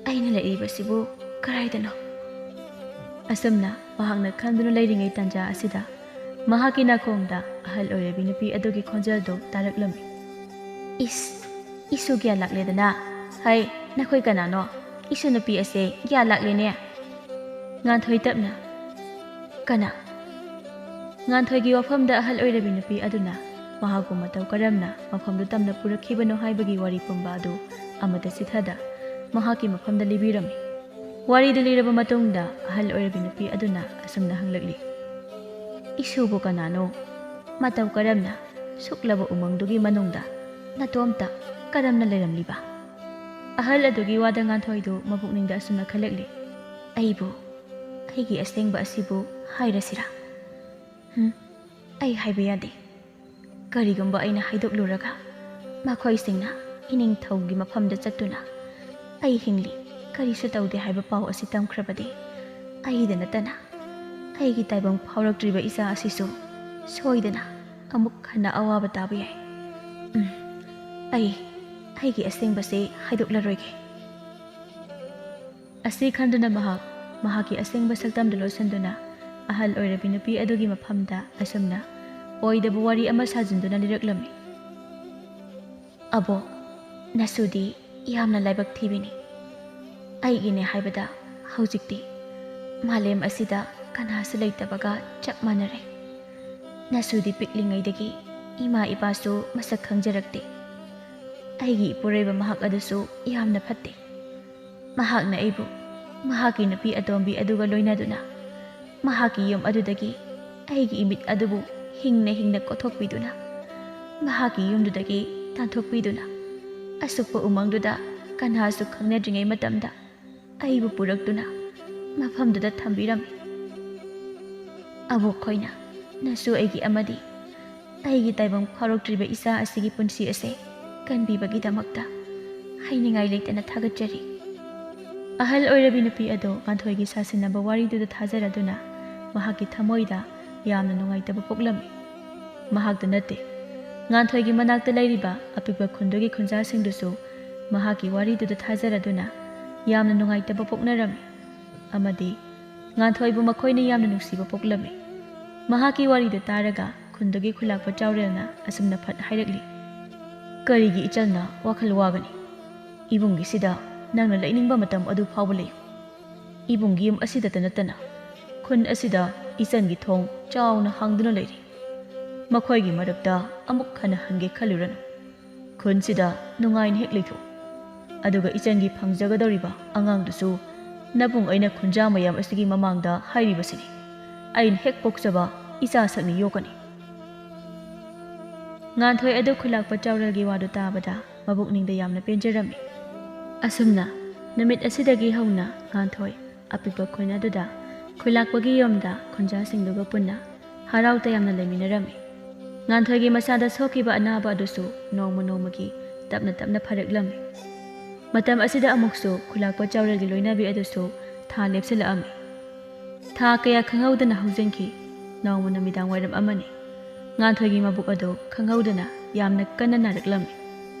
ꯑꯩꯅ ꯂꯩꯔꯤꯕꯁꯤꯕꯨ ꯀꯗꯥꯏꯗꯅꯣ?" ꯑꯁꯨꯝꯅ ꯃꯍꯥꯛꯅ ꯈꯟꯗꯨꯅ ꯂꯩꯔꯤꯉꯩ ꯇꯥꯟꯖꯥ ꯑꯁꯤꯗ ꯃꯍꯥꯛꯀꯤ ꯅꯥꯀꯣꯡꯗ ꯑꯍꯜ ꯑꯣꯏꯔꯕꯤ ꯅꯨꯄꯤ ꯑꯗꯨꯒꯤ ꯈꯣꯟꯖꯦꯜꯗꯨ ꯇꯥꯔꯛꯂꯝꯃꯤ꯫ "ꯏꯁ, ꯏꯁꯨ ꯒ꯭ꯌꯥꯟ ꯂꯥꯛꯂꯦꯗꯅ꯫ ꯍꯩ, ꯅꯈꯣꯏ ꯀꯅꯥꯅꯣ? ꯏꯁꯨ ꯅꯨꯄꯤ ꯑꯁꯦ ꯒ꯭ꯌꯥꯟ ꯂꯥꯛꯂꯦꯅꯦ"꯫ ꯉꯥꯟꯊꯣꯏ ꯇꯞꯅ, "ꯀꯅꯥ?" ꯉꯥꯟꯊꯣꯏꯒꯤ ꯋꯥꯐꯝꯗ ꯑꯍꯜ ꯑꯣꯏꯔꯕꯤ ꯅꯨꯄꯤ ꯑꯗꯨꯅ ꯃꯍꯥꯛꯄꯨ ꯃꯇꯧ ꯀꯔꯝꯅ ꯃꯐꯝꯗꯨ ꯇꯝꯅ ꯄꯨꯔꯛꯈꯤꯕꯅꯣ ꯍꯥꯏꯕꯒꯤ ꯋꯥꯔꯤ ꯄꯨꯝꯕ ꯑꯗꯨ ꯑꯃꯠꯇ ꯆꯤꯊꯗ ꯃꯍꯥꯛꯀꯤ ꯃꯐꯝꯗ ꯂꯤꯕꯤꯔꯝꯃꯤ꯫ ꯋꯥꯔꯤꯗꯨ ꯂꯤꯔꯕ ꯃꯇꯨꯡꯗ ꯑꯍꯜ ꯑꯣꯏꯔꯕꯤ ꯅꯨꯄꯤ ꯑꯗꯨꯅ ꯑꯁꯨꯝꯅ ꯍꯪꯂꯛꯂꯤ, "ꯏꯁꯨꯕꯨ ꯀꯅꯥꯅꯣ? ꯃꯇꯧ ꯀꯔꯝꯅ ꯁꯨꯛꯂꯕ ꯎꯃꯪꯗꯨꯒꯤ ꯃꯅꯨꯡꯗ ꯅꯇꯣꯝꯇ ꯀꯔꯝꯅ ꯂꯩꯔꯝꯂꯤꯕ?" ꯑꯍꯜ ꯑꯗꯨꯒꯤ ꯋꯥꯗ ꯉꯥꯟꯊꯣꯏꯗꯨ ꯃꯄꯨꯛꯅꯤꯡꯗ ꯑꯁꯨꯝꯅ ꯈꯜꯂꯛꯂꯤ, "ꯑꯩꯕꯨ, ꯑꯩꯒꯤ ꯑꯁꯦꯡꯕ ꯑꯁꯤꯕꯨ ꯍꯥꯏꯔꯁꯤꯔꯥ? ꯍꯨꯝ, ꯑꯩ ꯍꯥꯏꯕ ꯌꯥꯗꯦ꯫ ꯀꯔꯤꯒꯨꯝꯕ ꯑꯩꯅ ꯍꯥꯏꯗꯣꯛꯂꯨꯔꯒ ꯃꯈꯣꯏꯁꯤꯡꯅ ꯏꯅꯤꯡꯊꯧꯒꯤ ꯃꯐꯝꯗ ꯆꯠꯇꯨꯅ ꯑꯩ ꯍꯤꯡꯂꯤ, ꯀꯔꯤꯁꯨ ꯇꯧꯗꯦ ꯍꯥꯏꯕ ꯄꯥꯎ ꯑꯁꯤ ꯇꯝꯈ꯭ꯔꯕꯗꯤ ꯑꯩꯗ ꯅꯠꯇꯅ ꯑꯩꯒꯤ ꯇꯥꯏꯕꯪ ꯐꯥꯎꯔꯛꯇ꯭ꯔꯤꯕ ꯏꯆꯥ ꯑꯁꯤꯁꯨ ꯁꯣꯏꯗꯅ ꯑꯃꯨꯛ ꯍꯟꯅ ꯑꯋꯥꯕ ꯇꯥꯕ ꯌꯥꯏ꯫ ꯎꯝ, ꯑꯩ ꯑꯩꯒꯤ ꯑꯁꯦꯡꯕꯁꯦ ꯍꯥꯏꯗꯣꯛꯂꯔꯣꯏꯒꯦ"꯫ ꯑꯁꯤ ꯈꯟꯗꯨꯅ ꯃꯍꯥꯛ ꯃꯍꯥꯛꯀꯤ ꯑꯁꯦꯡꯕ ꯁꯛꯇꯝꯗꯨ ꯂꯣꯠꯁꯤꯟꯗꯨꯅ ꯑꯍꯜ ꯑꯣꯏꯔꯕꯤ ꯅꯨꯄꯤ ꯑꯗꯨꯒꯤ ꯃꯐꯝꯗ ꯑꯁꯨꯝꯅ ꯑꯣꯏꯗꯕ ꯋꯥꯔꯤ ꯑꯃ ꯁꯥꯖꯤꯟꯗꯨꯅ ꯂꯤꯔꯛꯂꯝꯃꯤ꯫ "ꯑꯕꯣꯛ, ꯅꯁꯨꯗꯤ ꯌꯥꯝꯅ ꯂꯥꯏꯕꯛ ꯊꯤꯕꯤꯅꯤ꯫ ꯑꯩꯒꯤꯅꯦ ꯍꯥꯏꯕꯗ ꯍꯧꯖꯤꯛꯇꯤ ꯃꯥꯂꯦꯝ ꯑꯁꯤꯗ ꯀꯅꯥꯁꯨ ꯂꯩꯇꯕꯒ ꯆꯞ ꯃꯥꯟꯅꯔꯦ꯫ ꯅꯁꯨꯗꯤ ꯄꯤꯛꯂꯤꯉꯩꯗꯒꯤ ꯏꯃꯥ ꯏꯄꯥꯁꯨ ꯃꯁꯛ ꯈꯪꯖꯔꯛꯇꯦ꯫ ꯑꯩꯒꯤ ꯏꯄꯨꯔꯣꯏꯕ ꯃꯍꯥꯛ ꯑꯗꯨꯁꯨ ꯌꯥꯝꯅ ꯐꯠꯇꯦ꯫ ꯃꯍꯥꯛꯅ ꯑꯩꯕꯨ ꯃꯍꯥꯛꯀꯤ ꯅꯨꯄꯤ ꯑꯇꯣꯝꯕꯤ ꯑꯗꯨꯒ ꯂꯣꯏꯅꯗꯨꯅ ꯃꯍꯥꯛꯀꯤ ꯌꯨꯝ ꯑꯗꯨꯗꯒꯤ ꯑꯩꯒꯤ ꯏꯃꯤꯠ ꯑꯗꯨꯕꯨ ꯍꯤꯡꯅ ꯍꯤꯡꯅ ꯀꯣꯠꯊꯣꯛꯄꯤꯗꯨꯅ, ꯃꯍꯥꯛꯀꯤ ꯌꯨꯝꯗꯨꯗꯒꯤ ꯇꯥꯟꯊꯣꯛꯄꯤꯗꯨꯅ, ꯑꯁꯨꯛꯄ ꯎꯃꯪꯗꯨꯗ ꯀꯅꯥꯁꯨ ꯈꯪꯅꯗ꯭ꯔꯤꯉꯩ ꯃꯇꯝꯗ ꯑꯩꯕꯨ ꯄꯨꯔꯛꯇꯨꯅ ꯃꯐꯝꯗꯨꯗ ꯊꯝꯕꯤꯔꯝꯃꯤ꯫ ꯑꯕꯣꯛ ꯈꯣꯏꯅ ꯅꯁꯨ ꯑꯩꯒꯤ ꯑꯃꯗꯤ ꯑꯩꯒꯤ ꯇꯥꯏꯕꯪ ꯐꯥꯎꯔꯛꯇ꯭ꯔꯤꯕ ꯏꯆꯥ ꯑꯁꯤꯒꯤ ꯄꯨꯟꯁꯤ ꯑꯁꯦ ꯀꯟꯕꯤꯕꯒꯤꯗꯃꯛꯇ ꯍꯥꯏꯅꯤꯡꯉꯥꯏ ꯂꯩꯇꯅ ꯊꯥꯒꯠꯆꯔꯤ꯫ ꯑꯍꯜ ꯑꯣꯏꯔꯕꯤ ꯅꯨꯄꯤ ꯑꯗꯨ ꯉꯥꯟꯊꯣꯏꯒꯤ ꯁꯥꯁꯤꯟꯅꯕ ꯋꯥꯔꯤꯗꯨꯗ ꯊꯥꯖꯔꯗꯨꯅ ꯃꯍꯥꯛꯀꯤ ꯊꯃꯣꯏꯗ ꯌꯥꯝꯅ ꯅꯨꯡꯉꯥꯏꯇꯕ ꯄꯣꯛꯂꯝꯃꯤ꯫ ꯃꯍꯥꯛꯇ ꯅꯠꯇꯦ, ꯉꯥꯟꯊꯣꯏꯒꯤ ꯃꯅꯥꯛꯇ ꯂꯩꯔꯤꯕ ꯑꯄꯤꯛꯄ ꯈꯨꯟꯗꯨꯒꯤ ꯈꯨꯟꯖꯥꯁꯤꯡꯗꯨꯁꯨ ꯃꯍꯥꯛꯀꯤ ꯋꯥꯔꯤꯗꯨꯗ ꯊꯥꯖꯔꯗꯨꯅ ꯌꯥꯝꯅ ꯅꯨꯡꯉꯥꯏꯇꯕ ꯄꯣꯛꯅꯔꯝꯃꯤ꯫ ꯑꯃꯗꯤ ꯉꯥꯟꯊꯣꯏꯕꯨ ꯃꯈꯣꯏꯅ ꯌꯥꯝꯅ ꯅꯨꯡꯁꯤꯕ ꯄꯣꯛꯂꯝꯃꯤ꯫ ꯃꯍꯥꯛꯀꯤ ꯋꯥꯔꯤꯗꯨ ꯇꯥꯔꯒ ꯈꯨꯟꯗꯨꯒꯤ ꯈꯨꯂꯥꯛꯄ ꯆꯥꯎꯔꯦꯜꯅ ꯑꯁꯨꯝꯅ ꯐꯠ ꯍꯥꯏꯔꯛꯂꯤ, "ꯀꯔꯤꯒꯤ ꯏꯆꯜꯅ ꯋꯥꯈꯜ ꯋꯥꯒꯅꯤ? ꯏꯕꯨꯡꯒꯤꯁꯤꯗ ꯅꯪꯅ ꯂꯩꯅꯤꯡꯕ ꯃꯇꯝ ꯑꯗꯨ ꯐꯥꯎꯕ ꯂꯩꯌꯨ꯫ ꯏꯕꯨꯡꯒꯤ ꯌꯨꯝ ꯑꯁꯤꯗꯇ ꯅꯠꯇꯅ ꯈꯨꯟ ꯑꯁꯤꯗ ꯏꯆꯟꯒꯤ ꯊꯣꯡ ꯆꯥꯎꯅ ꯍꯥꯡꯗꯨꯅ ꯂꯩꯔꯤ꯫ ꯃꯈꯣꯏꯒꯤ ꯃꯔꯛꯇ ꯑꯃꯨꯛ ꯍꯟꯅ ꯍꯟꯒꯦ ꯈꯜꯂꯨꯔꯅꯨ꯫ ꯈꯨꯟꯁꯤꯗ ꯅꯨꯡꯉꯥꯏꯅ ꯍꯦꯛ ꯂꯩꯊꯣꯛꯎ꯫ ꯑꯗꯨꯒ ꯏꯆꯟꯒꯤ ꯐꯪꯖꯒꯗꯧꯔꯤꯕ ꯑꯉꯥꯡꯗꯨꯁꯨ ꯅꯕꯨꯡ ꯑꯩꯅ ꯈꯨꯟꯖꯥ ꯃꯌꯥꯝ ꯑꯁꯤꯒꯤ ꯃꯃꯥꯡꯗ ꯍꯥꯏꯔꯤꯕꯁꯤꯅꯤ꯫ ꯑꯩꯅ ꯍꯦꯛ ꯄꯣꯛꯆꯕ ꯏꯆꯥ ꯁꯛꯅꯤ ꯌꯣꯛꯀꯅꯤ꯫" ꯉꯥꯟꯊꯣꯏ ꯑꯗꯨ ꯈꯨꯂꯥꯛꯄ ꯆꯥꯎꯔꯦꯜꯒꯤ ꯋꯥꯗꯨ ꯇꯥꯕꯗ ꯃꯕꯨꯛꯅꯤꯡꯗ ꯌꯥꯝꯅ ꯄꯦꯟꯖꯔꯝꯃꯤ꯫ ꯑꯁꯨꯝꯅ ꯅꯨꯃꯤꯠ ꯑꯁꯤꯗꯒꯤ ꯍꯧꯅ ꯉꯥꯟꯊꯣꯏ ꯑꯄꯤꯛꯄ ꯈꯨꯟ ꯑꯗꯨꯗ ꯈꯨꯂꯥꯛꯄꯒꯤ ꯌꯨꯝꯗ ꯈꯨꯟꯖꯥꯁꯤꯡꯗꯨꯒ ꯄꯨꯟꯅ ꯍꯔꯥꯎ ꯇꯌꯥꯝꯅ ꯂꯩꯃꯤꯟꯅꯔꯝꯃꯤ꯫ ꯉꯥꯟꯊꯣꯏꯒꯤ ꯃꯁꯥꯗ ꯁꯣꯛꯈꯤꯕ ꯑꯅꯥꯕ ꯑꯗꯨꯁꯨ ꯅꯣꯡꯃ ꯅꯣꯡꯃꯒꯤ ꯇꯞꯅ ꯇꯞꯅ ꯐꯔꯛꯂꯝꯃꯤ꯫ ꯃꯇꯝ ꯑꯁꯤꯗ ꯑꯃꯨꯛꯁꯨ ꯈꯨꯂꯥꯛꯄ ꯆꯥꯎꯔꯦꯜꯒꯤ ꯂꯣꯏꯅꯕꯤ ꯑꯗꯨꯁꯨ ꯊꯥ ꯂꯦꯞꯁꯤꯜꯂꯛꯑꯝꯃꯤ꯫ ꯊꯥ ꯀꯌꯥ ꯈꯪꯍꯧꯗꯅ ꯍꯧꯖꯤꯟꯈꯤ꯫ ꯅꯣꯡꯃ ꯅꯨꯃꯤꯗꯥꯡ ꯋꯥꯏꯔꯝ ꯑꯃꯅꯤ꯫ ꯉꯥꯟꯊꯣꯏꯒꯤ ꯃꯕꯨꯛ ꯑꯗꯨ ꯈꯪꯍꯧꯗꯅ ꯌꯥꯝꯅ ꯀꯟꯅ ꯅꯥꯔꯛꯂꯝꯃꯤ꯫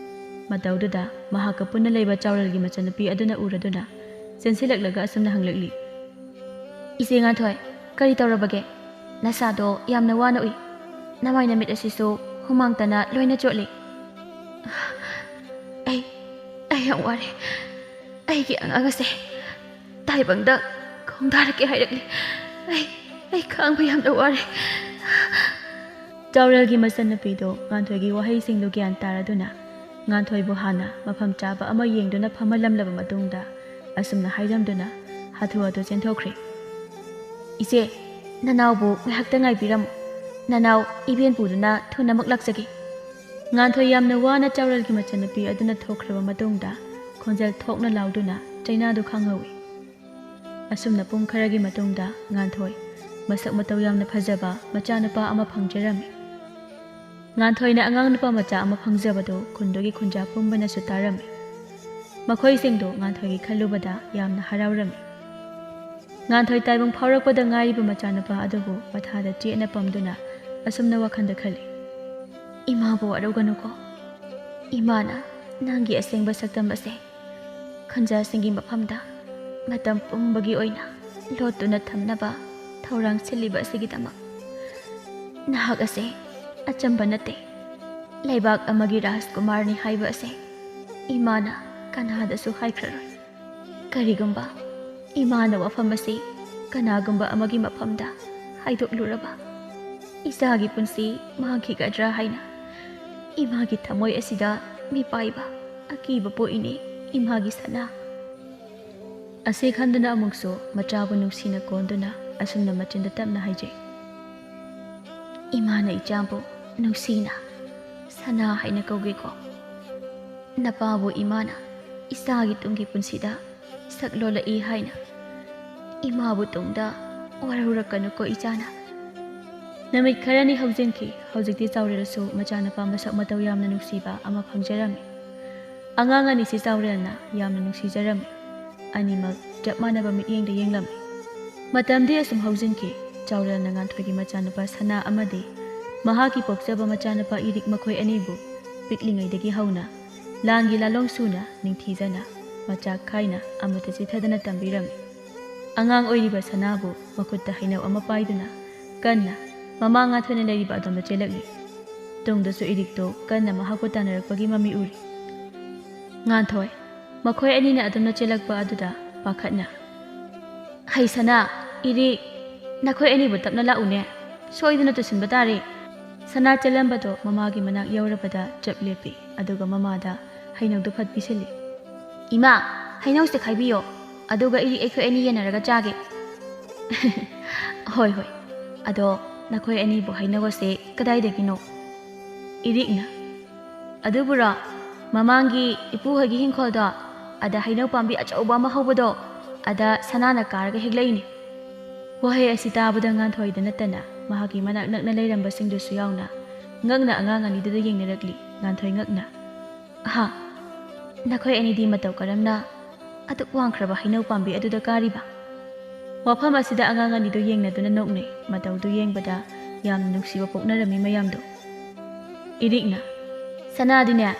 ꯃꯇꯧꯗꯨꯗ ꯃꯍꯥꯛꯀ ꯄꯨꯟꯅ ꯂꯩꯕ ꯆꯥꯎꯔꯦꯜꯒꯤ ꯃꯆꯟꯅꯨꯄꯤ ꯑꯗꯨꯅ ꯎꯔꯗꯨꯅ ꯆꯦꯟꯁꯤꯜꯂꯛꯂꯒ ꯑꯁꯨꯝꯅ ꯍꯪꯂꯛꯂꯤ, "ꯏꯆꯦ ꯉꯥꯟꯊꯣꯏ, ꯀꯔꯤ ꯇꯧꯔꯕꯒꯦ? ꯅꯁꯥꯗꯣ ꯌꯥꯝꯅ ꯋꯥꯅ ꯎꯏ꯫ ꯅꯃꯥꯏ ꯅꯃꯤꯠ ꯑꯁꯤꯁꯨ ꯍꯨꯃꯥꯡꯇꯅ ꯂꯣꯏꯅ ꯆꯣꯠꯂꯤ꯫" "ꯑꯩ, ꯑꯩ ꯌꯥꯝ ꯋꯥꯔꯦ꯫ ꯑꯩꯒꯤ ꯑꯉꯥꯡ ꯑꯁꯦ ꯇꯥꯏꯕꯪꯗ ꯈꯣꯡꯗꯥꯔꯛꯀꯦ ꯍꯥꯏꯔꯛꯂꯤ꯫ ꯑꯩ, ꯑꯩ ꯈꯥꯡꯕ ꯌꯥꯝꯅ ꯋꯥꯔꯦ꯫" ꯆꯥꯎꯔꯦꯜꯒꯤ ꯃꯆꯟꯅꯨꯄꯤꯗꯣ ꯉꯥꯟꯊꯣꯏꯒꯤ ꯋꯥꯍꯩꯁꯤꯡꯗꯨ ꯒ꯭ꯌꯥꯟ ꯇꯥꯔꯗꯨꯅ ꯉꯥꯟꯊꯣꯏꯕꯨ ꯍꯥꯟꯅ ꯃꯐꯝ ꯆꯥꯕ ꯑꯃ ꯌꯦꯡꯗꯨꯅ ꯐꯝꯍꯜꯂꯝꯂꯕ ꯃꯇꯨꯡꯗ ꯑꯁꯨꯝꯅ ꯍꯥꯏꯔꯝꯗꯨꯅ ꯍꯥꯊꯨ ꯍꯥꯊꯨ ꯆꯦꯟꯊꯣꯛꯈ꯭ꯔꯦ꯫ "ꯏꯆꯦ, ꯅꯅꯥꯎꯕꯨ ꯉꯥꯏꯍꯥꯛꯇ ꯉꯥꯏꯕꯤꯔꯝꯃꯨ꯫ ꯅꯅꯥꯎ ꯏꯕꯦꯟ ꯄꯨꯗꯨꯅ ꯊꯨꯅꯃꯛ ꯂꯥꯛꯆꯒꯦ꯫" ꯉꯥꯟꯊꯣꯏ ꯌꯥꯝꯅ ꯋꯥꯅ ꯆꯥꯎꯔꯦꯜꯒꯤ ꯃꯆꯟꯅꯨꯄꯤ ꯑꯗꯨꯅ ꯊꯣꯛꯈ꯭ꯔꯕ ꯃꯇꯨꯡꯗ ꯈꯣꯟꯖꯦꯜ ꯊꯣꯛꯅ ꯂꯥꯎꯗꯨꯅ ꯆꯩꯅꯥꯗꯨ ꯈꯪꯍꯧꯏ꯫ ꯑꯁꯨꯝꯅ ꯄꯨꯡ ꯈꯔꯒꯤ ꯃꯇꯨꯡꯗ ꯉꯥꯟꯊꯣꯏ ꯃꯁꯛ ꯃꯇꯧ ꯌꯥꯝꯅ ꯐꯖꯕ ꯃꯆꯥꯅꯨꯄꯥ ꯑꯃ ꯐꯪꯖꯔꯝꯃꯤ꯫ ꯉꯥꯟꯊꯣꯏꯅ ꯑꯉꯥꯡ ꯅꯨꯄꯥ ꯃꯆꯥ ꯑꯃ ꯐꯪꯖꯕꯗꯨ ꯈꯨꯟꯗꯨꯒꯤ ꯈꯨꯟꯖꯥ ꯄꯨꯝꯕꯅꯁꯨ ꯇꯥꯔꯝꯃꯤ꯫ ꯃꯈꯣꯏꯁꯤꯡꯗꯨ ꯉꯥꯟꯊꯣꯏꯒꯤ ꯈꯜꯂꯨꯕꯗ ꯌꯥꯝꯅ ꯍꯔꯥꯎꯔꯝꯃꯤ꯫ ꯉꯥꯟꯊꯣꯏ ꯇꯥꯏꯕꯪ ꯐꯥꯎꯔꯛꯄꯗ ꯉꯥꯏꯔꯤꯕ ꯃꯆꯥꯅꯨꯄꯥ ꯑꯗꯨꯕꯨ ꯃꯊꯥꯗ ꯆꯦꯠꯅ ꯄꯝꯗꯨꯅ ꯑꯁꯨꯝꯅ ꯋꯥꯈꯜꯗ ꯈꯜꯂꯤ, "ꯏꯃꯥꯕꯨ ꯋꯥꯔꯧꯒꯅꯨꯀꯣ꯫ ꯏꯃꯥꯅ ꯅꯪꯒꯤ ꯑꯁꯦꯡꯕ ꯁꯛꯇꯝ ꯑꯁꯦ ꯈꯨꯟꯖꯥꯁꯤꯡꯒꯤ ꯃꯐꯝꯗ ꯃꯇꯝ ꯄꯨꯝꯕꯒꯤ ꯑꯣꯏꯅ ꯂꯣꯠꯇꯨꯅ ꯊꯝꯅꯕ ꯊꯧꯔꯥꯡ ꯁꯤꯜꯂꯤꯕ ꯑꯁꯤꯒꯤꯗꯃꯛ꯫ ꯅꯍꯥꯛ ꯑꯁꯦ ꯑꯆꯝꯕ ꯅꯠꯇꯦ꯫ ꯂꯩꯕꯥꯛ ꯑꯃꯒꯤ ꯔꯥꯖꯀꯨꯃꯥꯔꯅꯤ ꯍꯥꯏꯕ ꯑꯁꯦ ꯏꯃꯥꯅ ꯀꯅꯥꯗꯁꯨ ꯍꯥꯏꯈ꯭ꯔꯔꯣꯏ꯫ ꯀꯔꯤꯒꯨꯝꯕ ꯏꯃꯥꯅ ꯋꯥꯐꯝ ꯑꯁꯤ ꯀꯅꯥꯒꯨꯝꯕ ꯑꯃꯒꯤ ꯃꯐꯝꯗ ꯍꯥꯏꯗꯣꯛꯂꯨꯔꯕ, ꯏꯆꯥꯒꯤ ꯄꯨꯟꯁꯤ ꯃꯥꯡꯈꯤꯒꯗ꯭ꯔꯥ ꯍꯥꯏꯅ ꯏꯃꯥꯒꯤ ꯊꯃꯣꯏ ꯑꯁꯤꯗ ꯃꯤꯄꯥꯏꯕ ꯑꯀꯤꯕ ꯄꯣꯛꯏꯅꯦ, ꯏꯃꯥꯒꯤ ꯁꯅꯥ"꯫ ꯑꯁꯤ ꯈꯟꯗꯨꯅ ꯑꯃꯨꯛꯁꯨ ꯃꯆꯥꯕꯨ ꯅꯨꯡꯁꯤꯅ ꯀꯣꯟꯗꯨꯅ ꯑꯁꯨꯝꯅ ꯃꯆꯤꯟꯗ ꯇꯞꯅ ꯍꯥꯏꯖꯩ, "ꯏꯃꯥꯅ ꯏꯆꯥꯕꯨ ꯅꯨꯡꯁꯤꯅ ꯁꯅꯥ ꯍꯥꯏꯅ ꯀꯧꯒꯦꯀꯣ꯫ ꯅꯄꯥꯕꯨ ꯏꯃꯥꯅ ꯏꯆꯥꯒꯤ ꯇꯨꯡꯒꯤ ꯄꯨꯟꯁꯤꯗ ꯁꯛ ꯂꯣꯜꯂꯛꯏ ꯍꯥꯏꯅ ꯏꯃꯥꯕꯨ ꯇꯨꯡꯗ ꯋꯥꯔꯧꯔꯛꯀꯅꯨꯀꯣ ꯏꯆꯥꯅ"꯫ ꯅꯨꯃꯤꯠ ꯈꯔꯅꯤ ꯍꯧꯖꯤꯟꯈꯤ꯫ ꯍꯧꯖꯤꯛꯇꯤ ꯆꯥꯎꯔꯦꯜꯁꯨ ꯃꯆꯥꯅꯨꯄꯥ ꯃꯁꯛ ꯃꯇꯧ ꯌꯥꯝꯅ ꯅꯨꯡꯁꯤꯕ ꯑꯃ ꯐꯪꯖꯔꯝꯃꯤ꯫ ꯑꯉꯥꯡ ꯑꯅꯤꯁꯤ ꯆꯥꯎꯔꯦꯜꯅ ꯌꯥꯝꯅ ꯅꯨꯡꯁꯤꯖꯔꯝꯃꯤ꯫ ꯑꯅꯤꯃꯛ ꯆꯞ ꯃꯥꯟꯅꯕ ꯃꯤꯠꯌꯦꯡꯗ ꯌꯦꯡꯂꯝꯃꯤ꯫ ꯃꯇꯝꯗꯤ ꯑꯁꯨꯝ ꯍꯧꯖꯤꯟꯈꯤ꯫ ꯆꯥꯎꯔꯦꯜꯅ ꯉꯥꯟꯊꯣꯏꯒꯤ ꯃꯆꯥꯅꯨꯄꯥ ꯁꯅꯥ ꯑꯃꯗꯤ ꯃꯍꯥꯛꯀꯤ ꯄꯣꯛꯆꯕ ꯃꯆꯥꯅꯨꯄꯥ ꯏꯔꯤꯛ ꯃꯈꯣꯏ ꯑꯅꯤꯕꯨ ꯄꯤꯛꯂꯤꯉꯩꯗꯒꯤ ꯍꯧꯅ ꯂꯥꯟꯒꯤ ꯂꯥꯂꯣꯡ ꯁꯨꯅ ꯅꯤꯡꯊꯤꯖꯅ ꯃꯆꯥꯛ ꯈꯥꯏꯅ ꯑꯃꯠꯇ ꯆꯤꯠꯊꯗꯅ ꯇꯝꯕꯤꯔꯝꯃꯤ꯫ ꯑꯉꯥꯡ ꯑꯣꯏꯔꯤꯕ ꯁꯅꯥꯕꯨ ꯃꯈꯨꯠꯇ ꯍꯩꯅꯧ ꯑꯃ ꯄꯥꯏꯗꯨꯅ ꯀꯟꯅ ꯃꯃꯥ ꯉꯥꯟꯊꯣꯏꯅ ꯂꯩꯔꯤꯕ ꯑꯗꯣꯝꯗ ꯆꯦꯜꯂꯛꯂꯤ꯫ ꯇꯨꯡꯗꯁꯨ ꯏꯔꯤꯛꯇꯣ ꯀꯟꯅ ꯃꯍꯥꯛꯄꯨ ꯇꯥꯟꯅꯔꯛꯄꯒꯤ ꯃꯃꯤ ꯎꯔꯤ꯫ ꯉꯥꯟꯊꯣꯏ, ꯃꯈꯣꯏ ꯑꯅꯤꯅ ꯑꯗꯨꯝꯅ ꯆꯦꯜꯂꯛꯄ ꯑꯗꯨꯗ ꯄꯥꯈꯠꯅ, "ꯍꯩ ꯁꯅꯥ, ꯏꯔꯤꯛ, ꯅꯈꯣꯏ ꯑꯅꯤꯕꯨ ꯇꯞꯅ ꯂꯥꯛꯎꯅꯦ, ꯁꯣꯏꯗꯅ ꯇꯨꯁꯤꯟꯕ ꯇꯥꯔꯦ"꯫ ꯁꯅꯥ ꯆꯦꯜꯂꯝꯕꯗꯣ ꯃꯃꯥꯒꯤ ꯃꯅꯥꯛ ꯌꯧꯔꯕꯗ ꯆꯞ ꯂꯦꯞꯄꯤ, ꯑꯗꯨꯒ ꯃꯃꯥꯗ ꯍꯩꯅꯧꯗꯨ ꯐꯠ ꯄꯤꯁꯤꯜꯂꯤ꯫ "ꯏꯃꯥ, ꯍꯩꯅꯧꯁꯦ ꯈꯥꯏꯕꯤꯌꯣ, ꯑꯗꯨꯒ ꯏꯔꯤꯛ ꯑꯩꯈꯣꯏ ꯑꯅꯤ ꯌꯦꯟꯅꯔꯒ ꯆꯥꯒꯦ"꯫ "ꯍꯣꯏ, ꯍꯣꯏ꯫ ꯑꯗꯣ ꯅꯈꯣꯏ ꯑꯅꯤꯕꯨ ꯍꯩꯅꯧ ꯑꯁꯦ ꯀꯗꯥꯏꯗꯒꯤꯅꯣ?" ꯏꯔꯤꯛꯅ, "ꯑꯗꯨꯕꯨꯔꯣ, ꯃꯃꯥꯡꯒꯤ ꯏꯄꯨ ꯍꯣꯏꯒꯤ ꯏꯪꯈꯣꯜꯗꯣ, ꯑꯗ ꯍꯩꯅꯧ ꯄꯥꯝꯕꯤ ꯑꯆꯧꯕ ꯑꯃ ꯍꯧꯕꯗꯣ, ꯑꯗ ꯁꯅꯥꯅ ꯀꯥꯔꯒ ꯍꯦꯛꯂꯛꯏꯅꯤ꯫ ꯋꯥꯍꯩ ꯑꯁꯤ ꯇꯥꯕꯗ ꯉꯥꯟꯊꯣꯏꯗ ꯅꯠꯇꯅ ꯃꯍꯥꯛꯀꯤ ꯃꯅꯥꯛ ꯅꯛꯅ ꯂꯩꯔꯝꯕꯁꯤꯡꯗꯨꯁꯨ ꯌꯥꯎꯅ ꯉꯛꯅ ꯑꯉꯥꯡ ꯑꯅꯤꯗꯨꯗ ꯌꯦꯡꯅꯔꯛꯂꯤ꯫ ꯉꯥꯟꯊꯣꯏ ꯉꯛꯅ, "ꯑꯍꯥ, ꯅꯈꯣꯏ ꯑꯅꯤꯗꯤ ꯃꯇꯧ ꯀꯔꯝꯅ ꯑꯗꯨꯛ ꯋꯥꯡꯈ꯭ꯔꯕ ꯍꯩꯅꯧ ꯄꯥꯝꯕꯤ ꯑꯗꯨꯗ ꯀꯥꯔꯤꯕ?" ꯋꯥꯐꯝ ꯑꯁꯤꯗ ꯑꯉꯥꯡ ꯑꯅꯤꯗꯨ ꯌꯦꯡꯅꯗꯨꯅ ꯅꯣꯛꯅꯩ꯫ ꯃꯇꯧꯗꯨ ꯌꯦꯡꯕꯗ ꯌꯥꯝꯅ ꯅꯨꯡꯁꯤꯕ ꯄꯣꯛꯅꯔꯝꯃꯤ ꯃꯌꯥꯝꯗꯨ꯫ ꯏꯔꯤꯛꯅ, "ꯁꯅꯥꯗꯤꯅꯦ,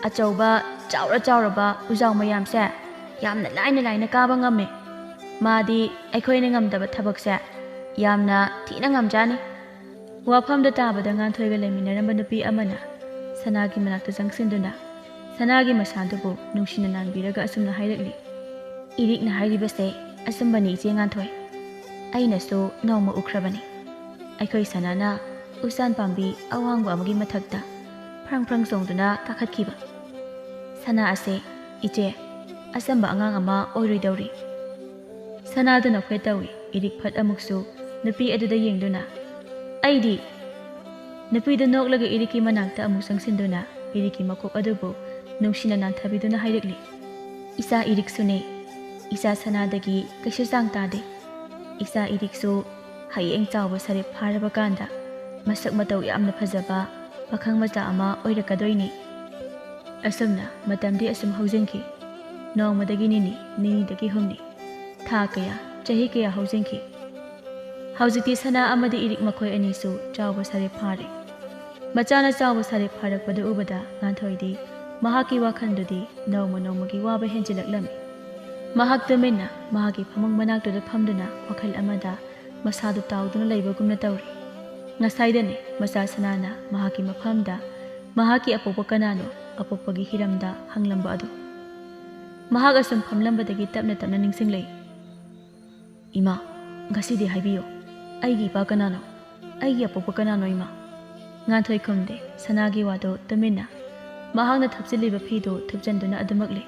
ꯑꯆꯧꯕ ꯆꯥꯎꯔ ꯆꯥꯎꯔꯕ ꯎꯖꯥꯎ ꯃꯌꯥꯝꯁꯦ ꯌꯥꯝꯅ ꯂꯥꯏꯅ ꯂꯥꯏꯅ ꯀꯥꯕ ꯉꯝꯃꯦ꯫ ꯃꯥꯗꯤ ꯑꯩꯈꯣꯏꯅ ꯉꯝꯗꯕ ꯊꯕꯛꯁꯦ ꯌꯥꯝꯅ ꯊꯤꯅ ꯉꯝꯖꯥꯅꯤ꯫" ꯋꯥꯐꯝꯗ ꯇꯥꯕꯗ ꯉꯥꯟꯊꯣꯏꯒ ꯂꯩꯃꯤꯟꯅꯔꯝꯕ ꯅꯨꯄꯤ ꯑꯃꯅ ꯁꯅꯥꯒꯤ ꯃꯅꯥꯛꯇ ꯆꯪꯁꯤꯟꯗꯨꯅ ꯁꯅꯥꯒꯤ ꯃꯁꯥꯗꯨꯕꯨ ꯅꯨꯡꯁꯤꯅ ꯅꯥꯟꯕꯤꯔꯒ ꯑꯁꯨꯝꯅ ꯍꯥꯏꯔꯛꯂꯤ꯫ "ꯏꯔꯤꯛꯅ ꯍꯥꯏꯔꯤꯕꯁꯦ ꯑꯆꯨꯝꯕꯅꯤ, ꯏꯆꯦ ꯉꯥꯟꯊꯣꯏ꯫ ꯑꯩꯅꯁꯨ ꯅꯣꯡꯃ ꯎꯈ꯭ꯔꯕꯅꯤ꯫ ꯑꯩꯈꯣꯏ ꯁꯅꯥꯅ ꯎꯆꯥꯟ ꯄꯥꯝꯕꯤ ꯑꯋꯥꯡꯕ ꯑꯃꯒꯤ ꯃꯊꯛꯇ ꯐ꯭ꯔꯪ ꯐ꯭ꯔꯪ ꯆꯣꯡꯗꯨꯅ ꯀꯥꯈꯠꯈꯤꯕ꯫ ꯁꯅꯥ ꯑꯁꯦ, ꯏꯆꯦ, ꯑꯆꯝꯕ ꯑꯉꯥꯡ ꯑꯃ ꯑꯣꯏꯔꯣꯏꯗꯧꯔꯤ꯫" ꯁꯅꯥꯗꯨꯅ ꯐꯦꯠ ꯇꯧꯏ꯫ ꯏꯔꯤꯛ ꯐꯠ ꯑꯃꯨꯛꯁꯨ ꯅꯨꯄꯤ ꯑꯗꯨꯗ ꯌꯦꯡꯗꯨꯅ, "ꯑꯩꯗꯤ!" ꯅꯨꯄꯤꯗꯨ ꯅꯣꯛꯂꯒ ꯏꯔꯤꯛꯀꯤ ꯃꯅꯥꯛꯇ ꯑꯃꯨꯛ ꯆꯪꯁꯤꯟꯗꯨꯅ ꯏꯔꯤꯛꯀꯤ ꯃꯀꯣꯛ ꯑꯗꯨꯕꯨ ꯅꯨꯡꯁꯤꯅ ꯅꯥꯟꯊꯕꯤꯗꯨꯅ ꯍꯥꯏꯔꯛꯂꯤ, "ꯏꯆꯥ ꯏꯔꯤꯛꯁꯨꯅꯦ꯫ ꯏꯆꯥ ꯁꯅꯥꯗꯒꯤ ꯀꯩꯁꯨ ꯆꯥꯡ ꯇꯥꯗꯦ꯫ ꯏꯆꯥ ꯏꯔꯤꯛꯁꯨ ꯍꯌꯦꯡ ꯆꯥꯎꯕ ꯁꯥꯔꯦꯞ ꯐꯥꯔꯕ ꯀꯥꯟꯗ ꯃꯁꯛ ꯃꯇꯧ ꯌꯥꯝꯅ ꯐꯖꯕ ꯄꯥꯈꯪ ꯃꯆꯥ ꯑꯃ ꯑꯣꯏꯔꯛꯀꯗꯣꯏꯅꯤ꯫" ꯑꯁꯨꯝꯅ ꯃꯇꯝꯗꯤ ꯑꯁꯨꯝ ꯍꯧꯖꯤꯟꯈꯤ꯫ ꯅꯣꯡꯃꯗꯒꯤ ꯅꯤꯅꯤ, ꯅꯤꯅꯤꯗꯒꯤ ꯍꯨꯝꯅꯤ, ꯊꯥ ꯀꯌꯥ, ꯆꯍꯤ ꯀꯌꯥ ꯍꯧꯖꯤꯟꯈꯤ꯫ ꯍꯧꯖꯤꯛꯇꯤ ꯁꯅꯥ ꯑꯃꯗꯤ ꯏꯔꯤꯛ ꯃꯈꯣꯏ ꯑꯅꯤꯁꯨ ꯆꯥꯎꯕ ꯁꯥꯔꯦꯞ ꯐꯥꯔꯦ꯫ ꯃꯆꯥꯅ ꯆꯥꯎꯕ ꯁꯥꯔꯦꯞ ꯐꯥꯔꯛꯄꯗꯨ ꯎꯕꯗ ꯉꯥꯟꯊꯣꯏꯗꯤ ꯃꯍꯥꯛꯀꯤ ꯋꯥꯈꯜꯗꯨꯗꯤ ꯅꯣꯡꯃ ꯅꯣꯡꯃꯒꯤ ꯋꯥꯕ ꯍꯦꯟꯖꯤꯜꯂꯛꯂꯝꯃꯤ꯫ ꯃꯍꯥꯛ ꯇꯨꯃꯤꯟꯅ ꯃꯍꯥꯛꯀꯤ ꯐꯃꯨꯡ ꯃꯅꯥꯛꯇꯨꯗ ꯐꯝꯗꯨꯅ ꯋꯥꯈꯜ ꯑꯃꯗ ꯃꯁꯥꯗꯨ ꯇꯥꯎꯗꯨꯅ ꯂꯩꯕꯒꯨꯝꯅ ꯇꯧꯔꯤ꯫ ꯉꯁꯥꯏꯗꯅꯤ ꯃꯆꯥ ꯁꯅꯥꯅ ꯃꯍꯥꯛꯀꯤ ꯃꯐꯝꯗ ꯃꯍꯥꯛꯀꯤ ꯑꯄꯣꯛꯄ ꯀꯅꯥꯅꯣ, ꯑꯄꯣꯛꯄꯒꯤ ꯍꯤꯔꯝꯗ ꯍꯪꯂꯝꯕ ꯑꯗꯨ꯫ ꯃꯍꯥꯛ ꯑꯁꯨꯝ ꯐꯝꯂꯝꯕꯗꯒꯤ ꯇꯞꯅ ꯇꯞꯅ ꯅꯤꯡꯁꯤꯡꯂꯛꯏ꯫ "ꯏꯃꯥ, ꯉꯁꯤꯗꯤ ꯍꯥꯏꯕꯤꯌꯨ, ꯑꯩꯒꯤ ꯏꯄꯥ ꯀꯅꯥꯅꯣ? ꯑꯩꯒꯤ ꯑꯄꯣꯛꯄ ꯀꯅꯥꯅꯣ, ꯏꯃꯥ?" ꯉꯥꯟꯊꯣꯏ ꯈꯨꯝꯗꯦ꯫ ꯁꯅꯥꯒꯤ ꯋꯥꯗꯨ ꯇꯨꯃꯤꯟꯅ ꯃꯍꯥꯛꯅ ꯊꯨꯞꯆꯤꯜꯂꯤꯕ ꯐꯤꯗꯨ ꯊꯨꯞꯆꯟꯗꯨꯅ ꯑꯗꯨꯃꯛ ꯂꯩ꯫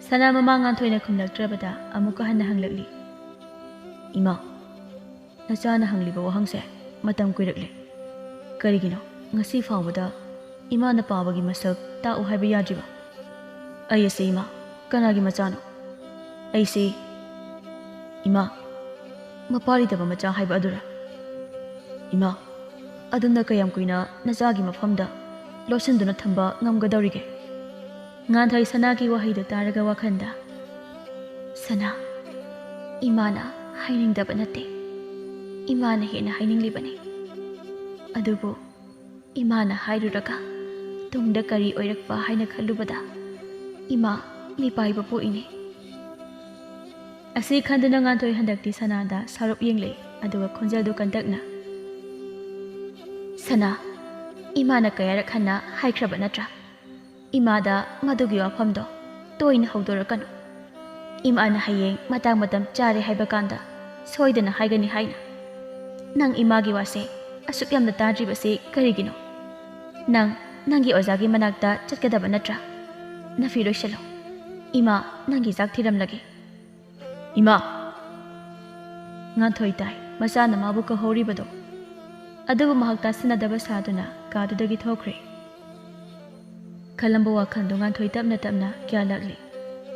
ꯁꯅꯥ ꯃꯃꯥ ꯉꯥꯟꯊꯣꯏꯅ ꯈꯨꯝꯂꯛꯇ꯭ꯔꯕꯗ ꯑꯃꯨꯛꯀ ꯍꯟꯅ ꯍꯪꯂꯛꯂꯤ, "ꯏꯃꯥ, ꯅꯆꯥꯅ ꯍꯪꯂꯤꯕ ꯋꯥꯍꯪꯁꯦ ꯃꯇꯝ ꯀꯨꯏꯔꯛꯂꯦ꯫ ꯀꯔꯤꯒꯤꯅꯣ ꯉꯁꯤ ꯐꯥꯎꯕꯗ ꯏꯃꯥꯅ ꯄꯥꯕꯒꯤ ꯃꯁꯛ ꯇꯥꯛꯎ ꯍꯥꯏꯕ ꯌꯥꯗ꯭ꯔꯤꯕ? ꯑꯩ ꯑꯁꯤ ꯏꯃꯥ ꯀꯅꯥꯒꯤ ꯃꯆꯥꯅꯣ?" ꯑꯩꯁꯤ, ꯏꯃꯥ, ꯃꯄꯥ ꯂꯩꯇꯕ ꯃꯆꯥ ꯍꯥꯏꯕ ꯑꯗꯨꯔꯥ? ꯏꯃꯥ, ꯑꯗꯨꯝꯅ ꯀꯌꯥꯝ ꯀꯨꯏꯅ ꯅꯆꯥꯒꯤ ꯃꯐꯝꯗ ꯂꯣꯠꯁꯤꯟꯗꯨꯅ ꯊꯝꯕ ꯉꯝꯒꯗꯧꯔꯤꯒꯦ? ꯉꯥꯟꯊꯣꯏ ꯁꯅꯥꯒꯤ ꯋꯥꯍꯩꯗꯨ ꯇꯥꯔꯒ ꯋꯥꯈꯜꯗ, "ꯁꯅꯥ, ꯏꯃꯥꯅ ꯍꯥꯏꯅꯤꯡꯗꯕ ꯅꯠꯇꯦ, ꯏꯃꯥꯅ ꯍꯦꯟꯅ ꯍꯥꯏꯅꯤꯡꯂꯤꯕꯅꯤ꯫ ꯑꯗꯨꯕꯨ ꯏꯃꯥꯅ ꯍꯥꯏꯔꯨꯔꯒ ꯇꯨꯡꯗ ꯀꯔꯤ ꯑꯣꯏꯔꯛꯄ ꯍꯥꯏꯅ ꯈꯜꯂꯨꯕꯗ ꯏꯃꯥ ꯃꯤꯄꯥꯏꯕ ꯄꯣꯛꯏꯅꯦ꯫" ꯑꯁꯤ ꯈꯟꯗꯨꯅ ꯉꯥꯟꯊꯣꯏ ꯍꯟꯗꯛꯇꯤ ꯁꯅꯥꯗ ꯁꯥꯎꯔꯞ ꯌꯦꯡꯂꯛꯏ, ꯑꯗꯨꯒ ꯈꯣꯟꯖꯦꯜꯗꯨ ꯀꯟꯇꯛꯅ, "ꯁꯅꯥ, ꯏꯃꯥꯅ ꯀꯌꯥꯔꯛ ꯍꯟꯅ ꯍꯥꯏꯈ꯭ꯔꯕ ꯅꯠꯇ꯭ꯔꯥ? ꯏꯃꯥꯗ ꯃꯗꯨꯒꯤ ꯋꯥꯐꯝꯗꯣ ꯇꯣꯏꯅ ꯍꯧꯗꯣꯔꯛꯀꯅꯨ꯫ ꯏꯃꯥꯅ ꯍꯌꯦꯡ ꯃꯇꯥꯡ ꯃꯇꯝ ꯆꯥꯔꯦ ꯍꯥꯏꯕ ꯀꯥꯟꯗ ꯁꯣꯏꯗꯅ ꯍꯥꯏꯒꯅꯤ ꯍꯥꯏꯅ꯫ ꯅꯪ ꯏꯃꯥꯒꯤ ꯋꯥꯁꯦ ꯑꯁꯨꯛ ꯌꯥꯝꯅ ꯇꯥꯗ꯭ꯔꯤꯕꯁꯤ ꯀꯔꯤꯒꯤꯅꯣ? ꯅꯪ ꯅꯪꯒꯤ ꯑꯣꯖꯥꯒꯤ ꯃꯅꯥꯛꯇ ꯆꯠꯀꯗꯕ ꯅꯠꯇ꯭ꯔꯥ? ꯅꯐꯤ ꯂꯣꯏꯁꯤꯜꯂꯣ꯫ ꯏꯃꯥ ꯅꯪꯒꯤ ꯆꯥꯛ ꯊꯤꯔꯝꯂꯒꯦ꯫" "ꯏꯃꯥ!" ꯉꯥꯟꯊꯣꯏ ꯇꯥꯏ ꯃꯆꯥꯅ ꯃꯥꯕꯨ ꯀꯧꯍꯧꯔꯤꯕꯗꯣ꯫ ꯑꯗꯨꯕꯨ ꯃꯍꯥꯛ ꯇꯥꯁꯤꯟꯅꯗꯕ ꯁꯥꯗꯨꯅ ꯀꯥꯗꯨꯗꯒꯤ ꯊꯣꯛꯈ꯭ꯔꯦ꯫ ꯈꯜꯂꯝꯕ ꯋꯥꯈꯜꯗꯣ ꯉꯥꯟꯊꯣꯏ ꯇꯞꯅ ꯇꯞꯅ ꯒ꯭ꯌꯥꯟ ꯂꯥꯛꯂꯤ꯫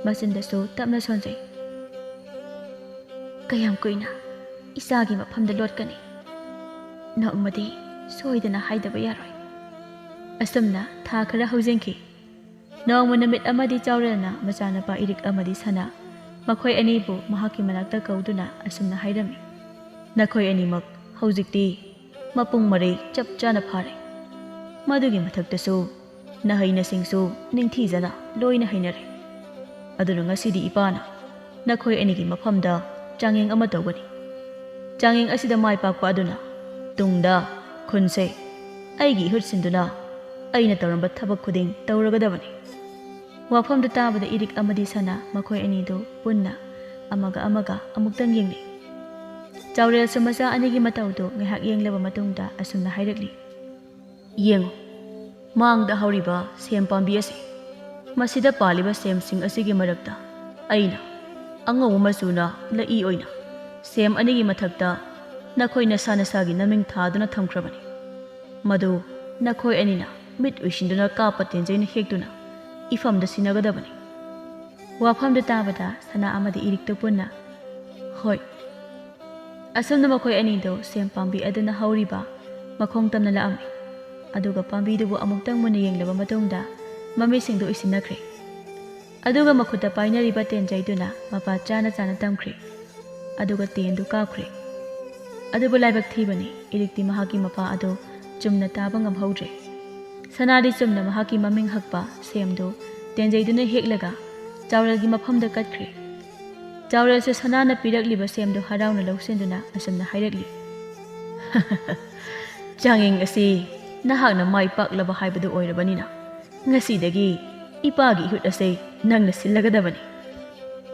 ꯃꯆꯤꯟꯗꯁꯨ ꯇꯞꯅ ꯁꯣꯟꯖꯩ꯫ "ꯀꯌꯥꯝ ꯀꯨꯏꯅ ꯏꯆꯥꯒꯤ ꯃꯐꯝꯗ ꯂꯣꯠꯀꯅꯤ? ꯅꯣꯡꯃꯗꯤ ꯁꯣꯏꯗꯅ ꯍꯥꯏꯗꯕ ꯌꯥꯔꯣꯏ꯫" ꯑꯁꯨꯝꯅ ꯊꯥ ꯈꯔ ꯍꯧꯖꯤꯟꯈꯤ꯫ ꯅꯣꯡꯃ ꯅꯨꯃꯤꯠ ꯑꯃꯗꯤ ꯆꯥꯎꯔꯦꯜꯅ ꯃꯆꯥꯅꯨꯄꯥ ꯏꯔꯤꯛ ꯑꯃꯗꯤ ꯁꯅꯥ, ꯃꯈꯣꯏ ꯑꯅꯤꯕꯨ ꯃꯍꯥꯛꯀꯤ ꯃꯅꯥꯛꯇ ꯀꯧꯗꯨꯅ ꯑꯁꯨꯝꯅ ꯍꯥꯏꯔꯝꯃꯤ, "ꯅꯈꯣꯏ ꯑꯅꯤꯃꯛ ꯍꯧꯖꯤꯛꯇꯤ ꯃꯄꯨꯡ ꯃꯔꯩ ꯆꯞ ꯆꯥꯅ ꯐꯥꯔꯦ꯫ ꯃꯗꯨꯒꯤ ꯃꯊꯛꯇꯁꯨ ꯅꯍꯩ ꯅꯁꯤꯡꯁꯨ ꯅꯤꯡꯊꯤꯖꯅ ꯂꯣꯏꯅ ꯍꯩꯅꯔꯦ꯫ ꯑꯗꯨꯅ ꯉꯁꯤꯗꯤ ꯏꯄꯥꯅ ꯅꯈꯣꯏ ꯑꯅꯤꯒꯤ ꯃꯐꯝꯗ ꯆꯥꯡꯌꯦꯡ ꯑꯃ ꯇꯧꯒꯅꯤ꯫ ꯆꯥꯡꯌꯦꯡ ꯑꯁꯤꯗ ꯃꯥꯏ ꯄꯥꯛꯄ ꯑꯗꯨꯅ ꯇꯨꯡꯗ ꯈꯨꯟꯁꯦ ꯑꯩꯒꯤ ꯏꯍꯨꯠ ꯁꯤꯟꯗꯨꯅ ꯑꯩꯅ ꯇꯧꯔꯝꯕ ꯊꯕꯛ ꯈꯨꯗꯤꯡ ꯇꯧꯔꯒꯗꯕꯅꯤ꯫" ꯋꯥꯐꯝꯗꯨ ꯇꯥꯕꯗ ꯏꯔꯤꯛ ꯑꯃꯗꯤ ꯁꯅꯥ ꯃꯈꯣꯏ ꯑꯅꯤꯗꯨ ꯄꯨꯟꯅ ꯑꯃꯒ ꯑꯃꯒ ꯑꯃꯨꯛꯇꯪ ꯌꯦꯡꯅꯩ꯫ ꯆꯥꯎꯔꯦꯜꯁꯨ ꯃꯆꯥ ꯑꯅꯤꯒꯤ ꯃꯇꯧꯗꯨ ꯉꯥꯏꯍꯥꯛ ꯌꯦꯡꯂꯕ ꯃꯇꯨꯡꯗ ꯑꯁꯨꯝꯅ ꯍꯥꯏꯔꯛꯂꯤ, "ꯌꯦꯡꯉꯨ, ꯃꯥꯡꯗ ꯍꯧꯔꯤꯕ ꯁꯦꯝ ꯄꯥꯝꯕꯤ ꯑꯁꯤ, ꯃꯁꯤꯗ ꯄꯥꯜꯂꯤꯕ ꯁꯦꯝꯁꯤꯡ ꯑꯁꯤꯒꯤ ꯃꯔꯛꯇ ꯑꯩꯅ ꯑꯉꯧꯕ ꯃꯆꯨꯅ ꯂꯩꯏ ꯑꯣꯏꯅ ꯁꯦꯝ ꯑꯅꯤꯒꯤ ꯃꯊꯛꯇ ꯅꯈꯣꯏ ꯅꯁꯥ ꯅꯁꯥꯒꯤ ꯅꯃꯤꯡ ꯊꯥꯗꯨꯅ ꯊꯝꯈ꯭ꯔꯕꯅꯤ꯫ ꯃꯗꯨ ꯅꯈꯣꯏ ꯑꯅꯤꯅ ꯃꯤꯠ ꯎꯏꯁꯤꯟꯗꯨꯅ ꯀꯥꯞꯄ ꯇꯦꯟꯖꯩꯅ ꯍꯦꯛꯇꯨꯅ ꯏꯐꯝꯗ ꯁꯤꯟꯅꯒꯗꯕꯅꯤ꯫" ꯋꯥꯐꯝꯗꯨ ꯇꯥꯕꯗ ꯁꯅꯥ ꯑꯃꯗꯤ ꯏꯔꯤꯛꯇꯨ ꯄꯨꯟꯅ, "ꯍꯣꯏ꯫" ꯑꯁꯨꯝꯅ ꯃꯈꯣꯏ ꯑꯅꯤꯗꯨ ꯁꯦꯝ ꯄꯥꯝꯕꯤ ꯑꯗꯨꯅ ꯍꯧꯔꯤꯕ ꯃꯈꯣꯡ ꯇꯝꯅ ꯂꯥꯛꯑꯝꯃꯤ꯫ ꯑꯗꯨꯒ ꯄꯥꯝꯕꯤꯗꯨꯕꯨ ꯑꯃꯨꯛꯇꯪ ꯃꯨꯟꯅ ꯌꯦꯡꯂꯕ ꯃꯇꯨꯡꯗ ꯃꯃꯤꯠꯁꯤꯡꯗꯨ ꯎꯏꯁꯤꯟꯅꯈ꯭ꯔꯦ꯫ ꯑꯗꯨꯒ ꯃꯈꯨꯠꯇ ꯄꯥꯏꯅꯔꯤꯕ ꯇꯦꯟꯖꯩꯗꯨꯅ ꯃꯄꯥ ꯆꯥꯅ ꯆꯥꯅ ꯇꯝꯈ꯭ꯔꯦ꯫ ꯑꯗꯨꯒ ꯇꯦꯟꯗꯨ ꯀꯥꯞꯈ꯭ꯔꯦ꯫ ꯑꯗꯨꯕꯨ ꯂꯥꯏꯕꯛ ꯊꯤꯕꯅꯤ, ꯏꯔꯤꯛꯇꯤ ꯃꯍꯥꯛꯀꯤ ꯃꯄꯥ ꯑꯗꯨ ꯆꯨꯝꯅ ꯇꯥꯕ ꯉꯝꯍꯧꯗ꯭ꯔꯦ꯫ ꯁꯅꯥꯗꯤ ꯆꯨꯝꯅ ꯃꯍꯥꯛꯀꯤ ꯃꯃꯤꯡ ꯍꯛꯄ ꯁꯦꯝꯗꯨ ꯇꯦꯟꯖꯩꯗꯨꯅ ꯍꯦꯛꯂꯒ ꯆꯥꯎꯔꯦꯜꯒꯤ ꯃꯐꯝꯗ ꯀꯠꯈ꯭ꯔꯦ꯫ ꯆꯥꯎꯔꯦꯜꯁꯨ ꯁꯅꯥꯅ ꯄꯤꯔꯛꯂꯤꯕ ꯁꯦꯝꯗꯨ ꯍꯔꯥꯎꯅ ꯂꯧꯁꯤꯟꯗꯨꯅ ꯑꯁꯨꯝꯅ ꯍꯥꯏꯔꯛꯂꯤ, "ꯆꯥꯡꯌꯦꯡ ꯑꯁꯤ ꯅꯍꯥꯛꯅ ꯃꯥꯏ ꯄꯥꯛꯂꯕ ꯍꯥꯏꯕꯗꯨ ꯑꯣꯏꯔꯕꯅꯤꯅ, ꯉꯁꯤꯗꯒꯤ ꯏꯄꯥꯒꯤ ꯏꯍꯨꯠ ꯑꯁꯤ ꯅꯪꯅ ꯁꯤꯜꯂꯒꯗꯕꯅꯤ꯫"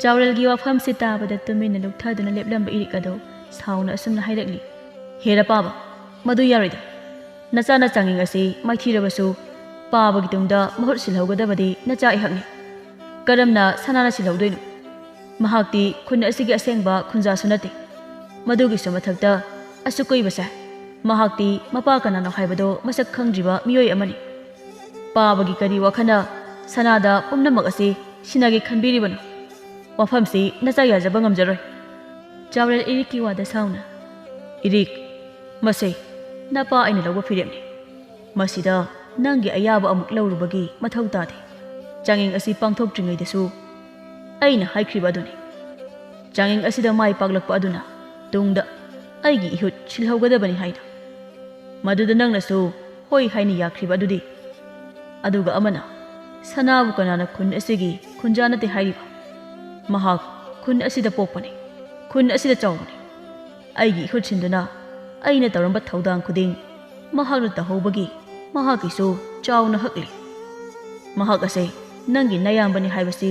ꯆꯥꯎꯔꯦꯜꯒꯤ ꯋꯥꯐꯝꯁꯤ ꯇꯥꯕꯗ ꯇꯨꯃꯤꯟꯅ ꯂꯨꯞꯊꯗꯨꯅ ꯂꯦꯞꯂꯝꯕ ꯏꯔꯤꯛ ꯑꯗꯨ ꯁꯥꯎꯅ ꯑꯁꯨꯝꯅ ꯍꯥꯏꯔꯛꯂꯤ, "ꯍꯦꯔꯥ ꯄꯥꯕ, ꯃꯗꯨ ꯌꯥꯔꯣꯏꯗ꯫ ꯅꯆꯥꯅ ꯆꯥꯡꯌꯦꯡ ꯑꯁꯤ ꯃꯥꯏꯊꯤꯔꯕꯁꯨ ꯄꯥꯕꯒꯤ ꯇꯨꯡꯗ ꯃꯍꯨꯠ ꯁꯤꯜꯍꯧꯒꯗꯕꯗꯤ ꯅꯆꯥ ꯑꯩꯍꯥꯛꯅꯤ꯫ ꯀꯔꯝꯅ ꯁꯅꯥꯅ ꯁꯤꯜꯍꯧꯗꯣꯏꯅꯣ? ꯃꯍꯥꯛꯇꯤ ꯈꯨꯟ ꯑꯁꯤꯒꯤ ꯑꯁꯦꯡꯕ ꯈꯨꯟꯖꯥꯁꯨ ꯅꯠꯇꯦ꯫ ꯃꯗꯨꯒꯤꯁꯨ ꯃꯊꯛꯇ ꯑꯁꯨꯛ ꯀꯨꯏꯕꯁꯦ ꯃꯍꯥꯛꯇꯤ ꯃꯄꯥ ꯀꯅꯥꯅꯣ ꯍꯥꯏꯕꯗꯣ ꯃꯁꯛ ꯈꯪꯗ꯭ꯔꯤꯕ ꯃꯤꯑꯣꯏ ꯑꯃꯅꯤ꯫ ꯄꯥꯕꯒꯤ ꯀꯔꯤ ꯋꯥꯈꯜꯅ ꯁꯅꯥꯗ ꯄꯨꯝꯅꯃꯛ ꯑꯁꯤ ꯁꯤꯟꯅꯒꯦ ꯈꯟꯕꯤꯔꯤꯕꯅꯣ? ꯋꯥꯐꯝꯁꯤ ꯅꯆꯥ ꯌꯥꯖꯕ ꯉꯝꯖꯔꯣꯏ꯫" ꯆꯥꯎꯔꯦꯜ ꯏꯔꯤꯛꯀꯤ ꯋꯥꯗ ꯁꯥꯎꯅ, "ꯏꯔꯤꯛ, ꯃꯁꯦ ꯅꯄꯥ ꯑꯩꯅ ꯂꯧꯕ ꯐꯤꯔꯦꯞꯅꯤ꯫ ꯃꯁꯤꯗ ꯅꯪꯒꯤ ꯑꯌꯥꯕ ꯑꯃꯨꯛ ꯂꯧꯔꯨꯕꯒꯤ ꯃꯊꯧ ꯇꯥꯗꯦ꯫ ꯆꯥꯡꯌꯦꯡ ꯑꯁꯤ ꯄꯥꯡꯊꯣꯛꯇ꯭ꯔꯤꯉꯩꯗꯁꯨ ꯑꯩꯅ ꯍꯥꯏꯈ꯭ꯔꯤꯕ ꯑꯗꯨꯅꯤ꯫ ꯆꯥꯡꯌꯦꯡ ꯑꯁꯤꯗ ꯃꯥꯏ ꯄꯥꯛꯂꯛꯄ ꯑꯗꯨꯅ ꯇꯨꯡꯗ ꯑꯩꯒꯤ ꯏꯍꯨꯠ ꯁꯤꯜꯍꯧꯒꯗꯕꯅꯤ ꯍꯥꯏꯅ꯫ ꯃꯗꯨꯗ ꯅꯪꯅꯁꯨ ꯍꯣꯏ ꯍꯥꯏꯅ ꯌꯥꯈ꯭ꯔꯤꯕ ꯑꯗꯨꯗꯤ꯫ ꯑꯗꯨꯒ ꯑꯃꯅ, ꯁꯅꯥꯕꯨ ꯀꯅꯥꯅ ꯈꯨꯟ ꯑꯁꯤꯒꯤ ꯈꯨꯟꯖꯥ ꯅꯠꯇꯦ ꯍꯥꯏꯔꯤꯕ? ꯃꯍꯥꯛ ꯈꯨꯟ ꯑꯁꯤꯗ ꯄꯣꯛꯄꯅꯤ, ꯈꯨꯟ ꯑꯁꯤꯗ ꯆꯥꯎꯕꯅꯤ꯫ ꯑꯩꯒꯤ ꯏꯍꯨꯠ ꯁꯤꯟꯗꯨꯅ ꯑꯩꯅ ꯇꯧꯔꯝꯕ ꯊꯧꯗꯥꯡ ꯈꯨꯗꯤꯡ ꯃꯍꯥꯛꯅ ꯇꯧꯍꯧꯕꯒꯤ ꯃꯍꯥꯛꯀꯤꯁꯨ ꯆꯥꯎꯅ ꯍꯛꯂꯤ꯫ ꯃꯍꯥꯛ ꯑꯁꯦ ꯅꯪꯒꯤ ꯅꯌꯥꯝꯕꯅꯤ ꯍꯥꯏꯕꯁꯤ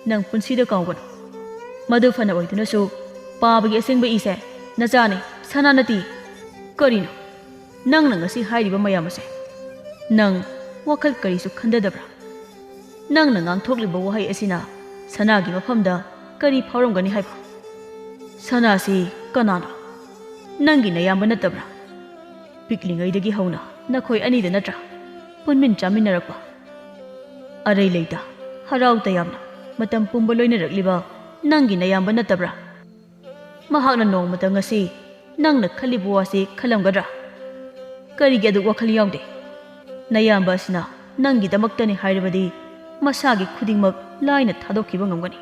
ꯅꯪ ꯄꯨꯟꯁꯤꯗ ꯀꯥꯎꯒꯅꯨ꯫ ꯃꯗꯨ ꯐꯅ ꯑꯣꯏꯗꯨꯅꯁꯨ ꯄꯥꯕꯒꯤ ꯑꯁꯦꯡꯕ ꯏꯁꯦ ꯅꯆꯥꯅꯤ, ꯁꯅꯥ ꯅꯠꯇꯦ꯫ ꯀꯔꯤꯅꯣ ꯅꯪꯅ ꯉꯁꯤ ꯍꯥꯏꯔꯤꯕ ꯃꯌꯥꯝ ꯑꯁꯦ? ꯅꯪ ꯋꯥꯈꯜ ꯀꯔꯤꯁꯨ ꯈꯟꯊꯗꯕ꯭ꯔꯥ? ꯅꯪꯅ ꯉꯥꯡꯊꯣꯛꯂꯤꯕ ꯋꯥꯍꯩ ꯑꯁꯤꯅ ꯁꯅꯥꯒꯤ ꯃꯐꯝꯗ ꯀꯔꯤ ꯐꯥꯎꯔꯝꯒꯅꯤ ꯍꯥꯏꯕ? ꯁꯅꯥꯁꯤ ꯀꯅꯥꯅꯣ? ꯅꯪꯒꯤ ꯅꯌꯥꯝꯕ ꯅꯠꯇꯕ꯭ꯔꯥ? ꯄꯤꯛꯂꯤꯉꯩꯗꯒꯤ ꯍꯧꯅ ꯅꯈꯣꯏ ꯑꯅꯤꯗ ꯅꯠꯇ꯭ꯔꯥ ꯄꯨꯟꯃꯤꯟ ꯆꯥꯃꯤꯟꯅꯔꯛꯄ? ꯑꯔꯩ ꯂꯩꯇ, ꯍꯔꯥꯎ ꯇꯌꯥꯝꯅ ꯃꯇꯝ ꯄꯨꯝꯕ ꯂꯣꯏꯅꯔꯛꯂꯤꯕ ꯅꯪꯒꯤ ꯅꯌꯥꯝꯕ ꯅꯠꯇꯕ꯭ꯔꯥ? ꯃꯍꯥꯛꯅ ꯅꯣꯡꯃꯇ ꯉꯁꯤ ꯅꯪꯅ ꯈꯜꯂꯤꯕ ꯋꯥꯁꯤ ꯈꯜꯂꯝꯒꯗ꯭ꯔꯥ? ꯀꯔꯤꯒꯤ ꯑꯗꯨꯛ ꯋꯥꯈꯜ ꯌꯥꯎꯗꯦ? ꯅꯌꯥꯝꯕ ꯑꯁꯤꯅ ꯅꯪꯒꯤꯗꯃꯛꯇꯅꯤ ꯍꯥꯏꯔꯕꯗꯤ ꯃꯁꯥꯒꯤ ꯈꯨꯗꯤꯡꯃꯛ ꯂꯥꯏꯅ ꯊꯥꯗꯣꯛꯈꯤꯕ ꯉꯝꯒꯅꯤ꯫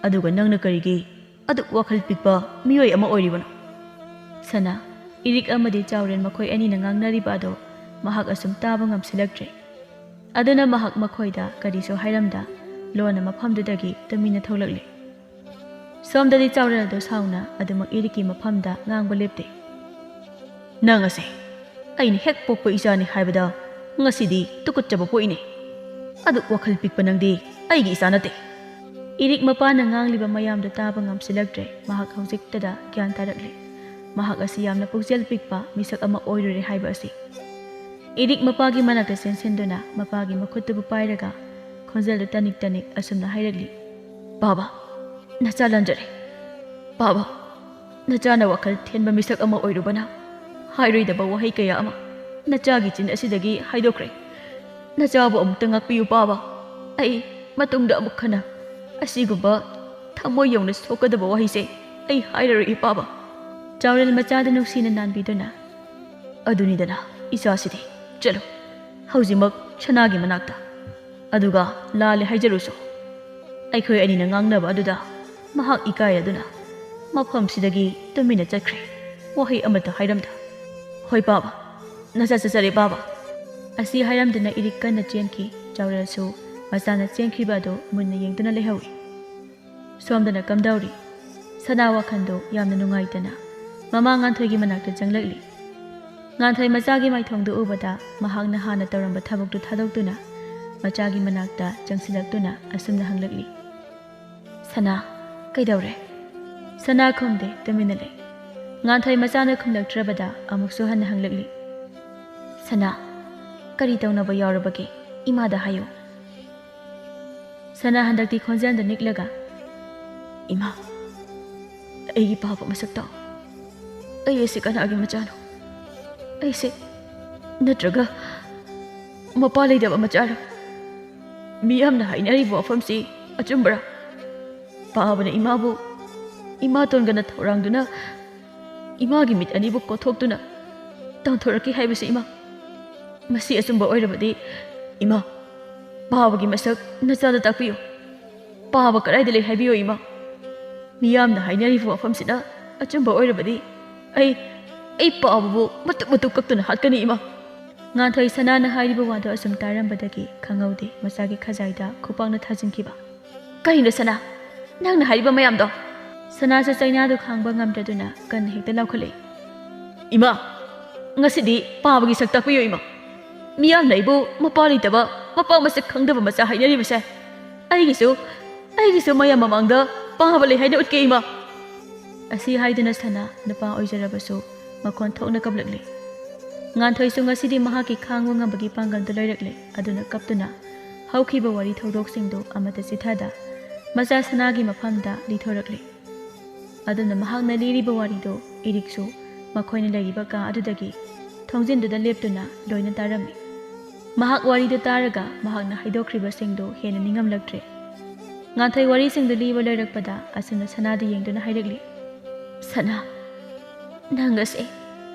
ꯑꯗꯨꯒ ꯅꯪꯅ ꯀꯔꯤꯒꯤ ꯑꯗꯨꯛ ꯋꯥꯈꯜ ꯄꯤꯛꯄ ꯃꯤꯑꯣꯏ ꯑꯃ ꯑꯣꯏꯔꯤꯕꯅꯣ? ꯁꯅꯥ, ꯏꯔꯤꯛ ꯑꯃꯗꯤ ꯆꯥꯎꯔꯦꯟ ꯃꯈꯣꯏ ꯑꯅꯤꯅ ꯉꯥꯡꯅꯔꯤꯕ ꯑꯗꯨ ꯃꯍꯥꯛ ꯑꯁꯨꯝ ꯇꯥꯕ ꯉꯝꯁꯤꯜꯂꯛꯇ꯭ꯔꯦ꯫ ꯑꯗꯨꯅ ꯃꯍꯥꯛ ꯃꯈꯣꯏꯗ ꯀꯔꯤꯁꯨ ꯍꯥꯏꯔꯝꯗ ꯂꯣꯟꯅ ꯃꯐꯝꯗꯨꯗꯒꯤ ꯇꯨꯃꯤꯟꯅ ꯊꯣꯛꯂꯛꯂꯦ꯫ ꯁꯣꯝꯗꯗꯤ ꯆꯥꯎꯔꯦꯜꯗꯣ ꯁꯥꯎꯅ ꯑꯗꯨꯃꯛ ꯏꯔꯤꯛꯀꯤ ꯃꯐꯝꯗ ꯉꯥꯡꯕ ꯂꯦꯞꯇꯦ꯫ "ꯅꯪ ꯑꯁꯦ ꯑꯩꯅ ꯍꯦꯛ ꯄꯣꯛꯄ ꯏꯆꯥꯅꯤ ꯍꯥꯏꯕꯗ ꯉꯁꯤꯗꯤ ꯇꯨꯀꯠꯆꯕ ꯄꯣꯛꯏꯅꯦ꯫ ꯑꯗꯨꯛ ꯋꯥꯈꯜ ꯄꯤꯛꯄ ꯅꯪꯗꯤ ꯑꯩꯒꯤ ꯏꯆꯥ ꯅꯠꯇꯦ꯫" ꯏꯔꯤꯛ ꯃꯄꯥꯅ ꯉꯥꯡꯂꯤꯕ ꯃꯌꯥꯝꯗꯨ ꯇꯥꯕ ꯉꯝꯁꯤꯜꯂꯛꯇ꯭ꯔꯦ꯫ ꯃꯍꯥꯛ ꯍꯧꯖꯤꯛꯇꯗ ꯒ꯭ꯌꯥꯟ ꯇꯥꯔꯛꯂꯦ꯫ ꯃꯍꯥꯛ ꯑꯁꯤ ꯌꯥꯝꯅ ꯄꯨꯛꯆꯦꯜ ꯄꯤꯛꯄ ꯃꯤꯁꯛ ꯑꯃ ꯑꯣꯏꯔꯨꯔꯦ ꯍꯥꯏꯕ ꯑꯁꯤ꯫ ꯏꯔꯤꯛ ꯃꯄꯥꯒꯤ ꯃꯅꯥꯛꯇ ꯆꯦꯟꯁꯤꯟꯗꯨꯅ ꯃꯄꯥꯒꯤ ꯃꯈꯨꯠꯇꯨꯕꯨ ꯄꯥꯏꯔꯒ ꯈꯣꯟꯖꯦꯜꯗꯨ ꯇꯅꯤꯛ ꯇꯅꯤꯛ ꯑꯁꯨꯝꯅ ꯍꯥꯏꯔꯛꯂꯤ, "ꯄꯥꯕ, ꯅꯆꯥ ꯂꯥꯟꯖꯔꯦ꯫ ꯄꯥꯕ, ꯅꯆꯥꯅ ꯋꯥꯈꯜ ꯊꯦꯟꯕ ꯃꯤꯁꯛ ꯑꯃ ꯑꯣꯏꯔꯨꯕꯅ ꯍꯥꯏꯔꯣꯏꯗꯕ ꯋꯥꯍꯩ ꯀꯌꯥ ꯑꯃ ꯅꯆꯥꯒꯤ ꯆꯤꯟ ꯑꯁꯤꯗꯒꯤ ꯍꯥꯏꯗꯣꯛꯈ꯭ꯔꯦ꯫ ꯅꯆꯥꯕꯨ ꯑꯃꯨꯛꯇ ꯉꯥꯛꯄꯤꯌꯨ ꯄꯥꯕ꯫ ꯑꯩ ꯃꯇꯨꯡꯗ ꯑꯃꯨꯛ ꯍꯟꯅ ꯑꯁꯤꯒꯨꯝꯕ ꯊꯃꯣꯏ ꯌꯧꯅ ꯁꯣꯛꯀꯗꯕ ꯋꯥꯍꯩꯁꯦ ꯑꯩ ꯍꯥꯏꯔꯔꯣꯏ ꯄꯥꯕ꯫" ꯆꯥꯎꯔꯦꯜ ꯃꯆꯥꯗ ꯅꯨꯡꯁꯤꯅ ꯅꯥꯟꯕꯤꯗꯨꯅ, "ꯑꯗꯨꯅꯤꯗꯅ ꯏꯆꯥꯁꯤꯗꯤ꯫ ꯆꯠꯂꯨ ꯍꯧꯖꯤꯛꯃꯛ ꯁꯅꯥꯒꯤ ꯃꯅꯥꯛꯇ꯫ ꯑꯗꯨꯒ ꯂꯥꯜꯂꯦ ꯍꯥꯏꯖꯔꯨꯁꯨ꯫ ꯑꯩꯈꯣꯏ ꯑꯅꯤꯅ ꯉꯥꯡꯅꯕ ꯑꯗꯨꯗ ꯃꯍꯥꯛ ꯏꯀꯥꯏꯔꯗꯨꯅ ꯃꯐꯝꯁꯤꯗꯒꯤ ꯇꯨꯃꯤꯟꯅ ꯆꯠꯈ꯭ꯔꯦ, ꯋꯥꯍꯩ ꯑꯃꯠꯇ ꯍꯥꯏꯔꯝꯗ꯫ ꯍꯣꯏ ꯄꯥꯕ, ꯅꯆꯥ ꯆꯠꯆꯔꯦ ꯄꯥꯕ꯫" ꯑꯁꯤ ꯍꯥꯏꯔꯝꯗꯨꯅ ꯏꯔꯤꯛ ꯀꯟꯅ ꯆꯦꯟꯈꯤ꯫ ꯆꯥꯎꯔꯦꯜꯁꯨ ꯃꯆꯥꯅ ꯆꯦꯟꯈꯤꯕ ꯑꯗꯨ ꯃꯨꯟꯅ ꯌꯦꯡꯗꯨꯅ ꯂꯩꯍꯧꯏ꯫ ꯁꯣꯝꯗꯅ ꯀꯝꯗꯧꯔꯤ? ꯁꯅꯥ ꯋꯥꯈꯜꯗꯨ ꯌꯥꯝꯅ ꯅꯨꯡꯉꯥꯏꯇꯅ ꯃꯃꯥ ꯉꯥꯟꯊꯣꯏꯒꯤ ꯃꯅꯥꯛꯇ ꯆꯪꯂꯛꯂꯤ꯫ ꯉꯥꯟꯊꯣꯏ ꯃꯆꯥꯒꯤ ꯃꯥꯏꯊꯣꯡꯗꯨ ꯎꯕꯗ ꯃꯍꯥꯛꯅ ꯍꯥꯟꯅ ꯇꯧꯔꯝꯕ ꯊꯕꯛꯇꯨ ꯊꯥꯗꯣꯛꯇꯨꯅ ꯃꯆꯥꯒꯤ ꯃꯅꯥꯛꯇ ꯆꯪꯁꯤꯜꯂꯛꯇꯨꯅ ꯑꯁꯨꯝꯅ ꯍꯪꯂꯛꯂꯤ, "ꯁꯅꯥ, ꯀꯩꯗꯧꯔꯦ?" ꯁꯅꯥ ꯈꯨꯝꯗꯦ, ꯇꯨꯃꯤꯟꯅ ꯂꯩ꯫ ꯉꯥꯟꯊꯣꯏ ꯃꯆꯥꯅ ꯈꯨꯝꯂꯛꯇ꯭ꯔꯕꯗ ꯑꯃꯨꯛꯁꯨ ꯍꯟꯅ ꯍꯪꯂꯛꯂꯤ, "ꯁꯅꯥ, ꯀꯔꯤ ꯇꯧꯅꯕ ꯌꯥꯎꯔꯕꯒꯦ? ꯏꯃꯥꯗ ꯍꯥꯏꯌꯨ꯫" ꯁꯅꯥ ꯍꯟꯗꯛꯇꯤ ꯈꯣꯟꯖꯦꯜꯗ ꯅꯤꯛꯂꯒ, "ꯏꯃꯥ, ꯑꯩꯒꯤ ꯄꯥꯕ ꯃꯁꯛ ꯇꯥꯛꯑꯣ꯫ ꯑꯩ ꯑꯁꯤ ꯀꯅꯥꯒꯤ ꯃꯆꯥꯅꯣ? ꯑꯩꯁꯦ ꯅꯠꯇ꯭ꯔꯒ ꯃꯄꯥ ꯂꯩꯇꯕ ꯃꯆꯥꯔꯣ? ꯃꯤꯌꯥꯝꯅ ꯍꯥꯏꯅꯔꯤꯕ ꯋꯥꯐꯝꯁꯤ ꯑꯆꯨꯝꯕꯔꯥ? ꯄꯥꯕꯅ ꯏꯃꯥꯕꯨ, ꯏꯃꯥꯇꯣꯟꯒꯅ ꯊꯧꯔꯥꯡꯗꯨꯅ ꯏꯃꯥꯒꯤ ꯃꯤꯠ ꯑꯅꯤꯕꯨ ꯀꯣꯠꯊꯣꯛꯇꯨꯅ ꯇꯥꯟꯊꯣꯔꯛꯈꯤ ꯍꯥꯏꯕꯁꯤ ꯏꯃꯥ꯫ ꯃꯁꯤ ꯑꯆꯨꯝꯕ ꯑꯣꯏꯔꯕꯗꯤ ꯏꯃꯥ, ꯄꯥꯕꯒꯤ ꯃꯁꯛ ꯅꯆꯥꯗ ꯇꯥꯛꯄꯤꯌꯨ꯫ ꯄꯥꯕ ꯀꯗꯥꯏꯗ ꯂꯩ ꯍꯥꯏꯕꯤꯌꯨ ꯏꯃꯥ꯫ ꯃꯤꯌꯥꯝꯅ ꯍꯥꯏꯅꯔꯤꯕ ꯋꯥꯐꯝꯁꯤꯅ ꯑꯆꯨꯝꯕ ꯑꯣꯏꯔꯕꯗꯤ ꯑꯩ, ꯑꯩ ꯄꯥꯕꯕꯨ ꯃꯇꯨꯞ ꯃꯇꯨꯞ ꯀꯛꯇꯨꯅ ꯍꯥꯠꯀꯅꯤ ꯏꯃꯥ꯫ ꯉꯥꯟꯊꯣꯏ ꯁꯅꯥꯅ ꯍꯥꯏꯔꯤꯕ ꯋꯥꯗꯨ ꯑꯁꯨꯝ ꯇꯥꯔꯝꯕꯗꯒꯤ ꯈꯪꯍꯧꯗꯦ ꯃꯆꯥꯒꯤ ꯈꯖꯥꯏꯗ ꯈꯨꯄꯥꯛꯅ ꯊꯥꯖꯤꯟꯈꯤꯕ꯫ "ꯀꯔꯤꯅꯣ ꯁꯅꯥ? ꯅꯪꯅ ꯍꯥꯏꯔꯤꯕ ꯃꯌꯥꯝꯗꯣ?" ꯁꯅꯥꯁꯨ ꯆꯩꯅꯥꯗꯨ ꯈꯥꯡꯕ ꯉꯝꯗ꯭ꯔꯗꯨꯅ ꯀꯟꯅ ꯍꯦꯛꯇ ꯂꯥꯎꯈꯠꯂꯛꯏ꯫ "ꯏꯃꯥ, ꯉꯁꯤꯗꯤ ꯄꯥꯕꯒꯤ ꯁꯛ ꯇꯥꯛꯄꯤꯌꯨ ꯏꯃꯥ꯫ ꯃꯤꯌꯥꯝꯅ ꯑꯩꯕꯨ ꯃꯄꯥ ꯂꯩꯇꯕ, ꯃꯄꯥ ꯃꯁꯛ ꯈꯪꯗꯕ ꯃꯆꯥ ꯍꯥꯏꯅꯔꯤꯕꯁꯦ, ꯑꯩꯒꯤꯁꯨ, ꯑꯩꯒꯤꯁꯨ ꯃꯌꯥꯝ ꯃꯃꯥꯡꯗ ꯄꯥꯕ ꯂꯩ ꯍꯥꯏꯅ ꯎꯠꯀꯦ ꯏꯃꯥ꯫" ꯑꯁꯤ ꯍꯥꯏꯗꯨꯅ ꯁꯅꯥ ꯅꯨꯄꯥ ꯑꯣꯏꯖꯔꯕꯁꯨ ꯃꯈꯣꯟ ꯊꯣꯛꯅ ꯀꯞꯂꯛꯂꯤ꯫ ꯉꯥꯟꯊꯣꯏꯁꯨ ꯉꯁꯤꯗꯤ ꯃꯍꯥꯛꯀꯤ ꯈꯥꯡꯕ ꯉꯝꯕꯒꯤ ꯄꯥꯡꯒꯜꯗꯨ ꯂꯩꯔꯛꯂꯦ꯫ ꯑꯗꯨꯅ ꯀꯞꯇꯨꯅ ꯍꯧꯈꯤꯕ ꯋꯥꯔꯤ ꯊꯧꯗꯣꯛꯁꯤꯡꯗꯨ ꯑꯃꯠꯇ ꯆꯤꯊꯗ ꯃꯆꯥ ꯁꯅꯥꯒꯤ ꯃꯐꯝꯗ ꯂꯤꯊꯣꯔꯛꯂꯤ꯫ ꯑꯗꯨꯅ ꯃꯍꯥꯛꯅ ꯂꯤꯔꯤꯕ ꯋꯥꯔꯤꯗꯨ ꯏꯔꯤꯛꯁꯨ ꯃꯈꯣꯏꯅ ꯂꯩꯔꯤꯕ ꯀꯥ ꯑꯗꯨꯗꯒꯤ ꯊꯣꯡꯖꯤꯟꯗꯨꯗ ꯂꯦꯞꯇꯨꯅ ꯂꯣꯏꯅ ꯇꯥꯔꯝꯃꯤ꯫ ꯃꯍꯥꯛ ꯋꯥꯔꯤꯗꯨ ꯇꯥꯔꯒ ꯃꯍꯥꯛꯅ ꯍꯥꯏꯗꯣꯛꯈ꯭ꯔꯤꯕꯁꯤꯡꯗꯨ ꯍꯦꯟꯅ ꯅꯤꯡꯉꯝꯂꯛꯇ꯭ꯔꯦ꯫ ꯉꯥꯟꯊꯣꯏ ꯋꯥꯔꯤꯁꯤꯡꯗꯨ ꯂꯤꯕ ꯂꯣꯏꯔꯛꯄꯗ ꯑꯁꯨꯝꯅ ꯁꯅꯥꯗ ꯌꯦꯡꯗꯨꯅ ꯍꯥꯏꯔꯛꯂꯤ, "ꯁꯅꯥ, ꯅꯪ ꯑꯁꯦ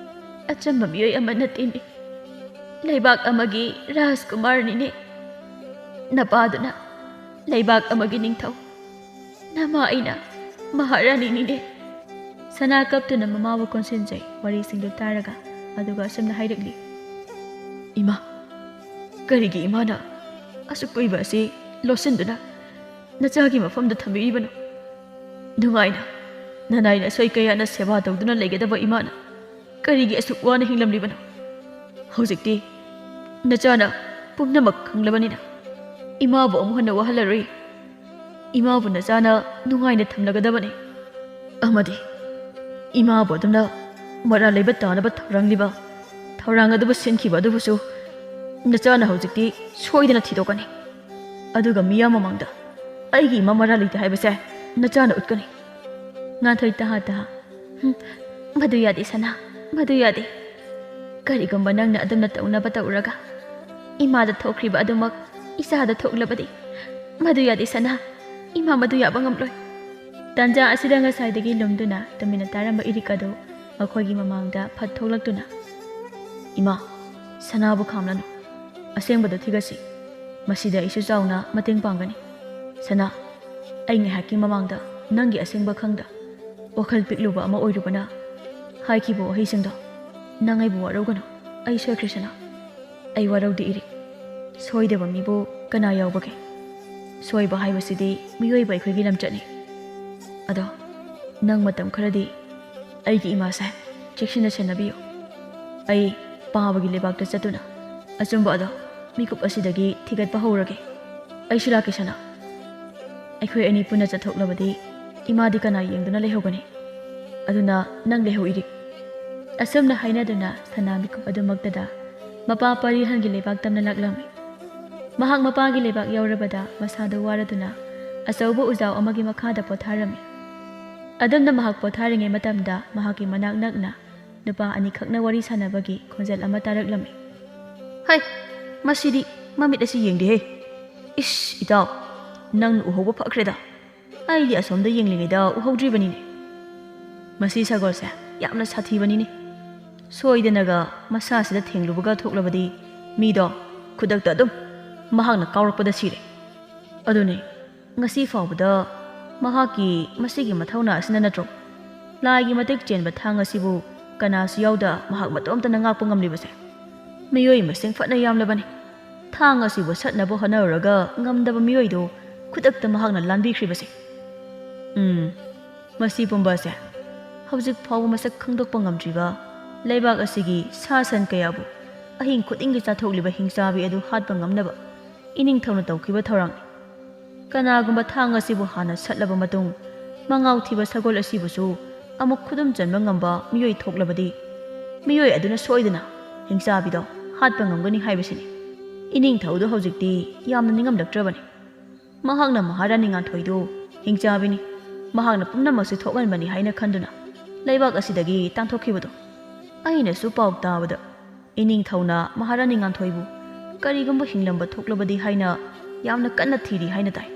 ꯑꯆꯝꯕ ꯃꯤꯑꯣꯏ ꯑꯃ ꯅꯠꯇꯦꯅꯦ꯫ ꯂꯩꯕꯥꯛ ꯑꯃꯒꯤ ꯔꯥꯖꯀꯨꯃꯥꯔꯅꯤꯅꯦ꯫ ꯅꯄꯥꯗꯨꯅ ꯂꯩꯕꯥꯛ ꯑꯃꯒꯤ ꯅꯤꯡꯊꯧ, ꯅꯃꯥ ꯑꯩꯅ ꯃꯍꯥꯔꯥꯅꯤꯅꯤꯅꯦ꯫" ꯁꯅꯥ ꯀꯞꯇꯨꯅ ꯃꯃꯥꯕꯨ ꯀꯣꯟꯁꯤꯟꯖꯩ ꯋꯥꯔꯤꯁꯤꯡꯗꯨ ꯇꯥꯔꯒ, ꯑꯗꯨꯒ ꯑꯁꯨꯝꯅ ꯍꯥꯏꯔꯛꯂꯤ, "ꯏꯃꯥ, ꯀꯔꯤꯒꯤ ꯏꯃꯥꯅ ꯑꯁꯨꯛ ꯀꯨꯏꯕ ꯑꯁꯤ ꯂꯣꯠꯁꯤꯟꯗꯨꯅ ꯅꯆꯥꯒꯤ ꯃꯐꯝꯗ ꯊꯝꯕꯤꯔꯤꯕꯅꯣ? ꯅꯨꯡꯉꯥꯏꯅ, ꯅꯅꯥꯏꯅ ꯁꯣꯏ ꯀꯌꯥꯅ ꯁꯦꯕꯥ ꯇꯧꯗꯨꯅ ꯂꯩꯒꯗꯕ ꯏꯃꯥꯅ ꯀꯔꯤꯒꯤ ꯑꯁꯨꯛ ꯋꯥꯅ ꯍꯤꯡꯂꯝꯂꯤꯕꯅꯣ? ꯍꯧꯖꯤꯛꯇꯤ ꯅꯆꯥꯅ ꯄꯨꯝꯅꯃꯛ ꯈꯪꯂꯕꯅꯤꯅ ꯏꯃꯥꯕꯨ ꯑꯃꯨꯛ ꯍꯟꯅ ꯋꯥꯍꯜꯂꯔꯣꯏ꯫ ꯏꯃꯥꯕꯨ ꯅꯆꯥꯅ ꯅꯨꯡꯉꯥꯏꯅ ꯊꯝꯂꯒꯗꯕꯅꯤ꯫ ꯑꯃꯗꯤ ꯏꯃꯥꯕꯨ ꯑꯗꯨꯝꯅ ꯃꯔꯥꯜ ꯂꯩꯕ ꯇꯥꯅꯕ ꯊꯧꯔꯥꯡꯂꯤꯕ, ꯊꯧꯔꯥꯡ ꯑꯗꯨꯕꯨ ꯁꯤꯟꯈꯤꯕ ꯑꯗꯨꯕꯨꯁꯨ ꯅꯆꯥꯅ ꯍꯧꯖꯤꯛꯇꯤ ꯁꯣꯏꯗꯅ ꯊꯤꯗꯣꯛꯀꯅꯤ꯫ ꯑꯗꯨꯒ ꯃꯤꯌꯥꯝ ꯃꯃꯥꯡꯗ ꯑꯩꯒꯤ ꯏꯃꯥ ꯃꯔꯥꯜ ꯂꯩꯇꯦ ꯍꯥꯏꯕꯁꯦ ꯅꯆꯥꯅ ꯎꯠꯀꯅꯤ꯫" ꯉꯥꯟꯊꯣꯏ ꯇꯍꯥ ꯇꯍꯥ, "ꯍꯨꯝ, ꯃꯗꯨ ꯌꯥꯗꯦ ꯁꯅꯥ, ꯃꯗꯨ ꯌꯥꯗꯦ꯫ ꯀꯔꯤꯒꯨꯝꯕ ꯅꯪꯅ ꯑꯗꯨꯝꯅ ꯇꯧꯅꯕ ꯇꯧꯔꯒ ꯏꯃꯥꯗ ꯊꯣꯛꯈ꯭ꯔꯤꯕ ꯑꯗꯨꯃꯛ ꯏꯆꯥꯗ ꯊꯣꯛꯂꯕꯗꯤ꯫ ꯃꯗꯨ ꯌꯥꯗꯦ ꯁꯅꯥ, ꯏꯃꯥ ꯃꯗꯨ ꯌꯥꯕ ꯉꯝꯂꯣꯏ꯫ ꯇꯥꯟꯖꯥ ꯑꯁꯤꯗ ꯉꯁꯥꯏꯗꯒꯤ ꯂꯨꯝꯗꯨꯅ ꯇꯨꯃꯤꯟꯅ ꯇꯥꯔꯝꯕ ꯏꯔꯤꯛ ꯑꯗꯨ ꯃꯈꯣꯏꯒꯤ ꯃꯃꯥꯡꯗ ꯐꯠ ꯊꯣꯛꯂꯛꯇꯨꯅ, "ꯏꯃꯥ, ꯁꯅꯥꯕꯨ ꯈꯥꯝꯂꯅꯨ꯫ ꯑꯁꯦꯡꯕꯗꯨ ꯊꯤꯒꯠꯁꯤ꯫ ꯃꯁꯤꯗ ꯑꯩꯁꯨ ꯆꯥꯎꯅ ꯃꯇꯦꯡ ꯄꯥꯡꯒꯅꯤ꯫ ꯁꯅꯥ, ꯑꯩ ꯉꯥꯏꯍꯥꯛꯀꯤ ꯃꯃꯥꯡꯗ ꯅꯪꯒꯤ ꯑꯁꯦꯡꯕ ꯈꯪꯗ ꯋꯥꯈꯜ ꯄꯤꯛꯂꯨꯕ ꯑꯃ ꯑꯣꯏꯔꯨꯕꯅ ꯍꯥꯏꯈꯤꯕ ꯋꯥꯍꯩꯁꯤꯡꯗꯣ ꯅꯪ ꯑꯩꯕꯨ ꯋꯥꯔꯧꯒꯅꯨ꯫ ꯑꯩ ꯁꯣꯏꯈ꯭ꯔꯦ ꯁꯅꯥ꯫ ꯑꯩ ꯋꯥꯔꯧꯗꯦ ꯏꯔꯤꯛ꯫ ꯁꯣꯏꯗꯕ ꯃꯤꯕꯨ ꯀꯅꯥ ꯌꯥꯎꯕꯒꯦ? ꯁꯣꯏꯕ ꯍꯥꯏꯕꯁꯤꯗꯤ ꯃꯤꯑꯣꯏꯕ ꯑꯩꯈꯣꯏꯒꯤ ꯂꯝꯆꯠꯅꯤ꯫ ꯑꯗꯣ ꯅꯪ ꯃꯇꯝ ꯈꯔꯗꯤ ꯑꯩꯒꯤ ꯏꯃꯥꯁꯦ ꯆꯦꯛꯁꯤꯟꯅ ꯁꯦꯟꯅꯕꯤꯌꯨ꯫ ꯑꯩ ꯄꯥꯕꯒꯤ ꯂꯩꯕꯥꯛꯇ ꯆꯠꯇꯨꯅ ꯑꯆꯨꯝꯕ ꯑꯗꯣ ꯃꯤꯀꯨꯞ ꯑꯁꯤꯗꯒꯤ ꯊꯤꯒꯠꯄ ꯍꯧꯔꯒꯦ꯫ ꯑꯩꯁꯨ ꯂꯥꯛꯀꯦ ꯁꯅꯥ꯫ ꯑꯩꯈꯣꯏ ꯑꯅꯤ ꯄꯨꯟꯅ ꯆꯠꯊꯣꯛꯂꯕꯗꯤ ꯏꯃꯥꯗꯤ ꯀꯅꯥ ꯌꯦꯡꯗꯨꯅ ꯂꯩꯍꯧꯒꯅꯤ? ꯑꯗꯨꯅ ꯅꯪ ꯂꯩꯍꯧ ꯏꯔꯤꯛ꯫" ꯑꯁꯨꯝꯅ ꯍꯥꯏꯅꯗꯨꯅ ꯁꯅꯥ ꯃꯤꯀꯨꯞ ꯑꯗꯨꯃꯛꯇꯗ ꯃꯄꯥ ꯄꯔꯤꯍꯟꯒꯤ ꯂꯩꯕꯥꯛ ꯇꯝꯅ ꯂꯥꯛꯂꯝꯃꯤ꯫ ꯃꯍꯥꯛ ꯃꯄꯥꯒꯤ ꯂꯩꯕꯥꯛ ꯌꯧꯔꯕꯗ ꯃꯁꯥꯗꯨ ꯋꯥꯔꯗꯨꯅ ꯑꯆꯧꯕ ꯎꯖꯥꯎ ꯑꯃꯒꯤ ꯃꯈꯥꯗ ꯄꯣꯊꯥꯔꯝꯃꯤ꯫ ꯑꯗꯨꯝꯅ ꯃꯍꯥꯛ ꯄꯣꯊꯥꯔꯤꯉꯩ ꯃꯇꯝꯗ ꯃꯍꯥꯛꯀꯤ ꯃꯅꯥꯛ ꯅꯛꯅ ꯅꯨꯄꯥ ꯑꯅꯤꯈꯛꯅ ꯋꯥꯔꯤ ꯁꯥꯟꯅꯕꯒꯤ ꯈꯣꯟꯖꯦꯜ ꯑꯃ ꯇꯥꯔꯛꯂꯝꯃꯤ꯫ "ꯍꯩ, ꯃꯁꯤꯗꯤ ꯃꯃꯤꯠ ꯑꯁꯤ ꯌꯦꯡꯗꯦꯍꯦ꯫ ꯏꯁ, ꯏꯇꯥꯎ, ꯅꯪꯅ ꯎꯍꯧꯕ ꯐꯈ꯭ꯔꯦꯗ꯫ ꯑꯩꯗꯤ ꯑꯁꯣꯝꯗ ꯌꯦꯡꯂꯤꯉꯩꯗ ꯎꯍꯧꯗ꯭ꯔꯤꯕꯅꯤꯅꯦ꯫ ꯃꯁꯤ ꯁꯒꯣꯜꯁꯦ ꯌꯥꯝꯅ ꯁꯥꯊꯤꯕꯅꯤꯅꯦ꯫ ꯁꯣꯏꯗꯅꯒ ꯃꯁꯥꯁꯤꯗ ꯊꯦꯡꯂꯨꯕꯒ ꯊꯣꯛꯂꯕꯗꯤ ꯃꯤꯗꯣ ꯈꯨꯗꯛꯇ ꯑꯗꯨꯝ ꯃꯍꯥꯛꯅ ꯀꯥꯎꯔꯛꯄꯗ ꯁꯤꯔꯦ꯫ ꯑꯗꯨꯅꯦ, ꯉꯁꯤ ꯐꯥꯎꯕꯗ ꯃꯍꯥꯛꯀꯤ ꯃꯁꯤꯒꯤ ꯃꯊꯧꯅꯥ ꯑꯁꯤꯅ ꯅꯠꯇ꯭ꯔꯣ ꯂꯥꯏꯒꯤ ꯃꯇꯤꯛ ꯆꯦꯟꯕ ꯊꯥꯡ ꯑꯁꯤꯕꯨ ꯀꯅꯥꯁꯨ ꯌꯥꯎꯗ ꯃꯍꯥꯛ ꯃꯇꯣꯝꯇꯅ ꯉꯥꯛꯄ ꯉꯝꯂꯤꯕꯁꯦ? ꯃꯤꯑꯣꯏ ꯃꯁꯤꯡ ꯐꯅ ꯌꯥꯝꯂꯕꯅꯤ꯫ ꯊꯥꯡ ꯑꯁꯤꯕꯨ ꯁꯠꯅꯕ ꯍꯣꯠꯅꯔꯨꯔꯒ ꯉꯝꯗꯕ ꯃꯤꯑꯣꯏꯗꯨ ꯈꯨꯗꯛꯇ ꯃꯍꯥꯛꯅ ꯂꯥꯟꯕꯤꯈ꯭ꯔꯤꯕꯁꯦ꯫ ꯎꯝ, ꯃꯁꯤ ꯄꯨꯝꯕ ꯑꯁꯦ ꯍꯧꯖꯤꯛ ꯐꯥꯎꯕ ꯃꯁꯛ ꯈꯪꯗꯣꯛꯄ ꯉꯝꯗ꯭ꯔꯤꯕ ꯂꯩꯕꯥꯛ ꯑꯁꯤꯒꯤ ꯁꯥ ꯁꯟ ꯀꯌꯥꯕꯨ ꯑꯍꯤꯡ ꯈꯨꯗꯤꯡꯒꯤ ꯆꯥꯊꯣꯛꯂꯤꯕ ꯍꯤꯡꯆꯥꯕꯤ ꯑꯗꯨ ꯍꯥꯠꯄ ꯉꯝꯅꯕ ꯏꯅꯤꯡꯊꯧꯅ ꯇꯧꯈꯤꯕ ꯊꯧꯔꯥꯡꯅꯤ꯫ ꯀꯅꯥꯒꯨꯝꯕ ꯊꯥꯡ ꯑꯁꯤꯕꯨ ꯍꯥꯟꯅ ꯁꯠꯂꯕ ꯃꯇꯨꯡ ꯃꯉꯥꯎ ꯊꯤꯕ ꯁꯒꯣꯜ ꯑꯁꯤꯕꯨꯁꯨ ꯑꯃꯨꯛ ꯈꯨꯗꯨꯝ ꯆꯟꯕ ꯉꯝꯕ ꯃꯤꯑꯣꯏ ꯊꯣꯛꯂꯕꯗꯤ ꯃꯤꯑꯣꯏ ꯑꯗꯨꯅ ꯁꯣꯏꯗꯅ ꯍꯤꯡꯆꯥꯕꯤꯗꯣ ꯍꯥꯠꯄ ꯉꯝꯒꯅꯤ ꯍꯥꯏꯕꯁꯤꯅꯤ꯫ ꯏꯅꯤꯡꯊꯧꯗꯨ ꯍꯧꯖꯤꯛꯇꯤ ꯌꯥꯝꯅ ꯅꯤꯡꯉꯝꯂꯛꯇ꯭ꯔꯕꯅꯤ꯫ ꯃꯍꯥꯛꯅ ꯃꯍꯥꯔꯥꯅꯤ ꯉꯥꯟꯊꯣꯏꯗꯨ ꯍꯤꯡꯆꯥꯕꯤꯅꯤ, ꯃꯍꯥꯛꯅ ꯄꯨꯝꯅꯃꯛꯁꯤ ꯊꯣꯛꯍꯟꯕꯅꯤ ꯍꯥꯏꯅ ꯈꯟꯗꯨꯅ ꯂꯩꯕꯥꯛ ꯑꯁꯤꯗꯒꯤ ꯇꯥꯟꯊꯣꯛꯈꯤꯕꯗꯣ꯫ ꯑꯩꯅꯁꯨ ꯄꯥꯎ ꯇꯥꯕꯗ ꯏꯅꯤꯡꯊꯧꯅ ꯃꯍꯥꯔꯥꯅꯤ ꯉꯥꯟꯊꯣꯏꯕꯨ ꯀꯔꯤꯒꯨꯝꯕ ꯍꯤꯡꯂꯝꯕ ꯊꯣꯛꯂꯕꯗꯤ ꯍꯥꯏꯅ ꯌꯥꯝꯅ ꯀꯟꯅ ꯊꯤꯔꯤ ꯍꯥꯏꯅ ꯇꯥꯏ꯫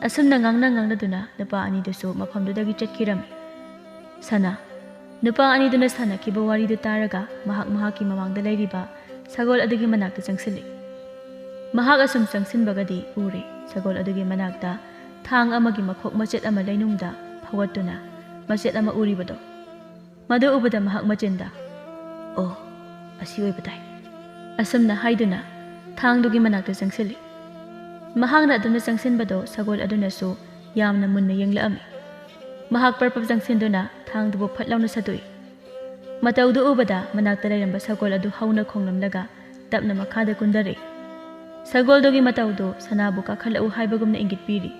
ꯑꯁꯨꯝꯅ ꯉꯥꯡꯅ ꯉꯥꯡꯅꯗꯨꯅ ꯅꯨꯄꯥ ꯑꯅꯤꯗꯨꯁꯨ ꯃꯐꯝꯗꯨꯗꯒꯤ ꯆꯠꯈꯤꯔꯝꯃꯤ꯫ ꯁꯅꯥ, ꯅꯨꯄꯥ ꯑꯅꯤꯗꯨꯅ ꯁꯥꯟꯅꯈꯤꯕ ꯋꯥꯔꯤꯗꯨ ꯇꯥꯔꯒ ꯃꯍꯥꯛ ꯃꯍꯥꯛꯀꯤ ꯃꯃꯥꯡꯗ ꯂꯩꯔꯤꯕ ꯁꯒꯣꯜ ꯑꯗꯨꯒꯤ ꯃꯅꯥꯛꯇ ꯆꯪꯁꯤꯜꯂꯤ꯫ ꯃꯍꯥꯛ ꯑꯁꯨꯝ ꯆꯪꯁꯤꯟꯕꯒꯗꯤ ꯎꯔꯦ, ꯁꯒꯣꯜ ꯑꯗꯨꯒꯤ ꯃꯅꯥꯛꯇ ꯊꯥꯡ ꯑꯃꯒꯤ ꯃꯈꯣꯛ ꯃꯆꯦꯠ ꯑꯃ ꯂꯩꯅꯨꯡꯗ ꯐꯥꯎꯒꯠꯇꯨꯅ ꯃꯆꯦꯠ ꯑꯃ ꯎꯔꯤꯕꯗꯣ꯫ ꯃꯗꯨ ꯎꯕꯗ ꯃꯍꯥꯛ ꯃꯆꯤꯟꯗ, "ꯑꯣ, ꯑꯁꯤ ꯑꯣꯏꯕ ꯇꯥꯏ," ꯑꯁꯨꯝꯅ ꯍꯥꯏꯗꯨꯅ ꯊꯥꯡꯗꯨꯒꯤ ꯃꯅꯥꯛꯇ ꯆꯪꯁꯤꯜꯂꯤ꯫ ꯃꯍꯥꯛꯅ ꯑꯗꯨꯝꯅ ꯆꯪꯁꯤꯟꯕꯗꯣ ꯁꯒꯣꯜ ꯑꯗꯨꯅꯁꯨ ꯌꯥꯝꯅ ꯃꯨꯟꯅ ꯌꯦꯡꯂꯛꯑꯝꯃꯤ꯫ ꯃꯍꯥꯛ ꯄꯔꯞ ꯄꯔꯞ ꯆꯪꯁꯤꯟꯗꯨꯅ ꯊꯥꯡꯗꯨꯕꯨ ꯐꯠ ꯂꯥꯎꯅ ꯁꯠꯇꯣꯛꯏ꯫ ꯃꯇꯧꯗꯨ ꯎꯕꯗ ꯃꯅꯥꯛꯇ ꯂꯩꯔꯝꯕ ꯁꯒꯣꯜ ꯑꯗꯨ ꯍꯧꯅ ꯈꯣꯡꯂꯝꯂꯒ ꯇꯞꯅ ꯃꯈꯥꯗ ꯀꯨꯟꯗꯔꯛꯏ꯫ ꯁꯒꯣꯜꯗꯨꯒꯤ ꯃꯇꯧꯗꯨ ꯁꯅꯥꯕꯨ ꯀꯥꯈꯠꯂꯛꯎ ꯍꯥꯏꯕꯒꯨꯝꯅ ꯏꯪꯒꯤꯠ ꯄꯤꯔꯤ꯫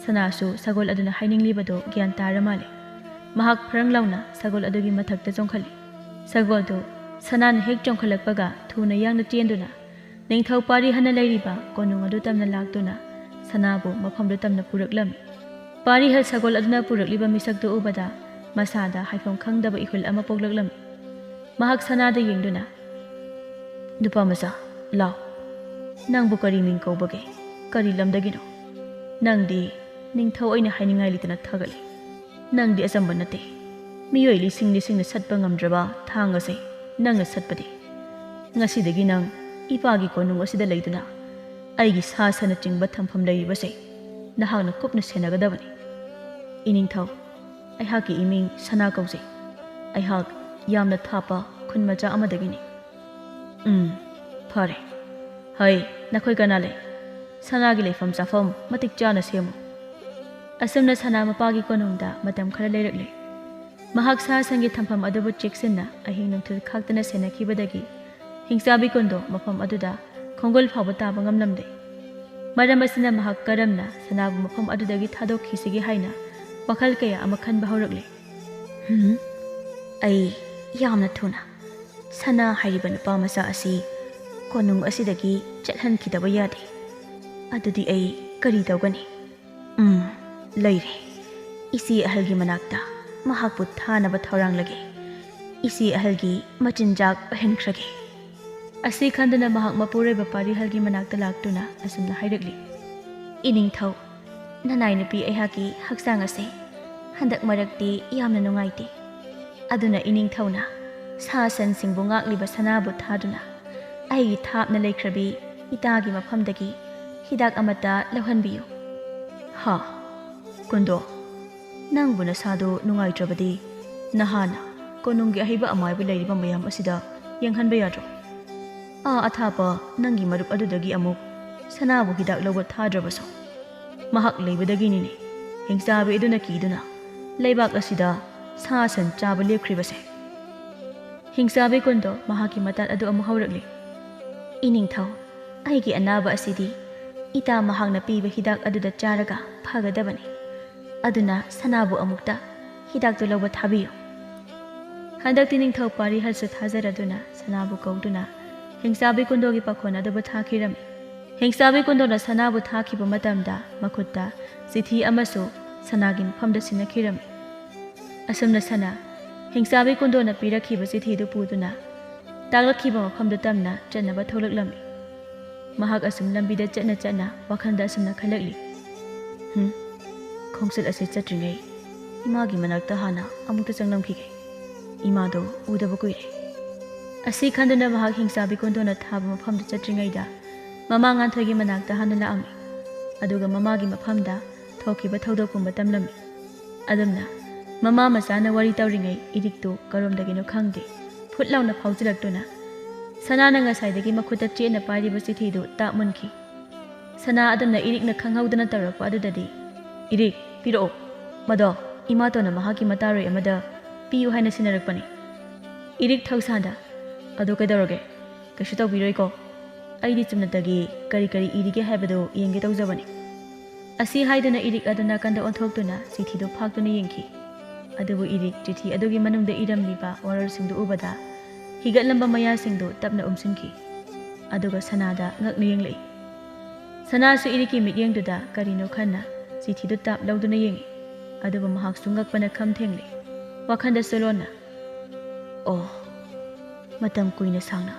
ꯁꯅꯥꯁꯨ ꯁꯒꯣꯜ ꯑꯗꯨꯅ ꯍꯥꯏꯅꯤꯡꯂꯤꯕꯗꯨ ꯒ꯭ꯌꯥꯟ ꯇꯥꯔ ꯃꯥꯜꯂꯦ꯫ ꯃꯍꯥꯛ ꯐꯔꯪ ꯂꯥꯎꯅ ꯁꯒꯣꯜ ꯑꯗꯨꯒꯤ ꯃꯊꯛꯇ ꯆꯣꯡꯈꯠꯂꯤ꯫ ꯁꯒꯣꯜꯗꯨ ꯁꯅꯥꯅ ꯍꯦꯛ ꯆꯣꯡꯈꯠꯂꯛꯄꯒ ꯊꯨꯅ ꯌꯥꯡꯅ ꯆꯦꯟꯗꯨꯅ ꯅꯤꯡꯊꯧ ꯄꯥꯔꯤꯍꯜꯅ ꯂꯩꯔꯤꯕ ꯀꯣꯅꯨꯡ ꯑꯗꯨ ꯇꯝꯅ ꯂꯥꯛꯇꯨꯅ ꯁꯅꯥꯕꯨ ꯃꯐꯝꯗꯨ ꯇꯝꯅ ꯄꯨꯔꯛꯂꯝꯃꯤ꯫ ꯄꯥꯔꯤꯍꯜ ꯁꯒꯣꯜ ꯑꯗꯨꯅ ꯄꯨꯔꯛꯂꯤꯕ ꯃꯤꯁꯛꯇꯨ ꯎꯕꯗ ꯃꯁꯥꯗ ꯍꯥꯏꯐꯝ ꯈꯪꯗꯕ ꯏꯍꯨꯜ ꯑꯃ ꯄꯣꯛꯂꯛꯂꯝꯃꯤ꯫ ꯃꯍꯥꯛ ꯁꯅꯥꯗ ꯌꯦꯡꯗꯨꯅ, "ꯅꯨꯄꯥ ꯃꯆꯥ, ꯂꯥꯎ꯫ ꯅꯪꯕꯨ ꯀꯔꯤ ꯃꯤꯡ ꯀꯧꯕꯒꯦ? ꯀꯔꯤ ꯂꯝꯗꯒꯤꯅꯣ? ꯅꯪꯗꯤ ꯅꯤꯡꯊꯧ ꯑꯩꯅ ꯍꯥꯏꯅꯤꯡꯉꯥꯏ ꯂꯩꯇꯅ ꯊꯥꯒꯠꯂꯤ꯫ ꯅꯪꯗꯤ ꯑꯆꯝꯕ ꯅꯠꯇꯦ꯫ ꯃꯤꯑꯣꯏ ꯂꯤꯁꯤꯡ ꯂꯤꯁꯤꯡꯅ ꯁꯠꯄ ꯉꯝꯗ꯭ꯔꯕ ꯊꯥꯡ ꯑꯁꯦ ꯅꯪꯅ ꯁꯠꯄꯗꯤ꯫ ꯉꯁꯤꯗꯒꯤ ꯅꯪ ꯏꯄꯥꯒꯤ ꯀꯣꯅꯨꯡ ꯑꯁꯤꯗ ꯂꯩꯗꯨꯅ ꯑꯩꯒꯤ ꯁꯥ ꯁꯟꯅꯆꯤꯡꯕ ꯊꯝꯐꯝ ꯂꯩꯔꯤꯕꯁꯦ ꯅꯍꯥꯛꯅ ꯀꯨꯞꯅ ꯁꯦꯟꯅꯒꯗꯕꯅꯤ꯫ ꯏꯅꯤꯡꯊꯧ, ꯑꯩꯍꯥꯛꯀꯤ ꯏꯃꯤꯡ ꯁꯅꯥ ꯀꯧꯖꯩ꯫ ꯑꯩꯍꯥꯛ ꯌꯥꯝꯅ ꯊꯥꯞꯄ ꯈꯨꯟ ꯃꯆꯥ ꯑꯃꯗꯒꯤꯅꯤ꯫" "ꯎꯝ, ꯐꯔꯦ꯫ ꯍꯩ, ꯅꯈꯣꯏ ꯀꯅꯥ ꯂꯩ? ꯁꯅꯥꯒꯤ ꯂꯩꯐꯝ ꯆꯥꯐꯝ ꯃꯇꯤꯛ ꯆꯥꯅ ꯁꯦꯝꯃꯨ꯫" ꯑꯁꯨꯝꯅ ꯁꯅꯥ ꯃꯄꯥꯒꯤ ꯀꯣꯅꯨꯡꯗ ꯃꯇꯝ ꯈꯔ ꯂꯩꯔꯛꯂꯦ꯫ ꯃꯍꯥꯛ ꯁꯥ ꯁꯟꯒꯤ ꯊꯝꯐꯝ ꯑꯗꯨꯕꯨ ꯆꯦꯛꯁꯤꯟꯅ ꯑꯍꯤꯡ ꯅꯨꯡꯊꯤꯜ ꯈꯥꯛꯇꯅ ꯁꯦꯟꯅꯈꯤꯕꯗꯒꯤ ꯍꯤꯡꯆꯥꯕꯤ ꯀꯨꯟꯗꯣ ꯃꯐꯝ ꯑꯗꯨꯗ ꯈꯣꯡꯒꯨꯜ ꯐꯥꯎꯕ ꯇꯥꯕ ꯉꯝꯂꯝꯗꯦ꯫ ꯃꯔꯝ ꯑꯁꯤꯅ ꯃꯍꯥꯛ ꯀꯔꯝꯅ ꯁꯅꯥꯕꯨ ꯃꯐꯝ ꯑꯗꯨꯗꯒꯤ ꯊꯥꯗꯣꯛꯈꯤꯁꯤꯒꯦ ꯍꯥꯏꯅ ꯋꯥꯈꯜ ꯀꯌꯥ ꯑꯃ ꯈꯟꯕ ꯍꯧꯔꯛꯂꯦ꯫ "ꯍꯝ, ꯑꯩ ꯌꯥꯝꯅ ꯊꯨꯅ ꯁꯅꯥ ꯍꯥꯏꯔꯤꯕ ꯅꯨꯄꯥ ꯃꯆꯥ ꯑꯁꯤ ꯀꯣꯅꯨꯡ ꯑꯁꯤꯗꯒꯤ ꯆꯠꯍꯟꯈꯤꯗꯕ ꯌꯥꯗꯦ꯫ ꯑꯗꯨꯗꯤ ꯑꯩ ꯀꯔꯤ ꯇꯧꯒꯅꯤ? ꯎꯝ, ꯂꯩꯔꯦ꯫ ꯏꯆꯦ ꯑꯍꯜꯒꯤ ꯃꯅꯥꯛꯇ ꯃꯍꯥꯛꯄꯨ ꯊꯥꯅꯕ ꯊꯧꯔꯥꯡꯂꯒꯦ꯫ ꯏꯆꯦ ꯑꯍꯜꯒꯤ ꯃꯆꯤꯟꯖꯥꯛ ꯑꯣꯏꯍꯟꯈ꯭ꯔꯒꯦ꯫" ꯑꯁꯤ ꯈꯟꯗꯨꯅ ꯃꯍꯥꯛ ꯃꯄꯨꯔꯣꯏꯕ ꯄꯥꯔꯤꯍꯜꯒꯤ ꯃꯅꯥꯛꯇ ꯂꯥꯛꯇꯨꯅ ꯑꯁꯨꯝꯅ ꯍꯥꯏꯔꯛꯂꯤ, "ꯏꯅꯤꯡꯊꯧ, ꯅꯅꯥꯏ ꯅꯨꯄꯤ ꯑꯩꯍꯥꯛꯀꯤ ꯍꯛꯆꯥꯡ ꯑꯁꯦ ꯍꯟꯗꯛ ꯃꯔꯛꯇꯤ ꯌꯥꯝꯅ ꯅꯨꯡꯉꯥꯏꯇꯦ꯫ ꯑꯗꯨꯅ ꯏꯅꯤꯡꯊꯧꯅ ꯁꯥ ꯁꯟꯁꯤꯡꯕꯨ ꯉꯥꯛꯂꯤꯕ ꯁꯅꯥꯕꯨ ꯊꯥꯗꯨꯅ ꯑꯩꯒꯤ ꯊꯥꯞꯅ ꯂꯩꯈ꯭ꯔꯕꯤ ꯏꯇꯥꯒꯤ ꯃꯐꯝꯗꯒꯤ ꯍꯤꯗꯥꯛ ꯑꯃꯠꯇ ꯂꯧꯍꯟꯕꯤꯌꯨ꯫" "ꯍꯥ, ꯀꯨꯟꯗꯣ, ꯅꯪꯕꯨ ꯅꯁꯥꯗꯨ ꯅꯨꯡꯉꯥꯏꯇ꯭ꯔꯕꯗꯤ ꯅꯍꯥꯟ ꯀꯣꯅꯨꯡꯒꯤ ꯑꯍꯩꯕ ꯑꯃꯥꯏꯕ ꯂꯩꯔꯤꯕ ꯃꯌꯥꯝ ꯑꯁꯤꯗ ꯌꯦꯡꯍꯟꯕ ꯌꯥꯗ꯭ꯔꯣ? ꯑꯥ ꯑꯊꯥꯞꯄ ꯅꯪꯒꯤ ꯃꯔꯨꯞ ꯑꯗꯨꯗꯒꯤ ꯑꯃꯨꯛ ꯁꯅꯥꯕꯨ ꯍꯤꯗꯥꯛ ꯂꯧꯕ ꯊꯥꯗ꯭ꯔꯕꯁꯨ ꯃꯍꯥꯛ ꯂꯩꯕꯗꯒꯤꯅꯤꯅꯦ ꯍꯤꯡꯆꯥꯕꯤ ꯑꯗꯨꯅ ꯀꯤꯗꯨꯅ ꯂꯩꯕꯥꯛ ꯑꯁꯤꯗ ꯁꯥ ꯁꯟ ꯆꯥꯕ ꯂꯦꯞꯈ꯭ꯔꯤꯕꯁꯦ꯫" ꯍꯤꯡꯆꯥꯕꯤ ꯀꯨꯟꯗꯣ ꯃꯍꯥꯛꯀꯤ ꯃꯇꯥꯠ ꯑꯗꯨ ꯑꯃꯨꯛ ꯍꯧꯔꯛꯂꯤ, "ꯏꯅꯤꯡꯊꯧ, ꯑꯩꯒꯤ ꯑꯅꯥꯕ ꯑꯁꯤꯗꯤ ꯏꯇꯥ ꯃꯍꯥꯛꯅ ꯄꯤꯕ ꯍꯤꯗꯥꯛ ꯑꯗꯨꯗ ꯆꯥꯔꯒ ꯐꯒꯗꯕꯅꯤ꯫ ꯑꯗꯨꯅ ꯁꯅꯥꯕꯨ ꯑꯃꯨꯛꯇ ꯍꯤꯗꯥꯛꯇꯨ ꯂꯧꯕ ꯊꯥꯕꯤꯌꯨ꯫" ꯍꯟꯗꯛꯇꯤ ꯅꯤꯡꯊꯧ ꯄꯥꯔꯤꯍꯜꯁꯨ ꯊꯥꯖꯔꯗꯨꯅ ꯁꯅꯥꯕꯨ ꯀꯧꯗꯨꯅ ꯍꯤꯡꯆꯥꯕꯤ ꯀꯨꯟꯗꯣꯒꯤ ꯄꯥꯈꯣꯟ ꯑꯗꯨꯕꯨ ꯊꯥꯈꯤꯔꯝꯃꯤ꯫ ꯍꯤꯡꯆꯥꯕꯤ ꯀꯨꯟꯗꯣꯅ ꯁꯅꯥꯕꯨ ꯊꯥꯈꯤꯕ ꯃꯇꯝꯗ ꯃꯈꯨꯠꯇ ꯆꯤꯊꯤ ꯑꯃꯁꯨ ꯁꯅꯥꯒꯤ ꯃꯐꯝꯗ ꯁꯤꯟꯅꯈꯤꯔꯝꯃꯤ꯫ ꯑꯁꯨꯝꯅ ꯁꯅꯥ ꯍꯤꯡꯆꯥꯕꯤ ꯀꯨꯟꯗꯣꯅ ꯄꯤꯔꯛꯈꯤꯕ ꯆꯤꯊꯤꯗꯨ ꯄꯨꯗꯨꯅ ꯇꯥꯛꯂꯛꯈꯤꯕ ꯃꯐꯝꯗꯨ ꯇꯝꯅ ꯆꯠꯅꯕ ꯊꯣꯛꯂꯛꯂꯝꯃꯤ꯫ ꯃꯍꯥꯛ ꯑꯁꯨꯝ ꯂꯝꯕꯤꯗ ꯆꯠꯅ ꯆꯠꯅ ꯋꯥꯈꯜꯗ ꯑꯁꯨꯝꯅ ꯈꯜꯂꯛꯂꯤ, "ꯍꯨꯝ, ꯈꯣꯡꯆꯠ ꯑꯁꯤ ꯆꯠꯇ꯭ꯔꯤꯉꯩ ꯏꯃꯥꯒꯤ ꯃꯅꯥꯛꯇ ꯍꯥꯟꯅ ꯑꯃꯨꯛꯇ ꯆꯪꯂꯝꯈꯤꯒꯦ꯫ ꯏꯃꯥꯗꯣ ꯎꯗꯕ ꯀꯨꯏꯔꯦ꯫" ꯑꯁꯤ ꯈꯟꯗꯨꯅ ꯃꯍꯥꯛ ꯍꯤꯡꯆꯥꯕꯤ ꯀꯨꯟꯗꯣꯅ ꯊꯥꯕ ꯃꯐꯝꯗ ꯆꯠꯇ꯭ꯔꯤꯉꯩꯗ ꯃꯃꯥ ꯉꯥꯟꯊꯣꯏꯒꯤ ꯃꯅꯥꯛꯇ ꯍꯥꯟꯅ ꯂꯥꯛꯑꯝꯃꯤ꯫ ꯑꯗꯨꯒ ꯃꯃꯥꯒꯤ ꯃꯐꯝꯗ ꯊꯣꯛꯈꯤꯕ ꯊꯧꯗꯣꯛ ꯄꯨꯝꯕ ꯇꯝꯂꯝꯃꯤ꯫ ꯑꯗꯨꯝꯅ ꯃꯃꯥ ꯃꯆꯥꯅ ꯋꯥꯔꯤ ꯇꯧꯔꯤꯉꯩ ꯏꯔꯤꯛꯇꯨ ꯀꯔꯣꯝꯗꯒꯤꯅꯣ ꯈꯪꯗꯦ ꯐꯨꯠ ꯂꯥꯎꯅ ꯐꯥꯎꯖꯤꯜꯂꯛꯇꯨꯅ ꯁꯅꯥꯅ ꯉꯁꯥꯏꯗꯒꯤ ꯃꯈꯨꯠꯇ ꯆꯦꯠꯅ ꯄꯥꯏꯔꯤꯕ ꯆꯤꯊꯤꯗꯨ ꯇꯥꯞ ꯃꯨꯟꯈꯤ꯫ ꯁꯅꯥ ꯑꯗꯨꯝꯅ ꯏꯔꯤꯛꯅ ꯈꯪꯍꯧꯗꯅ ꯇꯧꯔꯛꯄ ꯑꯗꯨꯗꯗꯤ, "ꯏꯔꯤꯛ, ꯄꯤꯔꯛꯑꯣ꯫ ꯃꯗꯣ ꯏꯃꯥꯇꯣꯟꯅ ꯃꯍꯥꯛꯀꯤ ꯃꯇꯥꯔꯣꯏ ꯑꯃꯗ ꯄꯤꯌꯨ ꯍꯥꯏꯅ ꯁꯤꯟꯅꯔꯛꯄꯅꯤ꯫" ꯏꯔꯤꯛ ꯊꯧꯁꯥꯟꯗ, "ꯑꯗꯨ ꯀꯩꯗꯧꯔꯒꯦ? ꯀꯩꯁꯨ ꯇꯧꯕꯤꯔꯣꯏꯀꯣ꯫ ꯑꯩꯗꯤ ꯆꯨꯝꯅꯇꯒꯤ ꯀꯔꯤ ꯀꯔꯤ ꯏꯔꯤꯒꯦ ꯍꯥꯏꯕꯗꯨ ꯌꯦꯡꯒꯦ ꯇꯧꯖꯕꯅꯤ꯫" ꯑꯁꯤ ꯍꯥꯏꯗꯨꯅ ꯏꯔꯤꯛ ꯑꯗꯨ ꯅꯥꯀꯟꯗ ꯑꯣꯟꯊꯣꯛꯇꯨꯅ ꯆꯤꯊꯤꯗꯨ ꯐꯥꯛꯇꯨꯅ ꯌꯦꯡꯈꯤ꯫ ꯑꯗꯨꯕꯨ ꯏꯔꯤꯛ ꯆꯤꯊꯤ ꯑꯗꯨꯒꯤ ꯃꯅꯨꯡꯗ ꯏꯔꯝꯂꯤꯕ ꯋꯥꯔꯣꯜꯁꯤꯡꯗꯨ ꯎꯕꯗ ꯍꯤꯒꯠꯂꯝꯕ ꯃꯌꯥꯁꯤꯡꯗꯨ ꯇꯞꯅ ꯎꯝꯁꯤꯟꯈꯤ꯫ ꯑꯗꯨꯒ ꯁꯅꯥꯗ ꯉꯛꯅ ꯌꯦꯡꯂꯛꯏ꯫ ꯁꯅꯥꯁꯨ ꯏꯔꯤꯛꯀꯤ ꯃꯤꯠꯌꯦꯡꯗꯨꯗ ꯀꯔꯤꯅꯣ ꯈꯟꯅ ꯆꯤꯊꯤꯗꯨ ꯇꯥꯞ ꯂꯧꯗꯨꯅ ꯌꯦꯡꯉꯤ꯫ ꯑꯗꯨꯕꯨ ꯃꯍꯥꯛꯁꯨ ꯉꯛꯄꯅ ꯈꯝ ꯊꯦꯡꯂꯤ꯫ ꯋꯥꯈꯜꯗꯁꯨ ꯂꯣꯟꯅ, "ꯑꯣ, ꯃꯇꯝ ꯀꯨꯏꯅ ꯁꯥꯡꯅ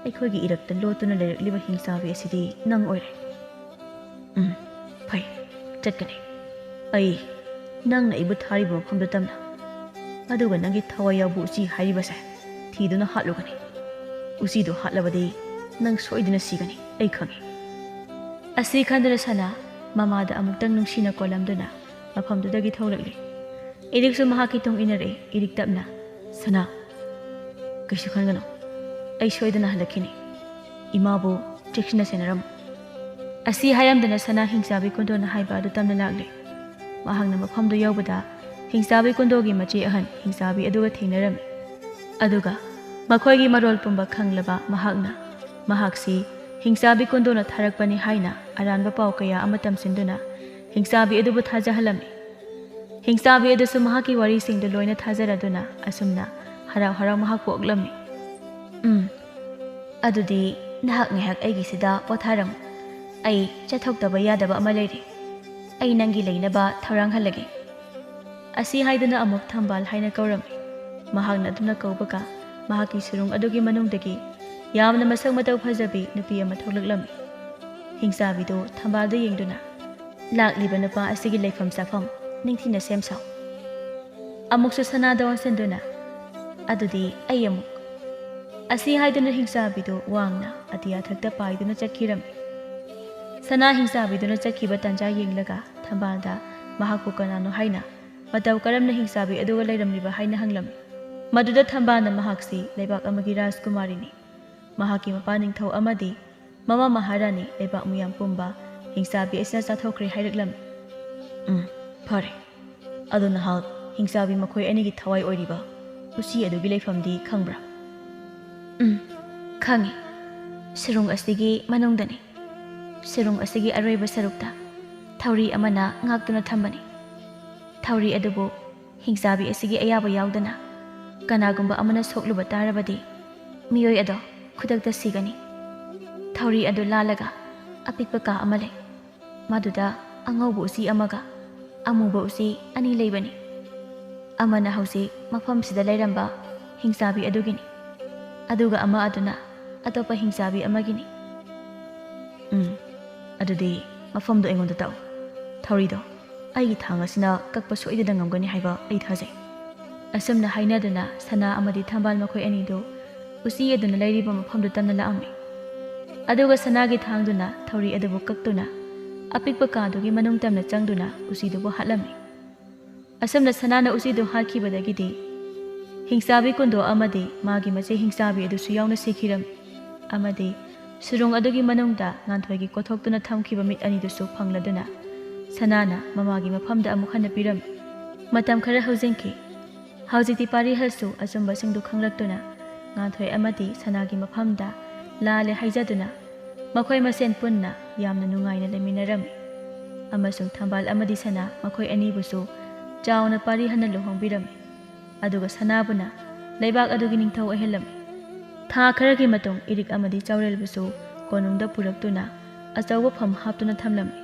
ꯑꯩꯈꯣꯏꯒꯤ ꯏꯔꯛꯇ ꯂꯣꯠꯇꯨꯅ ꯂꯩꯔꯛꯂꯤꯕ ꯍꯤꯡꯆꯥꯕꯤ ꯑꯁꯤꯗꯤ ꯅꯪ ꯑꯣꯏꯔꯦ꯫ ꯎꯝ, ꯐꯩ, ꯆꯠꯀꯅꯤ꯫ ꯑꯩ ꯅꯪꯅ ꯑꯩꯕꯨ ꯊꯥꯔꯤꯕ ꯃꯐꯝꯗꯨ ꯇꯝꯅ꯫ ꯑꯗꯨꯒ ꯅꯪꯒꯤ ꯊꯋꯥꯏ ꯌꯥꯎꯕ ꯎꯆꯤ ꯍꯥꯏꯔꯤꯕꯁꯦ ꯊꯤꯗꯨꯅ ꯍꯥꯠꯂꯨꯒꯅꯤ꯫ ꯎꯆꯤꯗꯨ ꯍꯥꯠꯂꯕꯗꯤ ꯅꯪ ꯁꯣꯏꯗꯅ ꯁꯤꯒꯅꯤ, ꯑꯩ ꯈꯪꯏ꯫ ꯑꯁꯤ ꯈꯟꯗꯨꯅ ꯁꯅꯥ ꯃꯃꯥꯗ ꯑꯃꯨꯛꯇꯪ ꯅꯨꯡꯁꯤꯅ ꯀꯣꯜꯂꯝꯗꯨꯅ ꯃꯐꯝꯗꯨꯗꯒꯤ ꯊꯣꯛꯂꯛꯂꯤ꯫ ꯏꯔꯤꯛꯁꯨ ꯃꯍꯥꯛꯀꯤ ꯇꯨꯡ ꯏꯟꯅꯔꯛꯏ꯫ ꯏꯔꯤꯛ ꯇꯞꯅ, "ꯁꯅꯥ, ꯀꯩꯁꯨ ꯈꯟꯒꯅꯨ, ꯑꯩ ꯁꯣꯏꯗꯅ ꯍꯜꯂꯛꯈꯤꯅꯤ꯫ ꯏꯃꯥꯕꯨ ꯆꯦꯛꯁꯤꯟꯅ ꯁꯦꯟꯅꯔꯝꯃꯨ"꯫ ꯑꯁꯤ ꯍꯥꯏꯔꯝꯗꯅ ꯁꯅꯥ ꯍꯤꯡꯆꯥꯕꯤ ꯀꯨꯟꯗꯣꯅ ꯍꯥꯏꯕ ꯑꯗꯨ ꯇꯝꯅ ꯂꯥꯛꯂꯦ꯫ ꯃꯍꯥꯛꯅ ꯃꯐꯝꯗꯨ ꯌꯧꯕꯗ ꯍꯤꯡꯆꯥꯕꯤ ꯀꯨꯟꯗꯣꯒꯤ ꯃꯆꯦ ꯑꯍꯟ ꯍꯤꯡꯆꯥꯕꯤ ꯑꯗꯨꯒ ꯊꯦꯡꯅꯔꯝꯃꯤ꯫ ꯑꯗꯨꯒ ꯃꯈꯣꯏꯒꯤ ꯃꯔꯣꯜ ꯄꯨꯝꯕ ꯈꯪꯂꯕ ꯃꯍꯥꯛꯅ ꯃꯍꯥꯛꯁꯤ ꯍꯤꯡꯆꯥꯕꯤ ꯀꯨꯟꯗꯣꯅ ꯊꯥꯔꯛꯄꯅꯤ ꯍꯥꯏꯅ ꯑꯔꯥꯟꯕ ꯄꯥꯎ ꯀꯌꯥ ꯑꯃ ꯇꯝꯁꯤꯟꯗꯨꯅ ꯍꯤꯡꯆꯥꯕꯤ ꯑꯗꯨꯕꯨ ꯊꯥꯖꯍꯜꯂꯝꯃꯤ꯫ ꯍꯤꯡꯆꯥꯕꯤ ꯑꯗꯨꯁꯨ ꯃꯍꯥꯛꯀꯤ ꯋꯥꯔꯤꯁꯤꯡꯗꯨ ꯂꯣꯏꯅ ꯊꯥꯖꯔꯗꯨꯅ ꯑꯁꯨꯝꯅ ꯍꯔꯥꯎ ꯍꯔꯥꯎ ꯃꯍꯥꯛꯄꯨ ꯑꯣꯛꯂꯝꯃꯤ꯫ "ꯎꯝ, ꯑꯗꯨꯗꯤ ꯅꯍꯥꯛ ꯉꯥꯏꯍꯥꯛ ꯑꯩꯒꯤꯁꯤꯗ ꯄꯣꯊꯥꯔꯝꯃꯨ꯫ ꯑꯩ ꯆꯠꯊꯣꯛꯇꯕ ꯌꯥꯗꯕ ꯑꯃ ꯂꯩꯔꯦ꯫ ꯑꯩ ꯅꯪꯒꯤ ꯂꯩꯅꯕ ꯊꯧꯔꯥꯡ ꯍꯜꯂꯒꯦ"꯫ ꯑꯁꯤ ꯍꯥꯏꯗꯨꯅ ꯑꯃꯨꯛ ꯊꯝꯕꯥꯜ ꯍꯥꯏꯅ ꯀꯧꯔꯝꯃꯤ꯫ ꯃꯍꯥꯛꯅ ꯑꯗꯨꯅ ꯀꯧꯕꯒ ꯃꯍꯥꯛꯀꯤ ꯁꯨꯔꯨꯡ ꯑꯗꯨꯒꯤ ꯃꯅꯨꯡꯗꯒꯤ ꯌꯥꯝꯅ ꯃꯁꯛ ꯃꯇꯧ ꯐꯖꯕꯤ ꯅꯨꯄꯤ ꯑꯃ ꯊꯣꯛꯂꯛꯂꯝꯃꯤ꯫ ꯍꯤꯡꯆꯥꯕꯤꯗꯨ ꯊꯝꯕꯥꯜꯗ ꯌꯦꯡꯗꯨꯅ, "ꯂꯥꯛꯂꯤꯕ ꯅꯨꯄꯥ ꯑꯁꯤꯒꯤ ꯂꯩꯐꯝ ꯆꯥꯐꯝ ꯅꯤꯡꯊꯤꯅ ꯁꯦꯝ ꯁꯥꯎ"꯫ ꯑꯃꯨꯛꯁꯨ ꯁꯅꯥꯗ ꯑꯣꯟꯁꯤꯟꯗꯨꯅ, "ꯑꯗꯨꯗꯤ ꯑꯩ ꯑꯃꯨꯛ"꯫ ꯑꯁꯤ ꯍꯥꯏꯗꯨꯅ ꯍꯤꯡꯆꯥꯕꯤꯗꯨ ꯋꯥꯡꯅ ꯑꯇꯤꯌꯥ ꯊꯛꯇ ꯄꯥꯏꯗꯨꯅ ꯆꯠꯈꯤꯔꯝꯃꯤ꯫ ꯁꯅꯥ ꯍꯤꯡꯆꯥꯕꯤꯗꯨꯅ ꯆꯠꯈꯤꯕ ꯇꯥꯟꯖꯥ ꯌꯦꯡꯂꯒ ꯊꯝꯕꯥꯜꯗ ꯃꯍꯥꯛꯄꯨ ꯀꯅꯥꯅꯣ ꯍꯥꯏꯅ ꯃꯇꯧ ꯀꯔꯝꯅ ꯍꯤꯡꯆꯥꯕꯤ ꯑꯗꯨꯒ ꯂꯩꯔꯝꯂꯤꯕ ꯍꯥꯏꯅ ꯍꯪꯂꯝꯃꯤ꯫ ꯃꯗꯨꯗ ꯊꯝꯕꯥꯜꯅ ꯃꯍꯥꯛꯁꯤ ꯂꯩꯕꯥꯛ ꯑꯃꯒꯤ ꯔꯥꯖꯀꯨꯃꯥꯔꯤꯅꯤ, ꯃꯍꯥꯛꯀꯤ ꯃꯄꯥ ꯅꯤꯡꯊꯧ ꯑꯃꯗꯤ ꯃꯃꯥ ꯃꯍꯥꯔꯥꯅꯤ ꯂꯩꯕꯥꯛ ꯃꯤꯌꯥꯝ ꯄꯨꯝꯕ ꯍꯤꯡꯆꯥꯕꯤ ꯑꯁꯤꯅ ꯆꯥꯊꯣꯛꯈ꯭ꯔꯦ ꯍꯥꯏꯔꯛꯂꯝꯃꯤ꯫ "ꯎꯝ, ꯐꯔꯦ꯫ ꯑꯗꯨ ꯅꯍꯥꯛ ꯍꯤꯡꯆꯥꯕꯤ ꯃꯈꯣꯏ ꯑꯅꯤꯒꯤ ꯊꯋꯥꯏ ꯑꯣꯏꯔꯤꯕ ꯎꯆꯤ ꯑꯗꯨꯒꯤ ꯂꯩꯐꯝꯗꯤ ꯈꯪꯕ꯭ꯔꯥ?" "ꯎꯝ, ꯈꯪꯏ꯫ ꯁꯨꯔꯨꯡ ꯑꯁꯤꯒꯤ ꯃꯅꯨꯡꯗꯅꯤ꯫ ꯁꯨꯔꯨꯡ ꯑꯁꯤꯒꯤ ꯑꯔꯣꯏꯕ ꯁꯔꯨꯛꯇ ꯊꯧꯔꯤ ꯑꯃꯅ ꯉꯥꯛꯇꯨꯅ ꯊꯝꯕꯅꯤ꯫ ꯊꯧꯔꯤ ꯑꯗꯨꯕꯨ ꯍꯤꯡꯆꯥꯕꯤ ꯑꯁꯤꯒꯤ ꯑꯌꯥꯕ ꯌꯥꯎꯗꯅ ꯀꯅꯥꯒꯨꯝꯕ ꯑꯃꯅ ꯁꯣꯛꯂꯨꯕ ꯇꯥꯔꯕꯗꯤ ꯃꯤꯑꯣꯏ ꯑꯗꯣ ꯈꯨꯗꯛꯇ ꯁꯤꯒꯅꯤ꯫ ꯊꯧꯔꯤ ꯑꯗꯨ ꯂꯥꯜꯂꯒ ꯑꯄꯤꯛꯄ ꯀꯥ ꯑꯃ ꯂꯩ꯫ ꯃꯗꯨꯗ ꯑꯉꯧꯕ ꯎꯆꯤ ꯑꯃꯒ ꯑꯃꯨꯕ ꯎꯆꯤ ꯑꯅꯤ ꯂꯩꯕꯅꯤ꯫ ꯑꯃꯅ ꯍꯧꯖꯤꯛ ꯃꯐꯝꯁꯤꯗ ꯂꯩꯔꯝꯕ ꯍꯤꯡꯆꯥꯕꯤ ꯑꯗꯨꯒꯤꯅꯤ, ꯑꯗꯨꯒ ꯑꯃ ꯑꯗꯨꯅ ꯑꯇꯣꯞꯄ ꯍꯤꯡꯆꯥꯕꯤ ꯑꯃꯒꯤꯅꯤ꯫ ꯎꯝ, ꯑꯗꯨꯗꯤ ꯃꯐꯝꯗꯣ ꯑꯩꯉꯣꯟꯗ ꯇꯥꯛꯎ꯫ ꯊꯧꯔꯤꯗꯣ ꯑꯩꯒꯤ ꯊꯥꯡ ꯑꯁꯤꯅ ꯀꯛꯄ ꯁꯣꯏꯗꯅ ꯉꯝꯒꯅꯤ ꯍꯥꯏꯕ ꯑꯩ ꯊꯥꯖꯩ꯫ ꯑꯁꯨꯝꯅ ꯍꯥꯏꯅꯗꯨꯅ ꯁꯅꯥ ꯑꯃꯗꯤ ꯊꯝꯕꯥꯜ ꯃꯈꯣꯏ ꯑꯅꯤꯗꯨ ꯎꯆꯤ ꯑꯗꯨꯅ ꯂꯩꯔꯤꯕ ꯃꯐꯝꯗꯨ ꯇꯝꯅ ꯂꯥꯛꯑꯝꯃꯤ꯫ ꯑꯗꯨꯒ ꯁꯅꯥꯒꯤ ꯊꯥꯡꯗꯨꯅ ꯊꯧꯔꯤ ꯑꯗꯨꯕꯨ ꯀꯛꯇꯨꯅ ꯑꯄꯤꯛꯄ ꯀꯥꯗꯨꯒꯤ ꯃꯅꯨꯡ ꯇꯝꯅ ꯆꯪꯗꯨꯅ ꯎꯆꯤꯗꯨꯕꯨ ꯍꯥꯠꯂꯝꯃꯤ꯫ ꯑꯁꯨꯝꯅ ꯁꯅꯥꯅ ꯎꯆꯤꯗꯨ ꯍꯥꯠꯈꯤꯕꯗꯒꯤꯗꯤ ꯍꯤꯡꯆꯥꯕꯤ ꯀꯨꯟꯗꯣ ꯑꯃꯗꯤ ꯃꯥꯒꯤ ꯃꯆꯦ ꯍꯤꯡꯆꯥꯕꯤ ꯑꯗꯨꯁꯨ ꯌꯥꯎꯅ ꯁꯤꯈꯤꯔꯝꯃꯤ꯫ ꯑꯃꯗꯤ ꯁꯨꯔꯨꯡ ꯑꯗꯨꯒꯤ ꯃꯅꯨꯡꯗ ꯉꯥꯟꯊꯣꯏꯒꯤ ꯀꯣꯊꯣꯛꯇꯨꯅ ꯊꯝꯈꯤꯕ ꯃꯤꯠ ꯑꯅꯤꯗꯨꯁꯨ ꯐꯪꯂꯗꯨꯅ ꯁꯅꯥꯅ ꯃꯃꯥꯒꯤ ꯃꯐꯝꯗ ꯑꯃꯨꯛ ꯍꯟꯅ ꯄꯤꯔꯝꯃꯤ꯫ ꯃꯇꯝ ꯈꯔ ꯍꯧꯖꯤꯟꯈꯤ꯫ ꯍꯧꯖꯤꯛꯇꯤ ꯄꯥꯔꯤꯍꯜꯁꯨ ꯑꯆꯨꯝꯕꯁꯤꯡꯗꯨ ꯈꯪꯂꯛꯇꯨꯅ ꯉꯥꯟꯊꯣꯏ ꯑꯃꯗꯤ ꯁꯅꯥꯒꯤ ꯃꯐꯝꯗ ꯂꯥꯜꯂꯦ ꯍꯥꯏꯖꯗꯨꯅ ꯃꯈꯣꯏ ꯃꯁꯦꯟ ꯄꯨꯟꯅ ꯌꯥꯝꯅ ꯅꯨꯡꯉꯥꯏꯅ ꯂꯩꯃꯤꯟꯅꯔꯝꯃꯤ꯫ ꯑꯃꯁꯨꯡ ꯊꯝꯕꯥꯜ ꯑꯃꯗꯤ ꯁꯅꯥ ꯃꯈꯣꯏ ꯑꯅꯤꯕꯨꯁꯨ ꯆꯥꯎꯅ ꯄꯥꯔꯤꯍꯜꯅ ꯂꯨꯍꯣꯡꯕꯤꯔꯝꯃꯤ꯫ ꯑꯗꯨꯒ ꯁꯅꯥꯕꯨꯅ ꯂꯩꯕꯥꯛ ꯑꯗꯨꯒꯤ ꯅꯤꯡꯊꯧ ꯑꯣꯏꯍꯜꯂꯝꯃꯤ꯫ ꯊꯥ ꯈꯔꯒꯤ ꯃꯇꯨꯡ ꯏꯔꯤꯛ ꯑꯃꯗꯤ ꯆꯥꯎꯔꯦꯜꯕꯨꯁꯨ ꯀꯣꯅꯨꯡꯗ ꯄꯨꯔꯛꯇꯨꯅ ꯑꯆꯧꯕ ꯐꯝ ꯍꯥꯞꯇꯨꯅ ꯊꯝꯂꯝꯃꯤ꯫